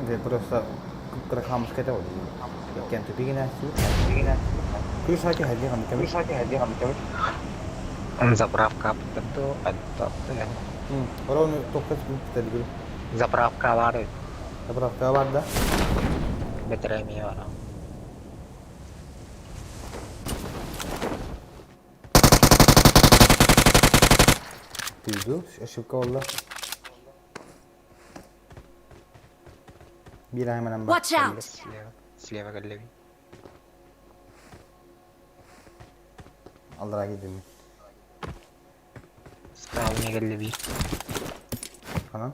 Де просто кырахамыска это вот. Кен тупигина. Крысаки хади хам кем. Заправка аптырды, аттапты. Ровно только битте Заправка бар. Заправка бар да. Бетереме бар. Пизду, ошибка болла. Бир айманан бар. Watch out! Слева, слева галлеви. Аллара кидим. Справа не галлеви. Ана.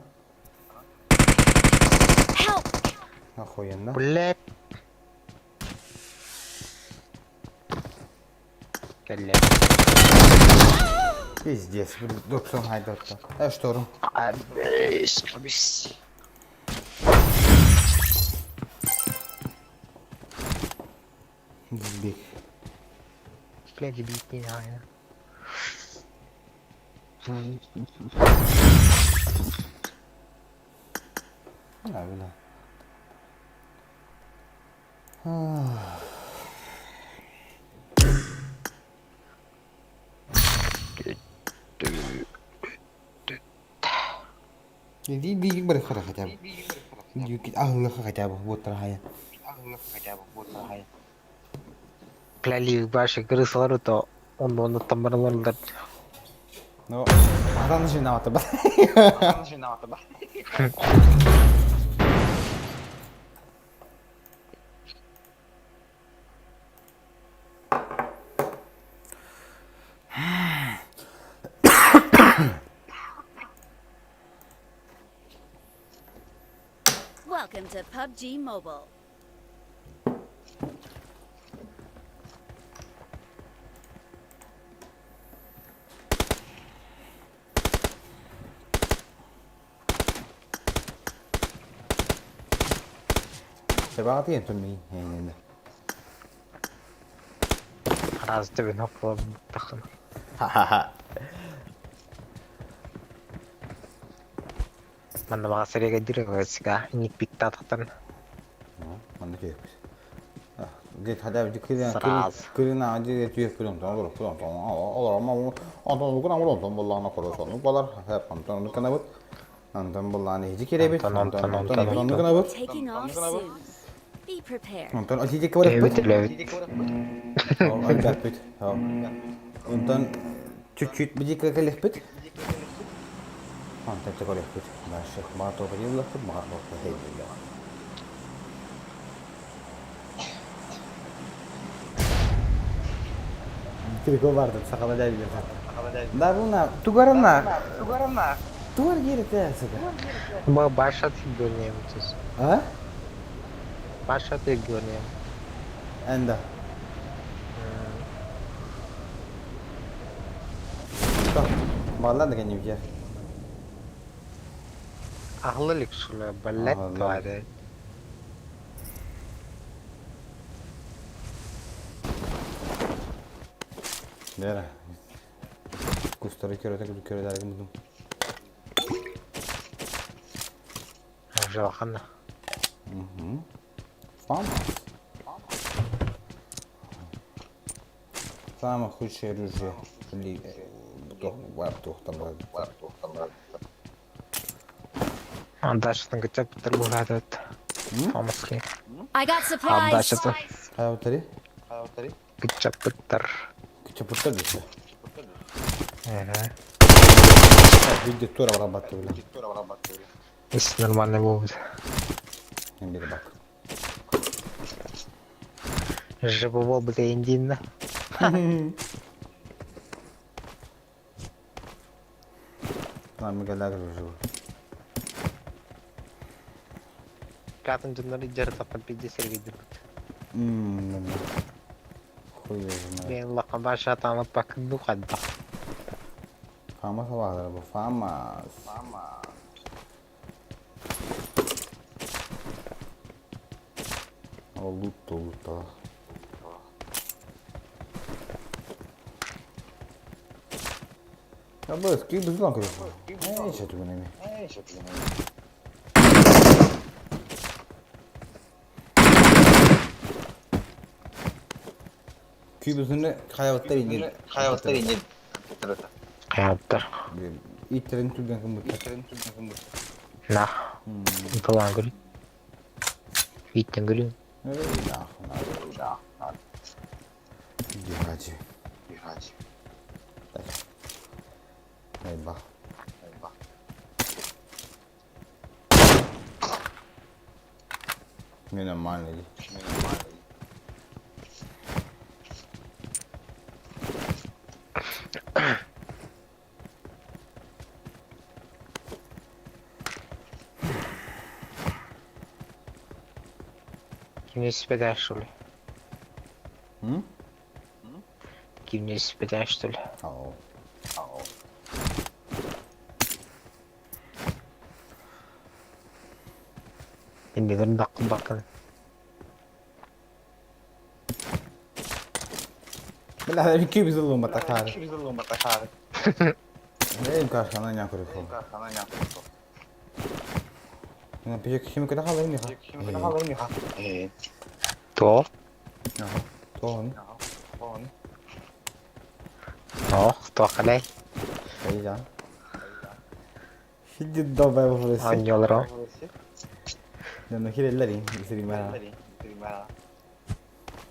Help! Охуенно. Блядь. Кэллэ. Пиздец, 90 хайдатта. Э, шторм. Абис, Биг. Блядь, бить не надо. А, бля. Иди, иди, бары хара хотя бы. Иди, ахлыха хотя бы, вот дорогая. Бля, баши крысалары то он оны тамырларлар. Ну, адам жинаваты бар. Welcome to PUBG Mobile. Себағаты ен түрмей. Раз тебе на тахын. Ха-ха-ха. Манна баға сыреге дирек ник пикта тахтан. Манна түйөкпүс. Дет хотя бы Сразу. кырына дет түйөк күрөм тон күрөм тон олар ма антон күрөм күрөм боллана көрөсөн балар хеп антон канабыт антон болланы хижи керебит Антон, антон Антон, антон Антон. канабыт Taking off soon. Be prepared. антон ожиди көрөппүт Левит, альберт антон чуть-чуть биди келеппит антон көрөппүт башы ма то билеп ма то хейди Прикол барды, сақала дәй Да, буна, тугарына. Тугарына. Тугар керет, сука. Ба баша ты görнем түс. А? Баша ты görнем. Энда. Так, балла деген не бер. Аһылла илик что ли, блядь, Аһылла. тварь. Бера. Кустары көрөтө көрөтө гыммытым. Жалханна. Фамас. Самое худшее оружие. Андашытын кытта бутар буһаатат. Фамаски. I got supplies. Андашыты Хайа кытчаппыттар. Кычапыттар десе. Ага. Видео тура барабатты бile. Ис нормальный будет. Мен бир бак. Жыбы бол бит индинна. Нам мегалаг живу. Пятым дьоннор идер тапан пиде сергейдир. Ммм. Хуй знает. Мен лақан баша тамат бакын духадда. Фамас баҕар бу Фамас. Ол лутто лутто. Я быс, кий бызлан көрө. Эй, что ты нами? Күй бызыны хаябаттар инде. Хаябаттар инде. Каяптар. Иттерин түрген кым бутта. На. Тылан көрү. Иттен көрү. Эй, нахуй, нахуй. Дихачи. Дихачи. Так. Эй, ба. Не нормально. Не нормально. Кимне спеда что ли? М? Кимне спеда что ли? Ау. Ау. Иннилер бакын бакын. Бля, я күй бызылым батакары. Эй, кашана не көрө. Мен пижек кими када халайм ниха. То? Тоон. Ох, то қалай? Кайжан. Хидди добай вопрос. Аньолро. Нано хиреллери, сиримара.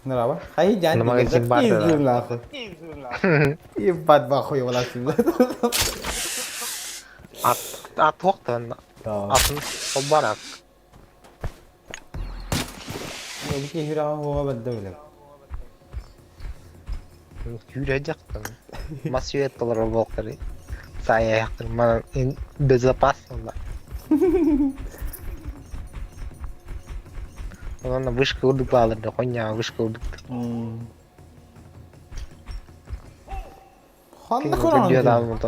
Нрава. Хай жан. Ну, магазин бар да. Пиздуй нахуй. Ебать бахуй вала сюда. Ат ат уақтан атын барак. Бики хира хова баддавлак. Күйрө жактан. Масюетталар болкары. Сая яктыр. Мана безопасно да. Онон вышка урдук баалар да коня вышка урдук. Ханна Күндү коран. адамы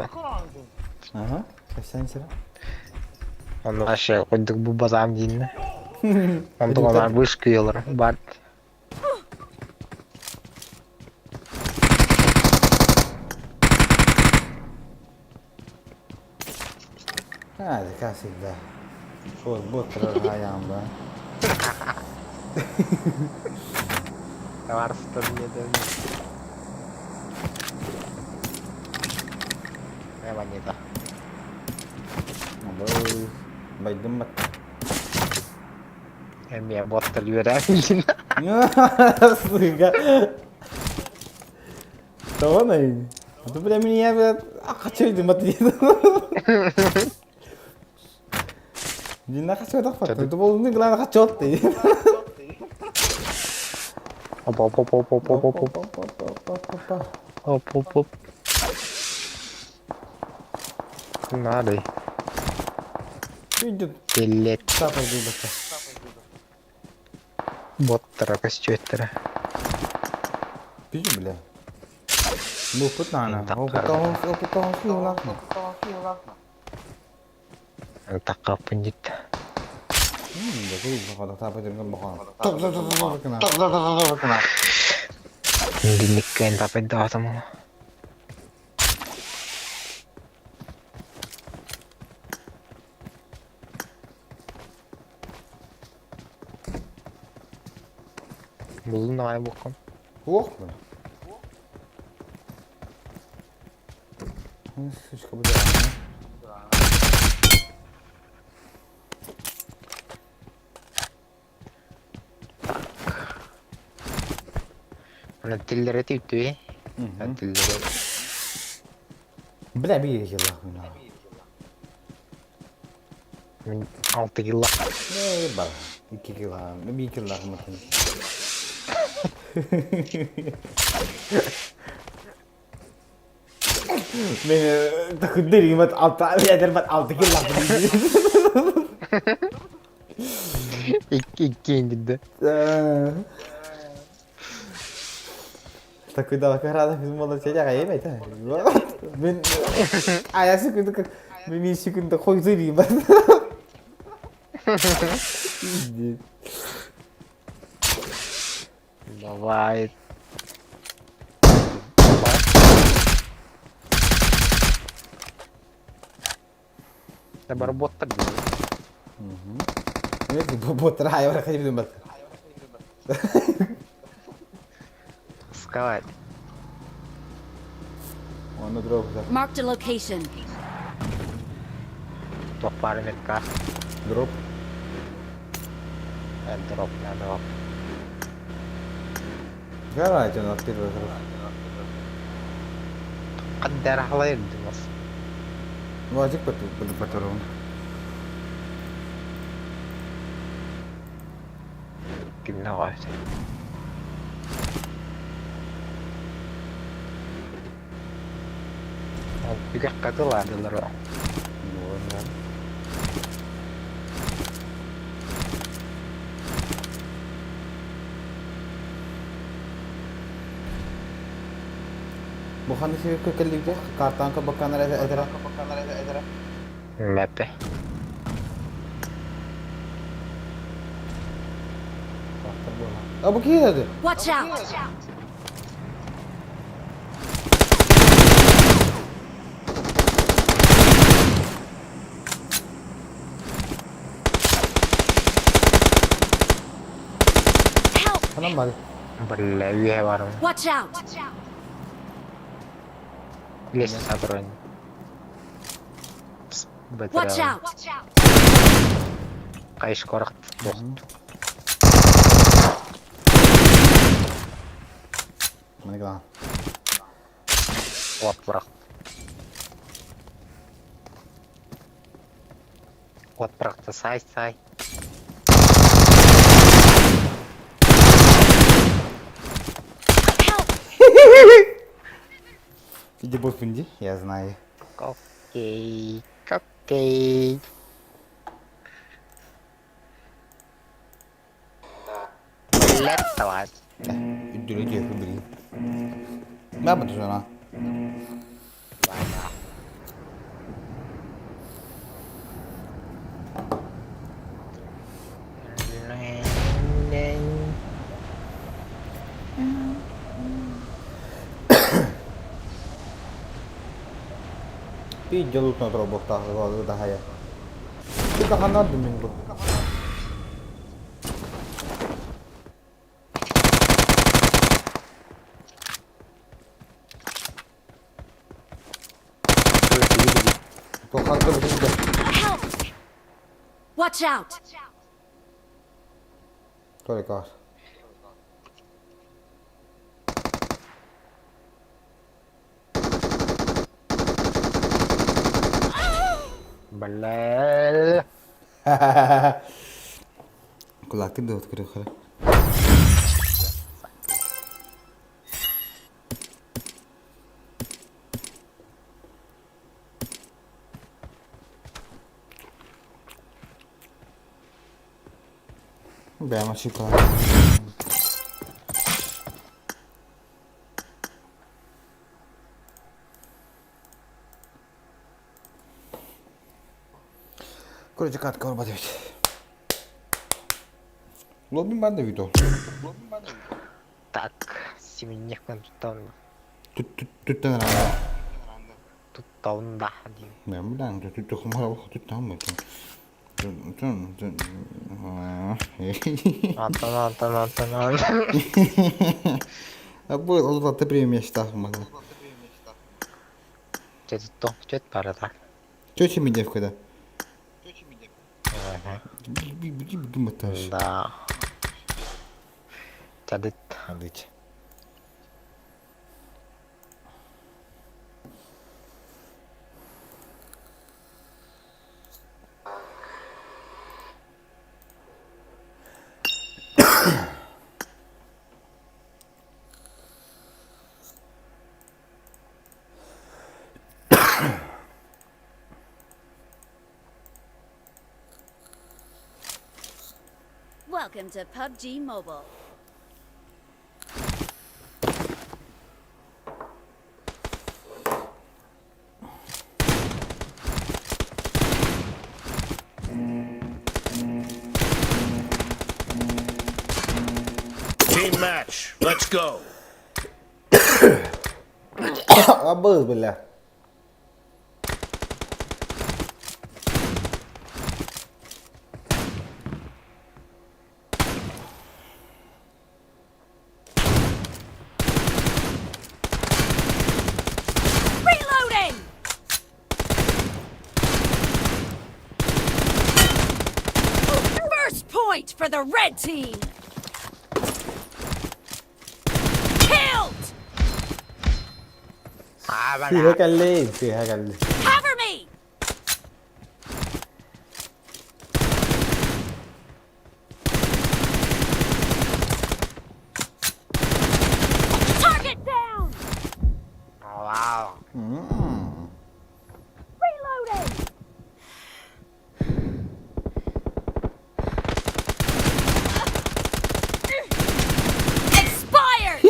Ага. Касан сира. Онун ашы койдук бу базам дейин. Онтон онар вышка йолар бар. Hadi kasida. Bot bot ayağım be. Барыстар не да. Монета. Байдым бат. Эме боттар жиберем. Сука. Того на А то бля меня бля качайдым бат. Дина качай так фат. То бол не главное качот ты. Оп оп оп оп оп оп оп оп оп оп оп. Надо. Идет. Билет. Тапай дыбата. Боттара костюеттера. Пизду, бля. Ну, пытана. О, пытался, пытался, ладно. Таххаппын дьит. Динниккэн тапайдаатым. Булдун аҕай буккун. Туох бу? Сучка бу Аны тиллэрэ түптү. Тиллэрэ. Бля, биир килла хуйна. Мин алты килла. Не, бар. Икки килла, биир килла мытын. Мен такындырым алты, бля, алты килла. Икки икки индирdi. Такой рада biz молодцы, я гаем это. Мен а я секунду как мен секунду хой зырим. Давай. Да барботта Бот рай, ora хотим думать. Сказать. Он дроп. Marked a location. Туох метка. Дроп. Дроп, на дроп. Гараж у нас первый дроп. قدر على يدمص. Вазик патрон. Кимне غايت. Үгэх катыладылар. Бу ханны себепке келдикте картанка бакканар эдера. Мәпе. А бу киеди? Watch out! Help! Ханан бар. Бля, үйе барым. Watch out! Лестница бронь. Watch out! Кайш коракт. Мына гла. От бырак. От быракты сай сай. Help! Иди бот я знаю. Окей. Окей. Леттавать. Үдүрө диэхи били. Мә бу жана. Би жалутна дробохта да хая. Ханар мен бу. Тохатты бу. Help! Watch out! Только. Бля. Кулакты да открыл. Бля, шоколад. Короче, катка барбат эбит. Лобби бар да бит ол. Так, симинньэхпин туттан Туттан араанда. туттабын да диим. Мен билэн туттухум туттан Антон, Антон, Антон, Антон. Бу ол премия штраф мага. Чэ туттуох чөт барыта. Чё семидевка да? Да. Чадыт. Адыч. Welcome to PUBG Mobile. Team match. Let's go. Абыз, бля. Reloading! First point for the red team! Killed! Фига кэллин, фига кэллин. Cover me! Target down! Вау. Reloading! Expired!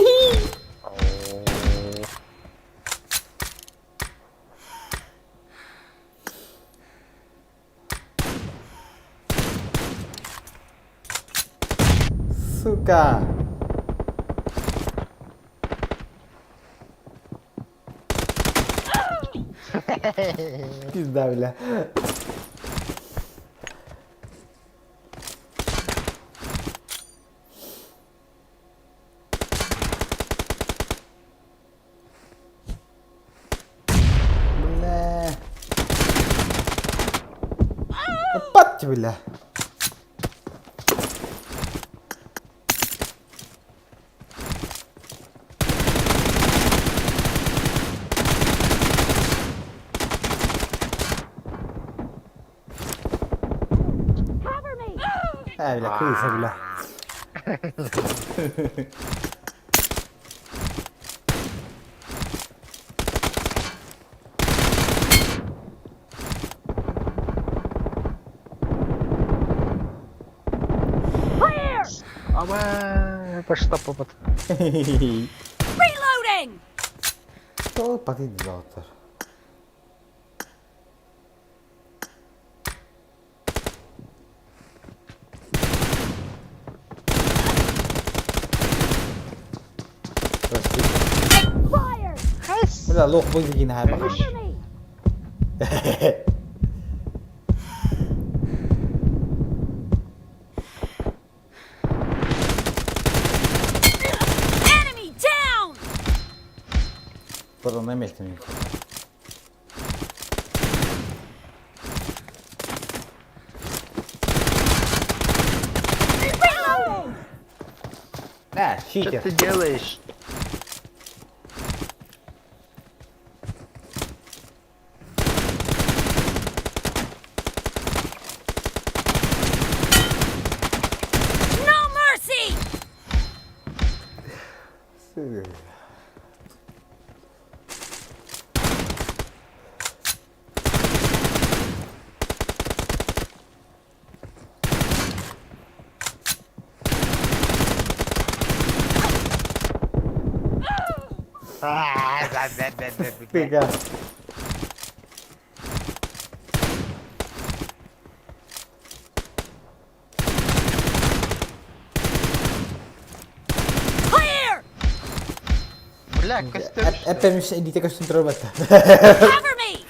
Оо. Сука. Пизда, бля. Бля. Пать, бля. Cover me! А, бля, крыса, бля. Clear! Аба, пошла попад. Reloading! Что потит завтра? Expired! Бля, лох будет на Cover me! Enemy down! Pardon, на месте мне. Reloading! А, Что читер. ты делаешь? No mercy! А, да, да, да, да, да. Фига. Бля, көстөр. Эппэмиш илиитэ көстөн турар батта. Cover me!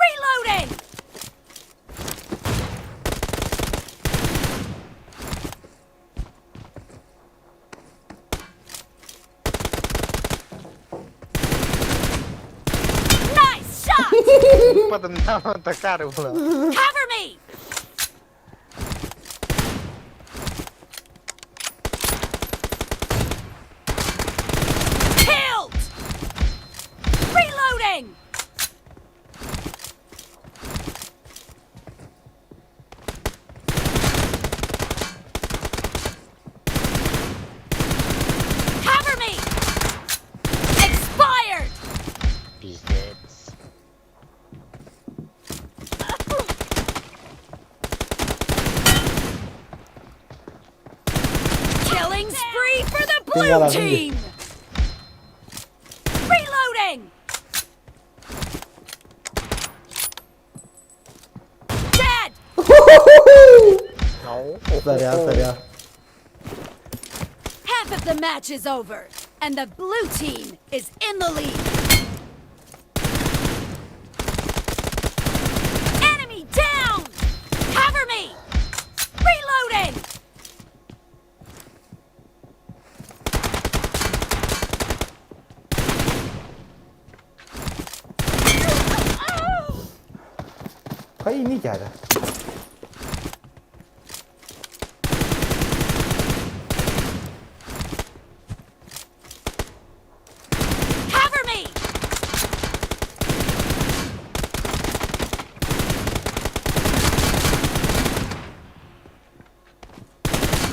Reloading! Nice shot! Подымнама такары була. Cover me! Killed! Reloading! Cover me! Expired! Пиздец. Killing spree for the blue Tinggal team! Reloading! Dead! Заря, заря. Half of the match is over, and the blue team is in the lead. Enemy down! Cover me! Reloading! Хайни дядя. Cover me!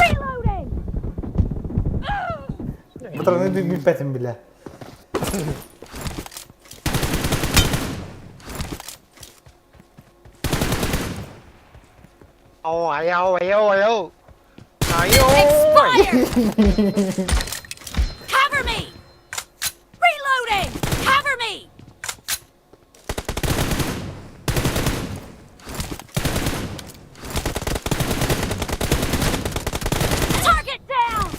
Reloading! Бутарны билбэтим билэ. Ау, аяу, аяу, аяу. Аяу. Expired! Cover me! Reloading! Cover me! Target down!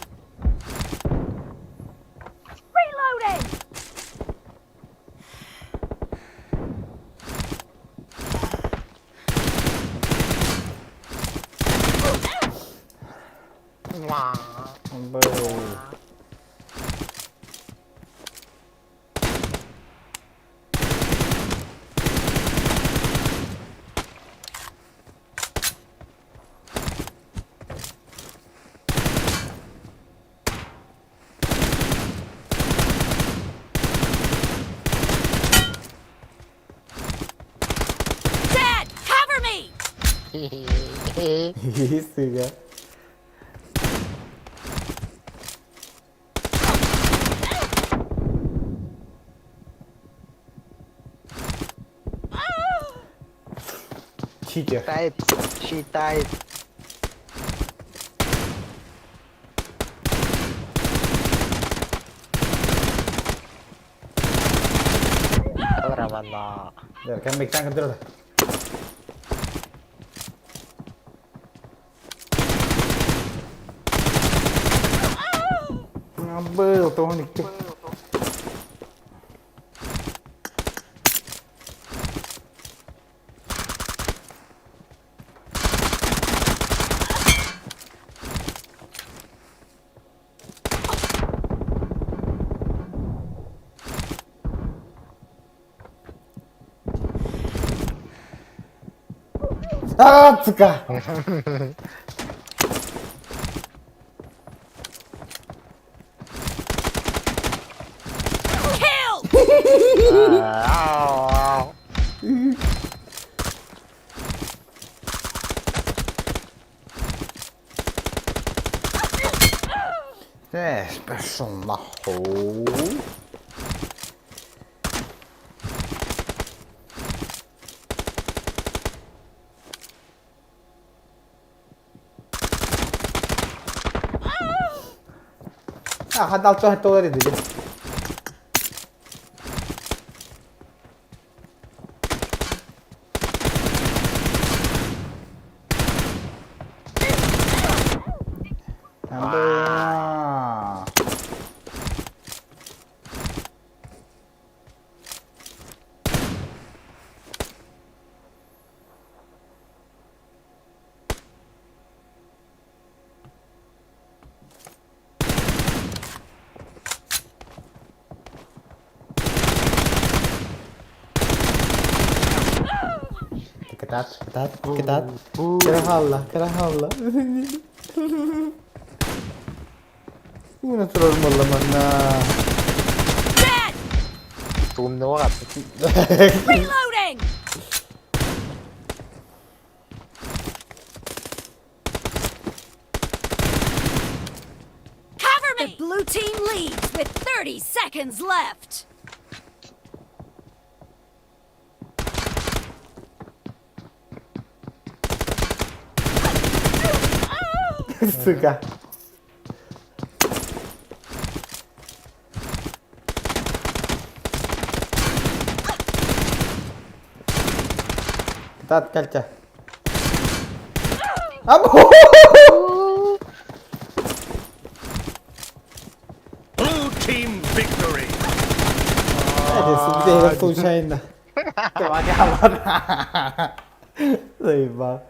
Reloading! Был. Dead! Cover me! Сука. Читер. Считает, считает. Равана. Кем бектен кырдырды. Был, тоник. А, сука! Kill! Ау. Эх, пошел нахуй. А, хадал то доллар dedi. Бля. Кытаат, кытаат, кытаат. Кыра хаалла, кыра хаалла. Уна турар буолла манна. Dead! Тугумнуга Reloading! Cover me! The blue team leads with 30 seconds left. Сука. Кытаат, кэлчэ. Blue team victory. Это случайно. Заебал.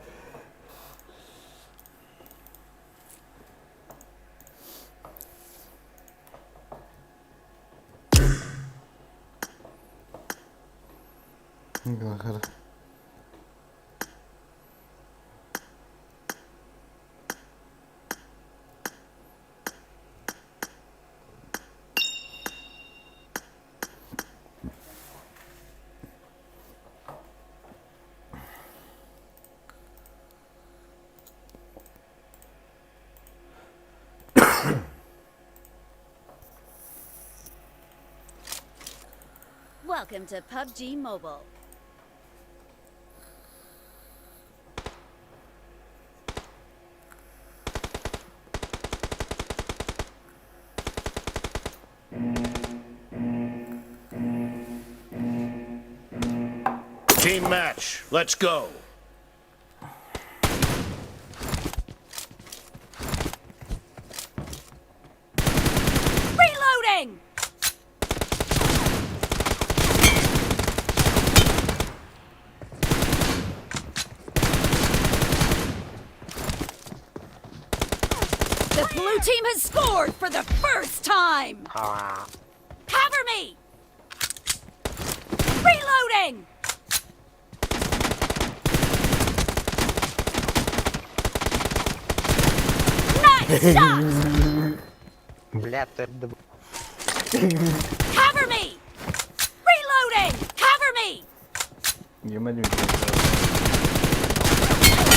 Welcome to PUBG Mobile. Team match. Let's go. Reloading! The blue team has scored for the first time! Cover me! Reloading! Nice shot! Бля, төрдө Cover me! Reloading! Cover me!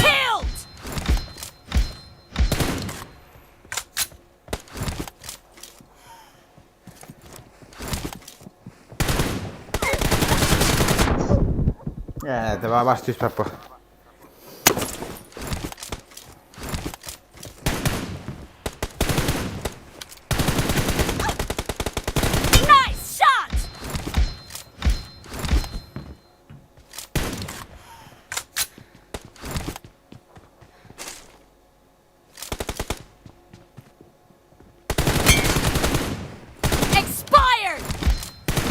Killed! Э, давай баш түс папа. Nice shot! Expired!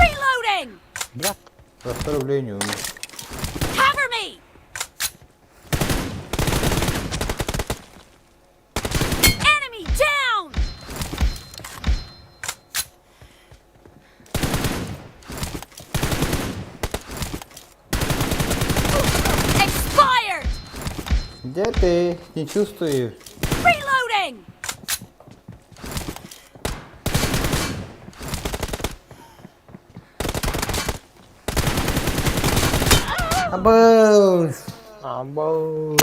Reloading! Бля, Расправлению. Cover me! Enemy down! Expired! Где ты? Не чувствую. Reloading! Абыл! Або.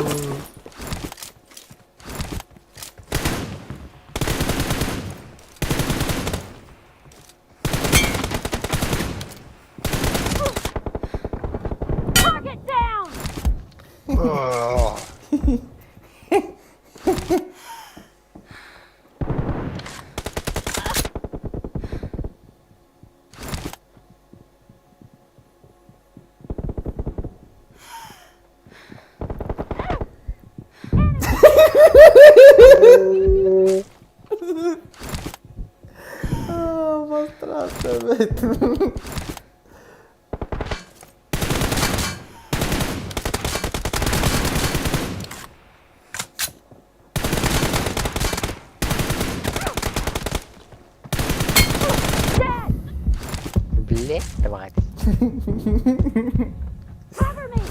Target down! Обосраться, блядь. Бля, тварь. Cover me!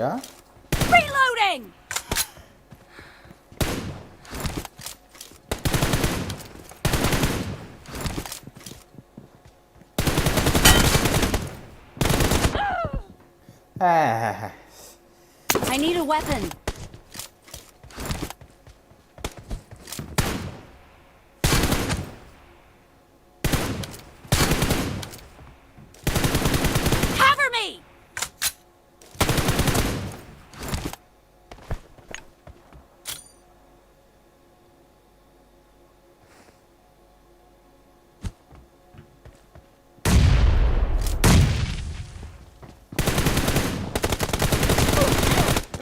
а? Reloading! Э. I need a weapon. Cover me!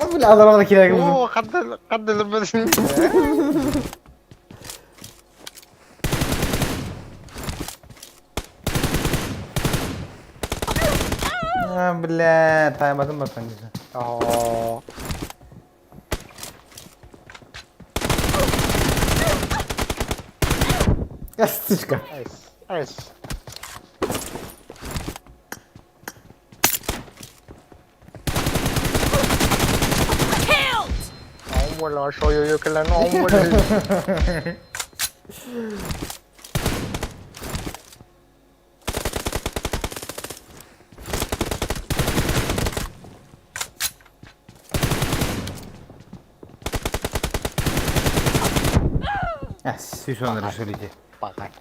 Бля, аларга кирәк булды. О, каддыр, каддыр бер. А, бля, таймадым батан десе. О. Ястычка. Айс, айс. Killed! Ола, шо yo кэлэн, ола. Сүйсөнөр решили. Пагай.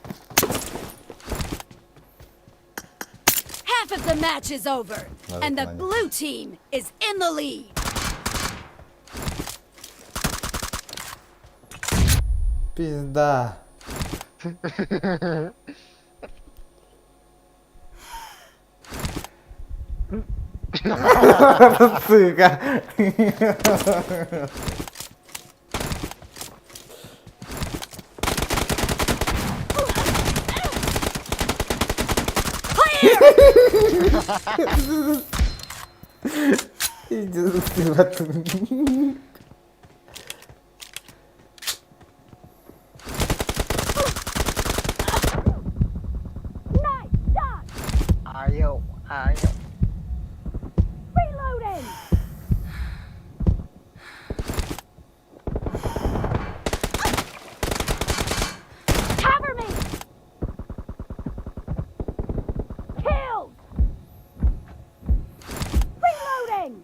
Half of the match is over, Надо and the понять. blue team is in the lead. Пизда. Сука. Иди ты в эту. Nice shot! Айо, айо. Reloading! Cover me! Killed! Reloading!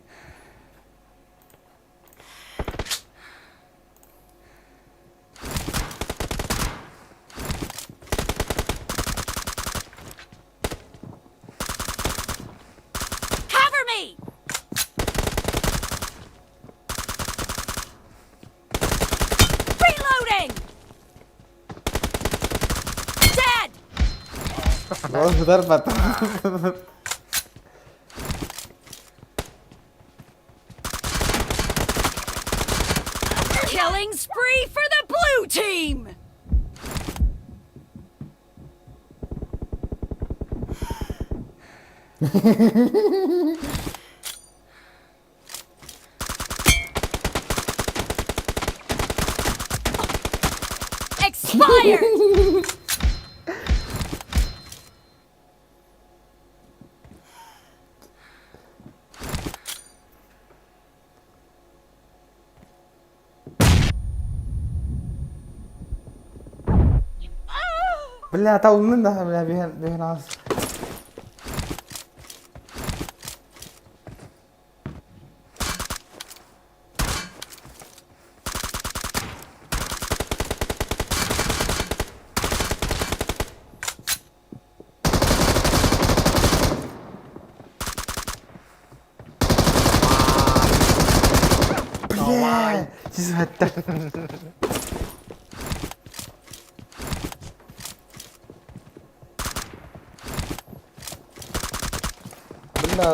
Cover me! Reloading! Dead! Удар потом. Killing spree for the blue team! Expired! Бля, та да, бля, беген, беген аз. Бля, сизхатта. Бля.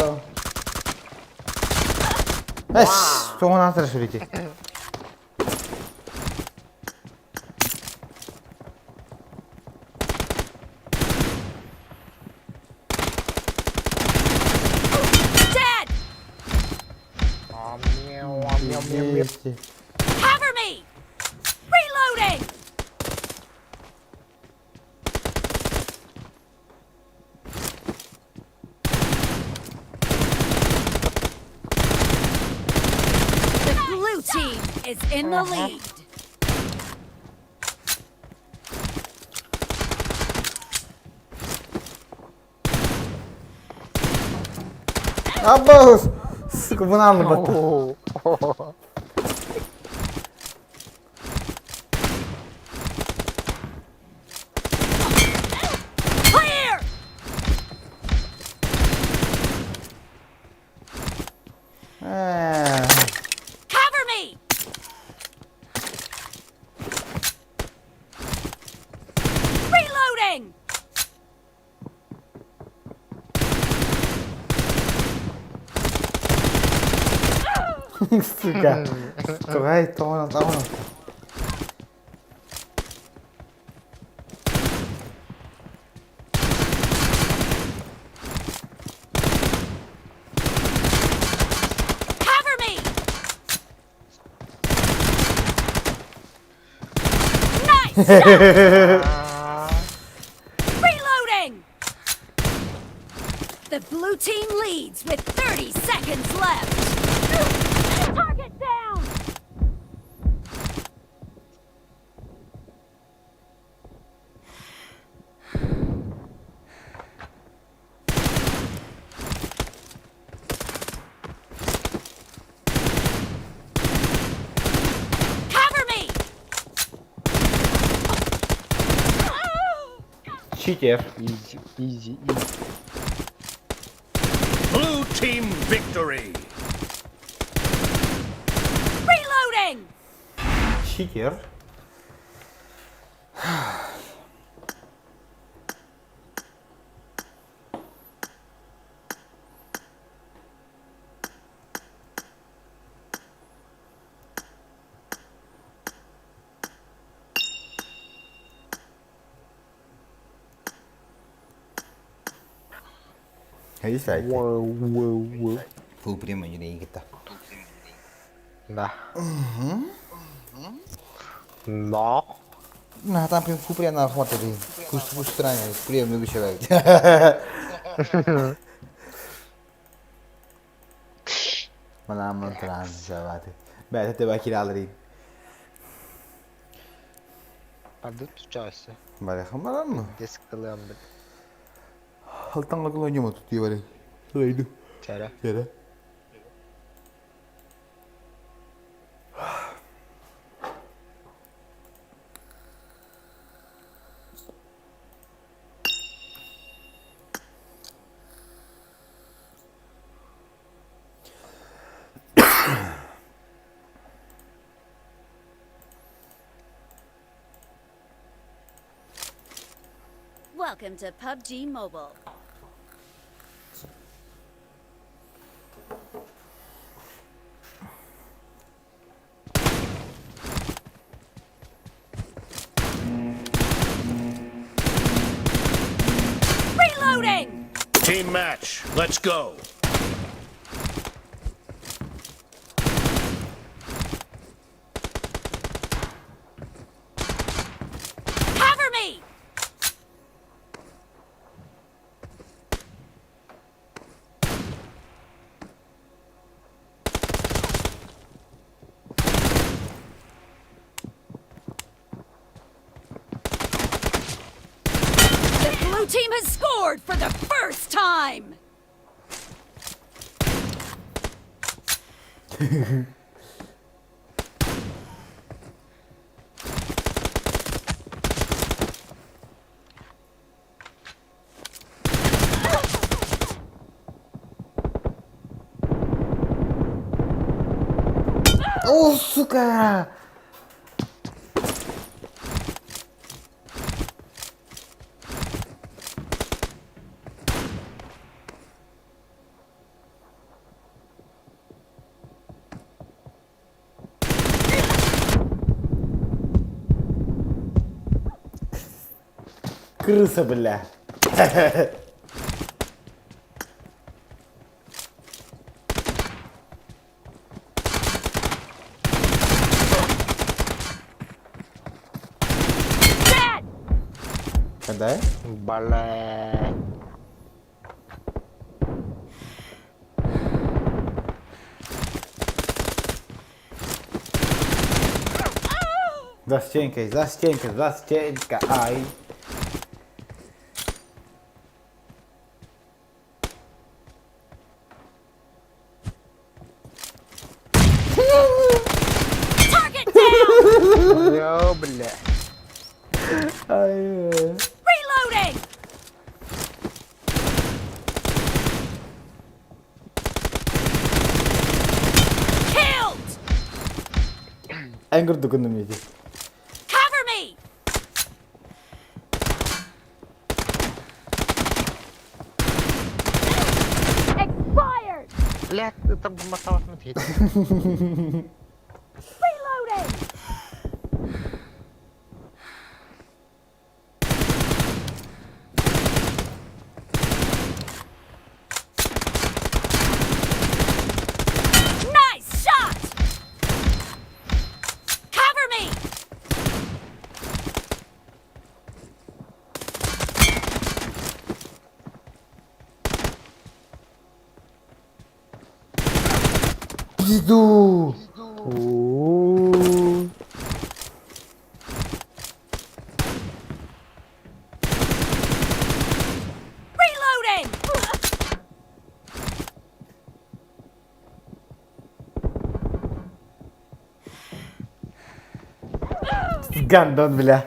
Эш, соңын асыра шүрете. Dead! Мяу, мяу, мяу, мяу. Cover me! Reloading! is in the lead. Аббас! Сука, банан батта. Clear! Э, Cover me! Reloading! Сука. Тугай, тоҕон, тоҕон. Cover me! Nice shot! Reloading! The blue team leads with 30 seconds left. Target down! Cover me! Читер. Easy, easy, easy. Blue team victory. Reloading! Читер. Видите, Воу, воу, воу. Фу, прямо не рейгита. Да. Но. На, там прям фу прям на хватит. Кус кус странно, прям любой человек. Манам транс жаваты. Бә, это бакиралри. Падут часы. Барахам барам. Диск кылыам бит. Алтанга кылы тут говори. Лейду. Чара. Чара. Welcome to PUBG Mobile. Reloading! Team match. Let's go. Cover me! The blue team has scored for the first time! О, сука! Крыса, бля. Dead! Когда? Бля. За стенкой, за стенкой, за стенкой, ай. Target down! Йо, бля. Ай. Reloading! Killed! Эн курдук гынным ити. Cover me! Expired! Бля, там моталась медведь. Reloading! Nice shot! Cover me! Пизду! Оо. Reloading! Гандон, бля.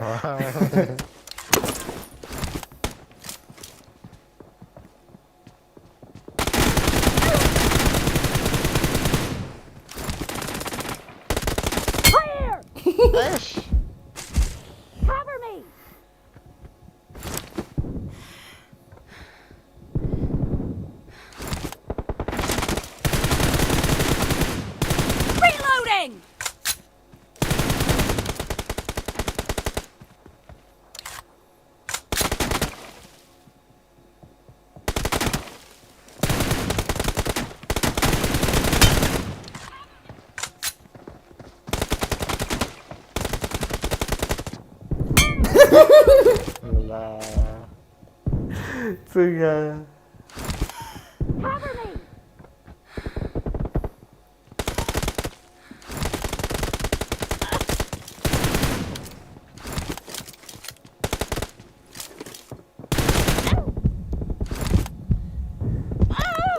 Clear! Знаешь? Cover me! Reloading! Да. Сука. Cover me!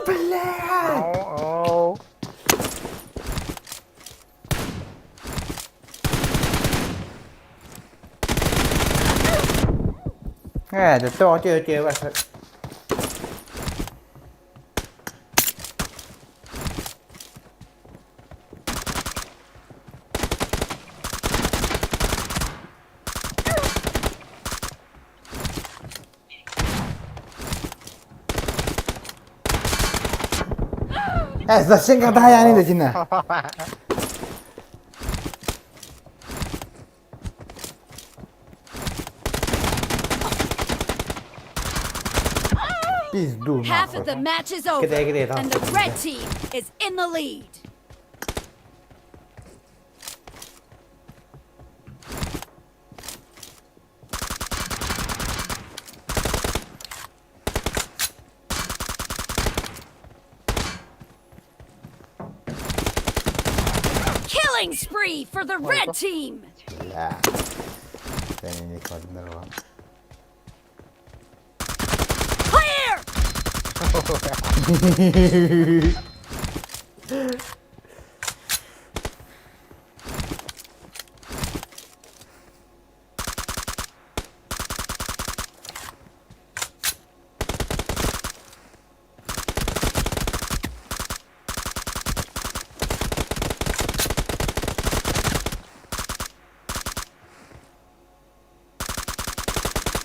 Бля! Оу. Это то, те, те, ваше. Зачем когда я не дадина? Пизду Half нахуй. of the match is over, Где, где там? and the red team is in the lead. Killing spree for the red team! Бля. Я не здорово. Clear!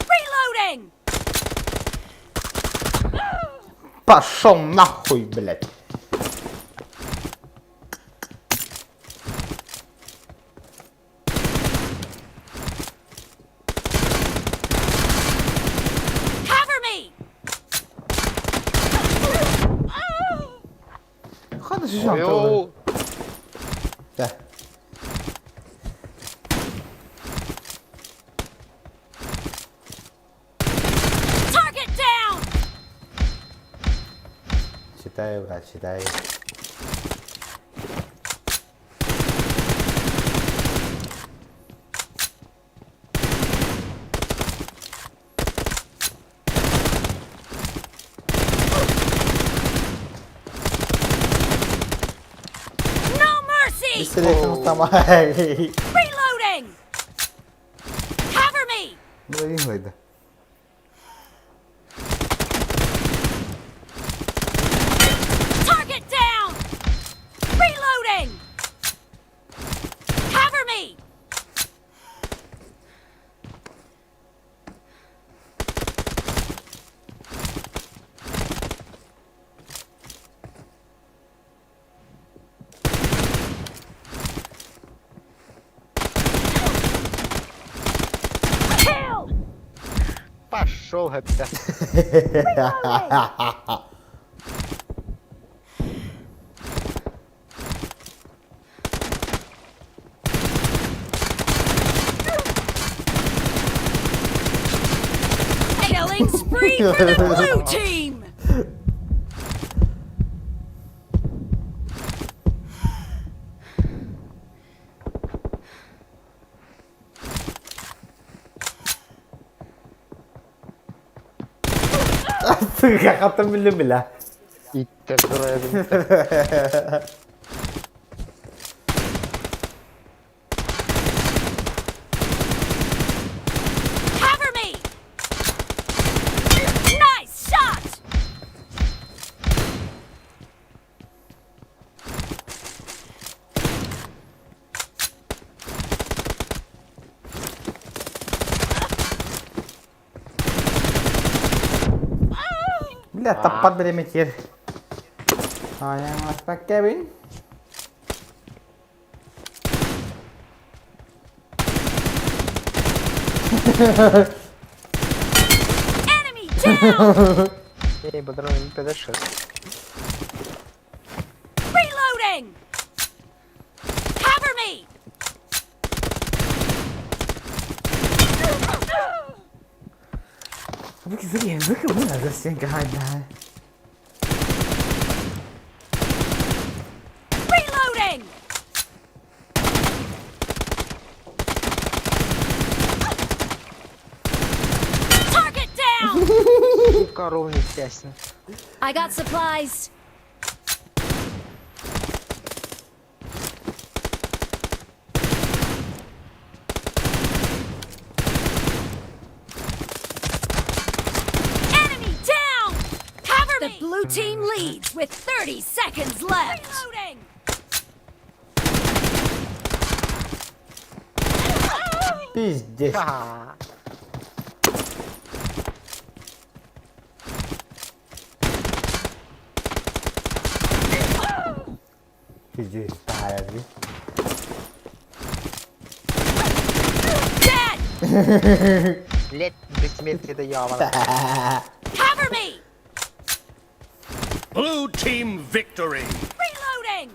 Reloading! Пошел нахуй, блядь. Cover me! Хода Ой, Да. Target down! Читаю, брат, читаю. Пистолетом там. Reloading! Cover me! Блин, да. Target down! Reloading! Cover me! Kill! Пошел, это. Killing spree for the blue team! Хаттан биллим била. Иттер турайбын. Cover me! Nice shot! Бля, таппат бириметер. Аяң Кевин. Enemy down! Эй, патрон МПД-6. Reloading! Cover me! Reloading! Target down! Сука, ровный тясно. I got supplies. Enemy down! Cover me! The blue team leads with 30 seconds left. Reloading! Пиздец. Ха-ха. Пиздец. Таяр. Dead! Блять, бессмертие это явно. Cover me! Blue team victory. Reloading!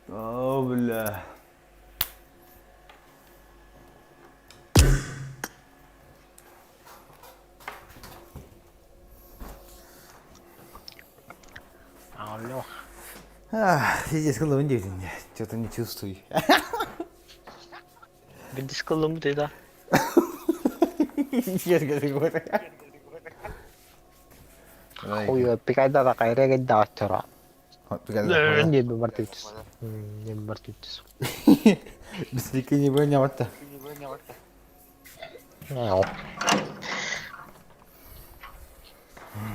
О, бля. Алло. Пиздец, кылыбын дейсің. Что-то не чувствую. Видишь, колумб ты, да? Хуй, пикайда да кайра да ачара. Не бартытыс. Не бартытыс. Быстрее не понял-то.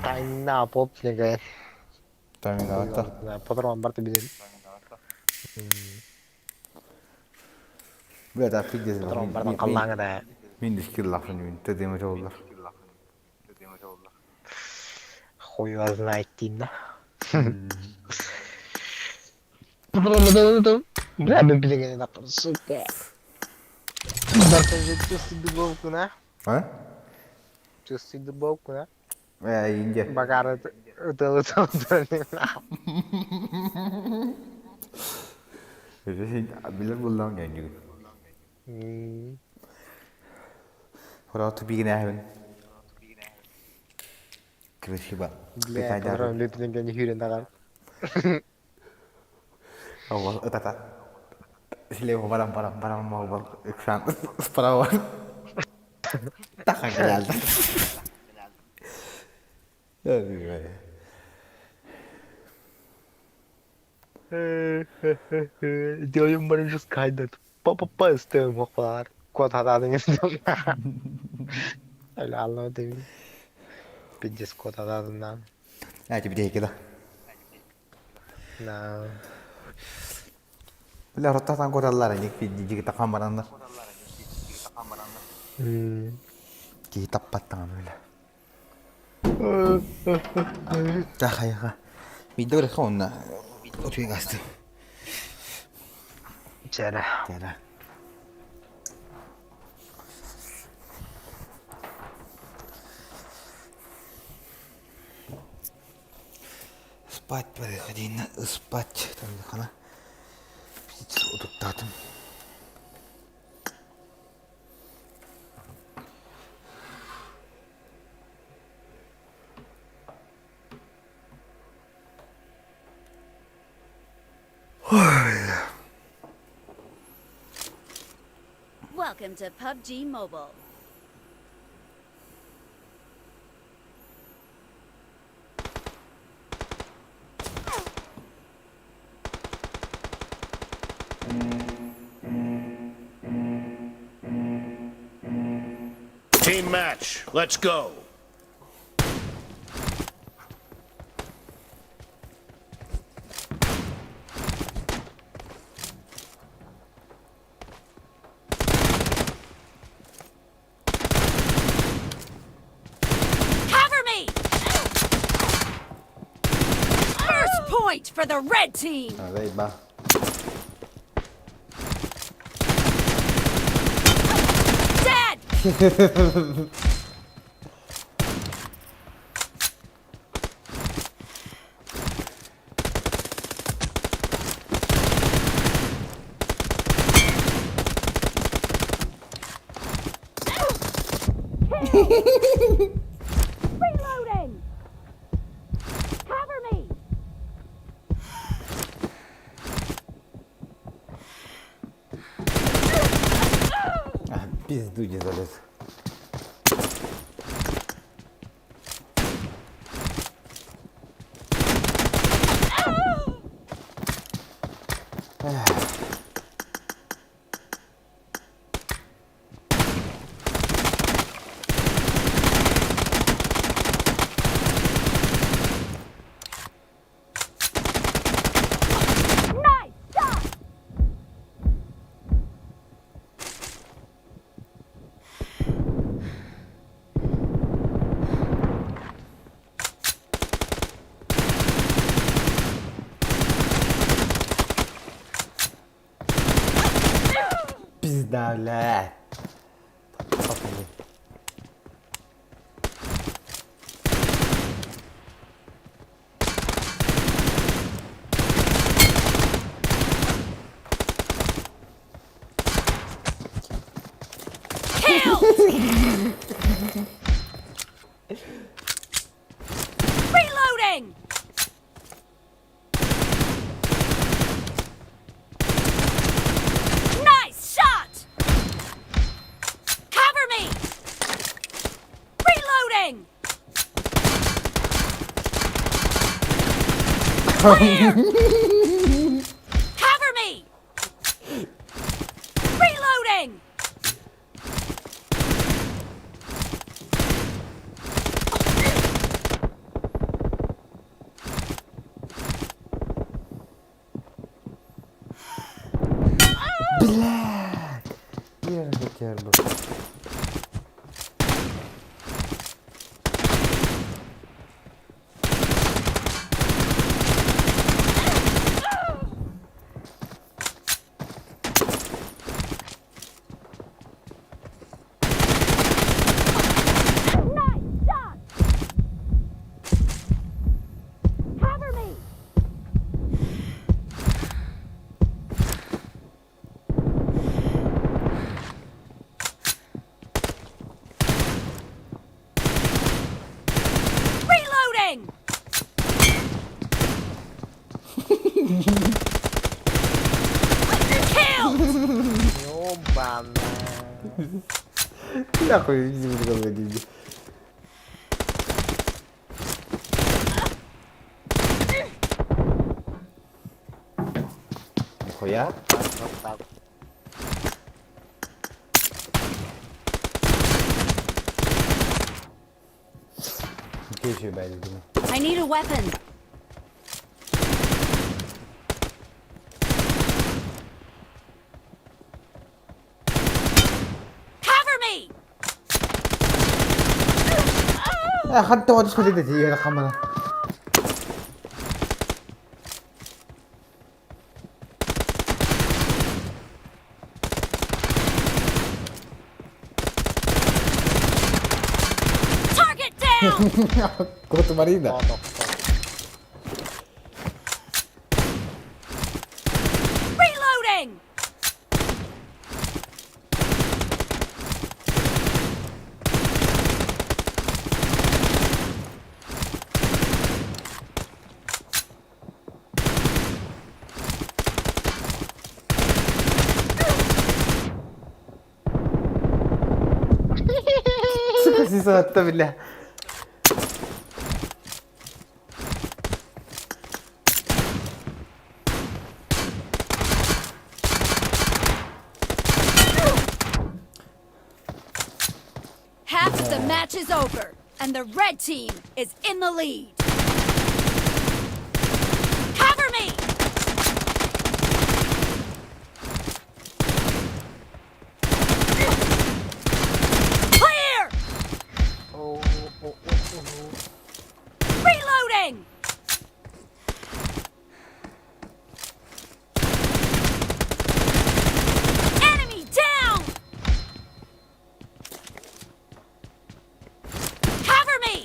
Тайна поп неге. Тайна Патрон барты биден. Бля, да пиздец. Патрон бартан каллаңа да. Мин дискил лафын мин тедеме жолдар. Хуй вас знает тинна. Бля, мен билеген да сука. Барты же чувствует дубовку, на? А? Чувствует дубовку, на? Э, инде. Багар это Билер булдан гәнгү. Хора тупигин әһен. Красиво. Бля, патрон лепнеген хүрен даган. Вот это слева баран баран баран баран ыксаан справа тахан кэлэлдэ. Диойум баран жускайдат. Па-па-па ыстыам хохлаар. Кот хатаадың Öyle anlamadım. Пиздец кот хатаадын А тебе дейки да. На. Бля, роттатан көраллар ник жиги тахан бараннар. Киһи таппаттаҕын бile. Тахайга. Биирдэ көрөххө онно утуйан астым. Чэрэ. Чэрэ. Спать переходи спать там хана. Утуктаатым. Welcome to PUBG Mobile. Team match. Let's go. Cover me! First point for the red team! Заеба. Dead! Reloading! Cover me! А, пизду не залез. Nice shot! Пизда, бля. Похуй. Kill! Reloading! Nice shot! Cover me! Reloading! Clear! Cover me! Reloading! Блядь! Я хотел бы. Nice shot! Cover me! Нахуй, иди в голову, иди. Нихуя? I need a weapon. Cover me! Хатта вот смотри, я хамана. Target down! Кот Марина. Reloading! Сука, сисатта, бля. Half of the match is over, and the red team is in the lead. Cover me! Clear! Reloading! Enemy down! Cover me!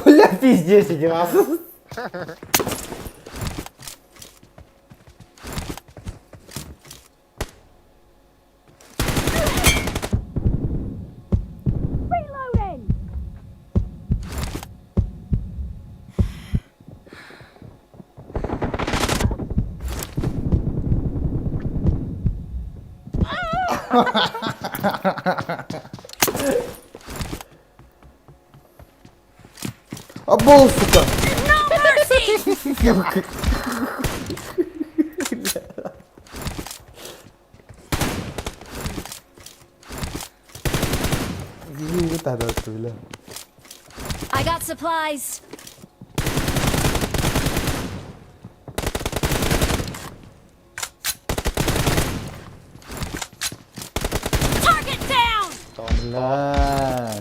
Бля, пиздец, иди раз. Reloading! Обол, сука. No mercy! I got supplies. Target down! Бля.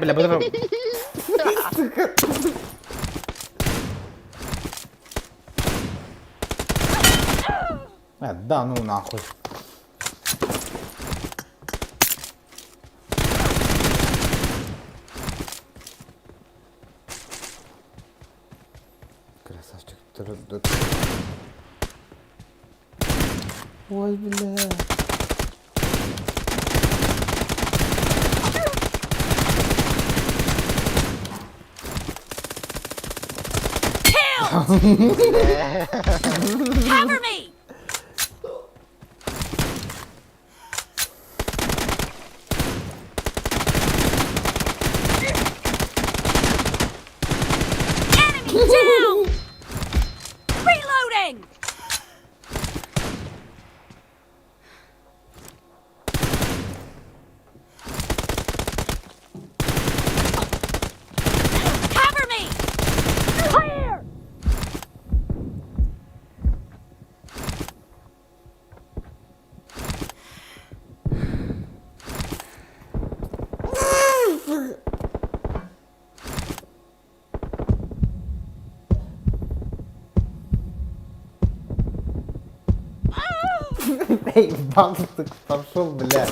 Бля, бля. Сука. Да ну нахуй. Красавчик. Ой, бля. Cover me! Enemy down! Reloading! Cover me! Clear! Эй, бабстик, пошел, бля.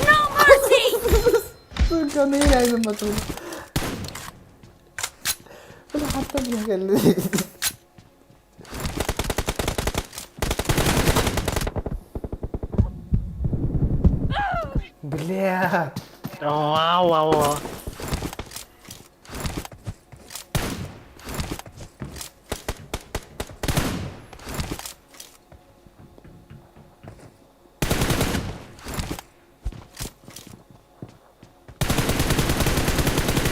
No mercy! Сука, не батыл. Бля, хатта бля кэлли. Бля. Вау, вау, вау.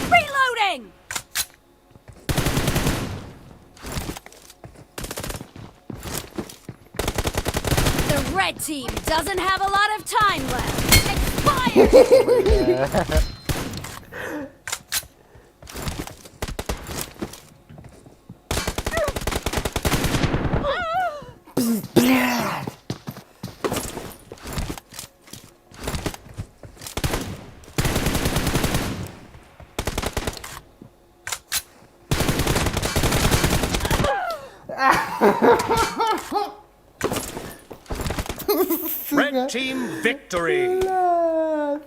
Reloading! The red team doesn't have a lot of time left. Expired! Блядь! Red team victory! Блядь!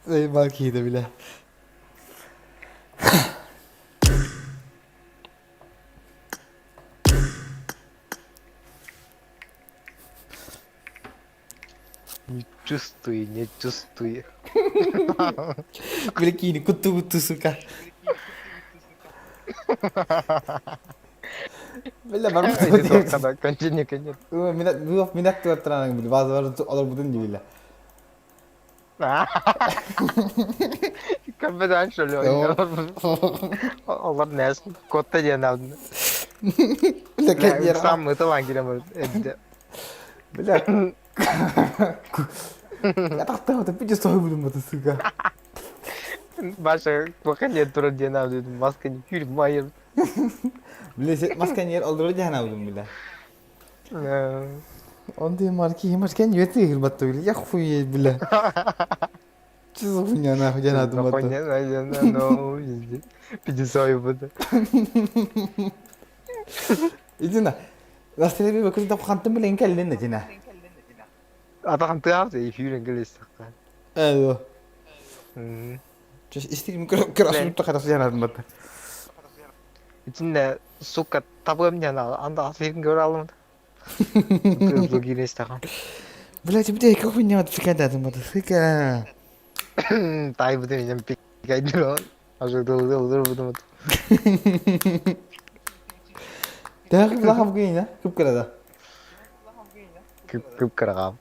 Заебал киһитэ бile. Не чувствую, не чувствую. Бile киини кутту-кутту, сука. Бile Эти тоққада кончение конец. Минат туаттараан били база бар олорбутун дибиле. Капитан что ли? Олар нәс котта диэн алдын. Бile кеньер. Сам ытылан кирем эдде. Бля. Я тахта вот пиздец сой будем вот сука. Баша бака не турар диэн алдын. Маска не күр майыр. Бile маска нер олдура жана будем бile. Онды марки маркен юети хилбатты бile. Я хуй бile. Че за хуйня нахуй жана думатты. Хуйня, ну, везде. Пиздец буду. Идина. Настелеби бакыр да хантын билен келдин дина. Атахан тыгап эфирен келесакка. Эйо. Истирим красун та хатас жана думатты. Итинне сука табым жана анда асырын көрө алым. Кызыл кирестахан. Блять, бля, как хуйня вот пикада думатты, сука. Тай бутын мен пикайдыр. Ажы дыл дыл дыл бутын. Тағы лахам күйін, а? Көп кіреді. Күп күп кыргап.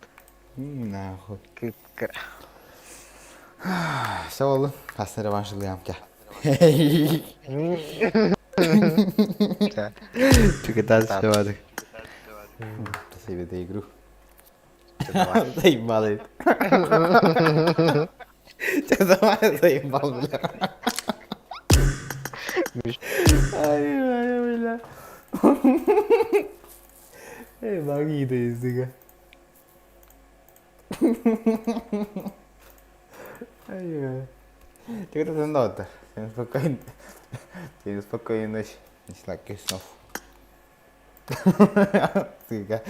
Нахуй. Күп кыр. Все oldu. Hasta revanşılıyam ki. Чекатас шавадык. Спасибо за игру. Заебал это. Че давай заебал, бля. Ай, ай, бля. Эй, магида языка. Ай, ай. Чекатас нота. Всем спокойно. Всем спокойной ночи. И сладких снов. Сука.